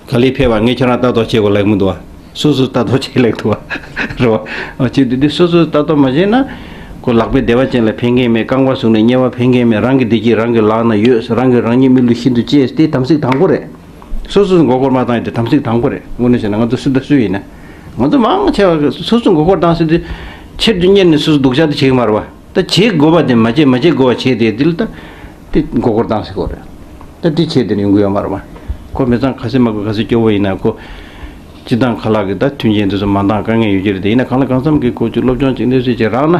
ག་ལེ་ཕེ་བ་ངས་ཁྱོད་རང་ལྟ་རྟོག་བྱེད་དགོས་ལབ་མི་འདུག་ཨ། སོ་སོ་ལྟ་རྟོག་བྱེད་ལབ་འདུག་ཨ། རེད་བ། ཨ་ཅིག་འདི་འདི་སོ་སོ་ལྟ་རྟོག་མ་བྱས་ན། ཁོ་ལག་པས་བདེ་བ་ཅན་ལ་ཕན་མཁན་མེད། རྐང་པ་ཟུག་ནས་དམྱལ་བ་ཕན་མཁན་མེད། རང་གི་བདེ་སྐྱིད་རང་གི་ལག་ན་ཡོད། རང་གིས་རང་ཉིད་མི་ལུས་ཤིན་ཏུ་གཅེས། དེ་དམ་ཚིག་དང་པོ་རེད། སོ་སོས་མགོ་སྐོར་མ་བཏང་ཡ་དེ་དམ་ཚིག་དང་པོ་རེད། དངོས་གནས་བྱས་ན་ང་ཚོ་སུ་དང་སུ་ཡིན་ན། ང་ཚོ་མང་ཆེ་བ་སོ་སོས་མགོ་སྐོར་བཏང་ཟེར་དུས། ཕྱིར་དུ་གཉེར་ནས་སོ་སོ་སྡུག་ཅག་དེ་བྱེད་ཀྱི་མ་རེད་པ། ད་བྱེད་དགོས་པ་དེ་མ་བྱེད་མ་བྱེད་དགོས་པ་བྱེད་དེ་འདི་ལ་ད་དེ་མགོ་སྐོར་བཏང་ཟེར་གོ་རེད། ད་དེ་བྱེད་དེ་ནི་ཡོང་གི་ཡོད་མ་རེད་པ། ཁོ་མི་ཚང་ག་ཚོད་མ་དགོས་ག་ཚོད་སྐྱོ་བོ་ཡིན་ན་ཁོ། སྤྱི་བཏང་ཁ་ལག་གི་ད་མཐུན་རྐྱེན་དེ་ཚོ་མ་འདང་དཀའ་ངལ་ཡོད་ཀྱི་རེད་དེ། ཡིན་ན་གང་ལ་གང་འཚམ་གྱི་ཁོ་ཚོས་སློབ་སྦྱོང་ཅིག་གནས་ཚུལ་ཅིག་རག་ན།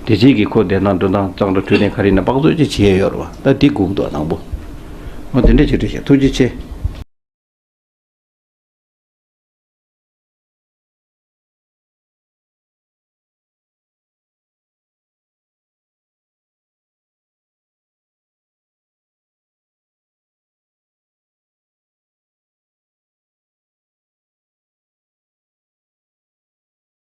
དེ་རྗེས་ཀྱི་ཁོ་བསྡད་སྟངས་འགྲོ་སྟངས་གཙང་སྦྲ་འཕྲོད་བསྟེན་ག་རེ་ཡིན་ན་དཔག་ཚོད་ཅིག་བྱེད་ཡོད་རེད་པ། ད་དེ་སྒུག་འདུག་དང་པོ། འོ་དེ་འདྲ་ཅིག་རེད་ཤག་ཐུགས་རྗེ་ཆེ།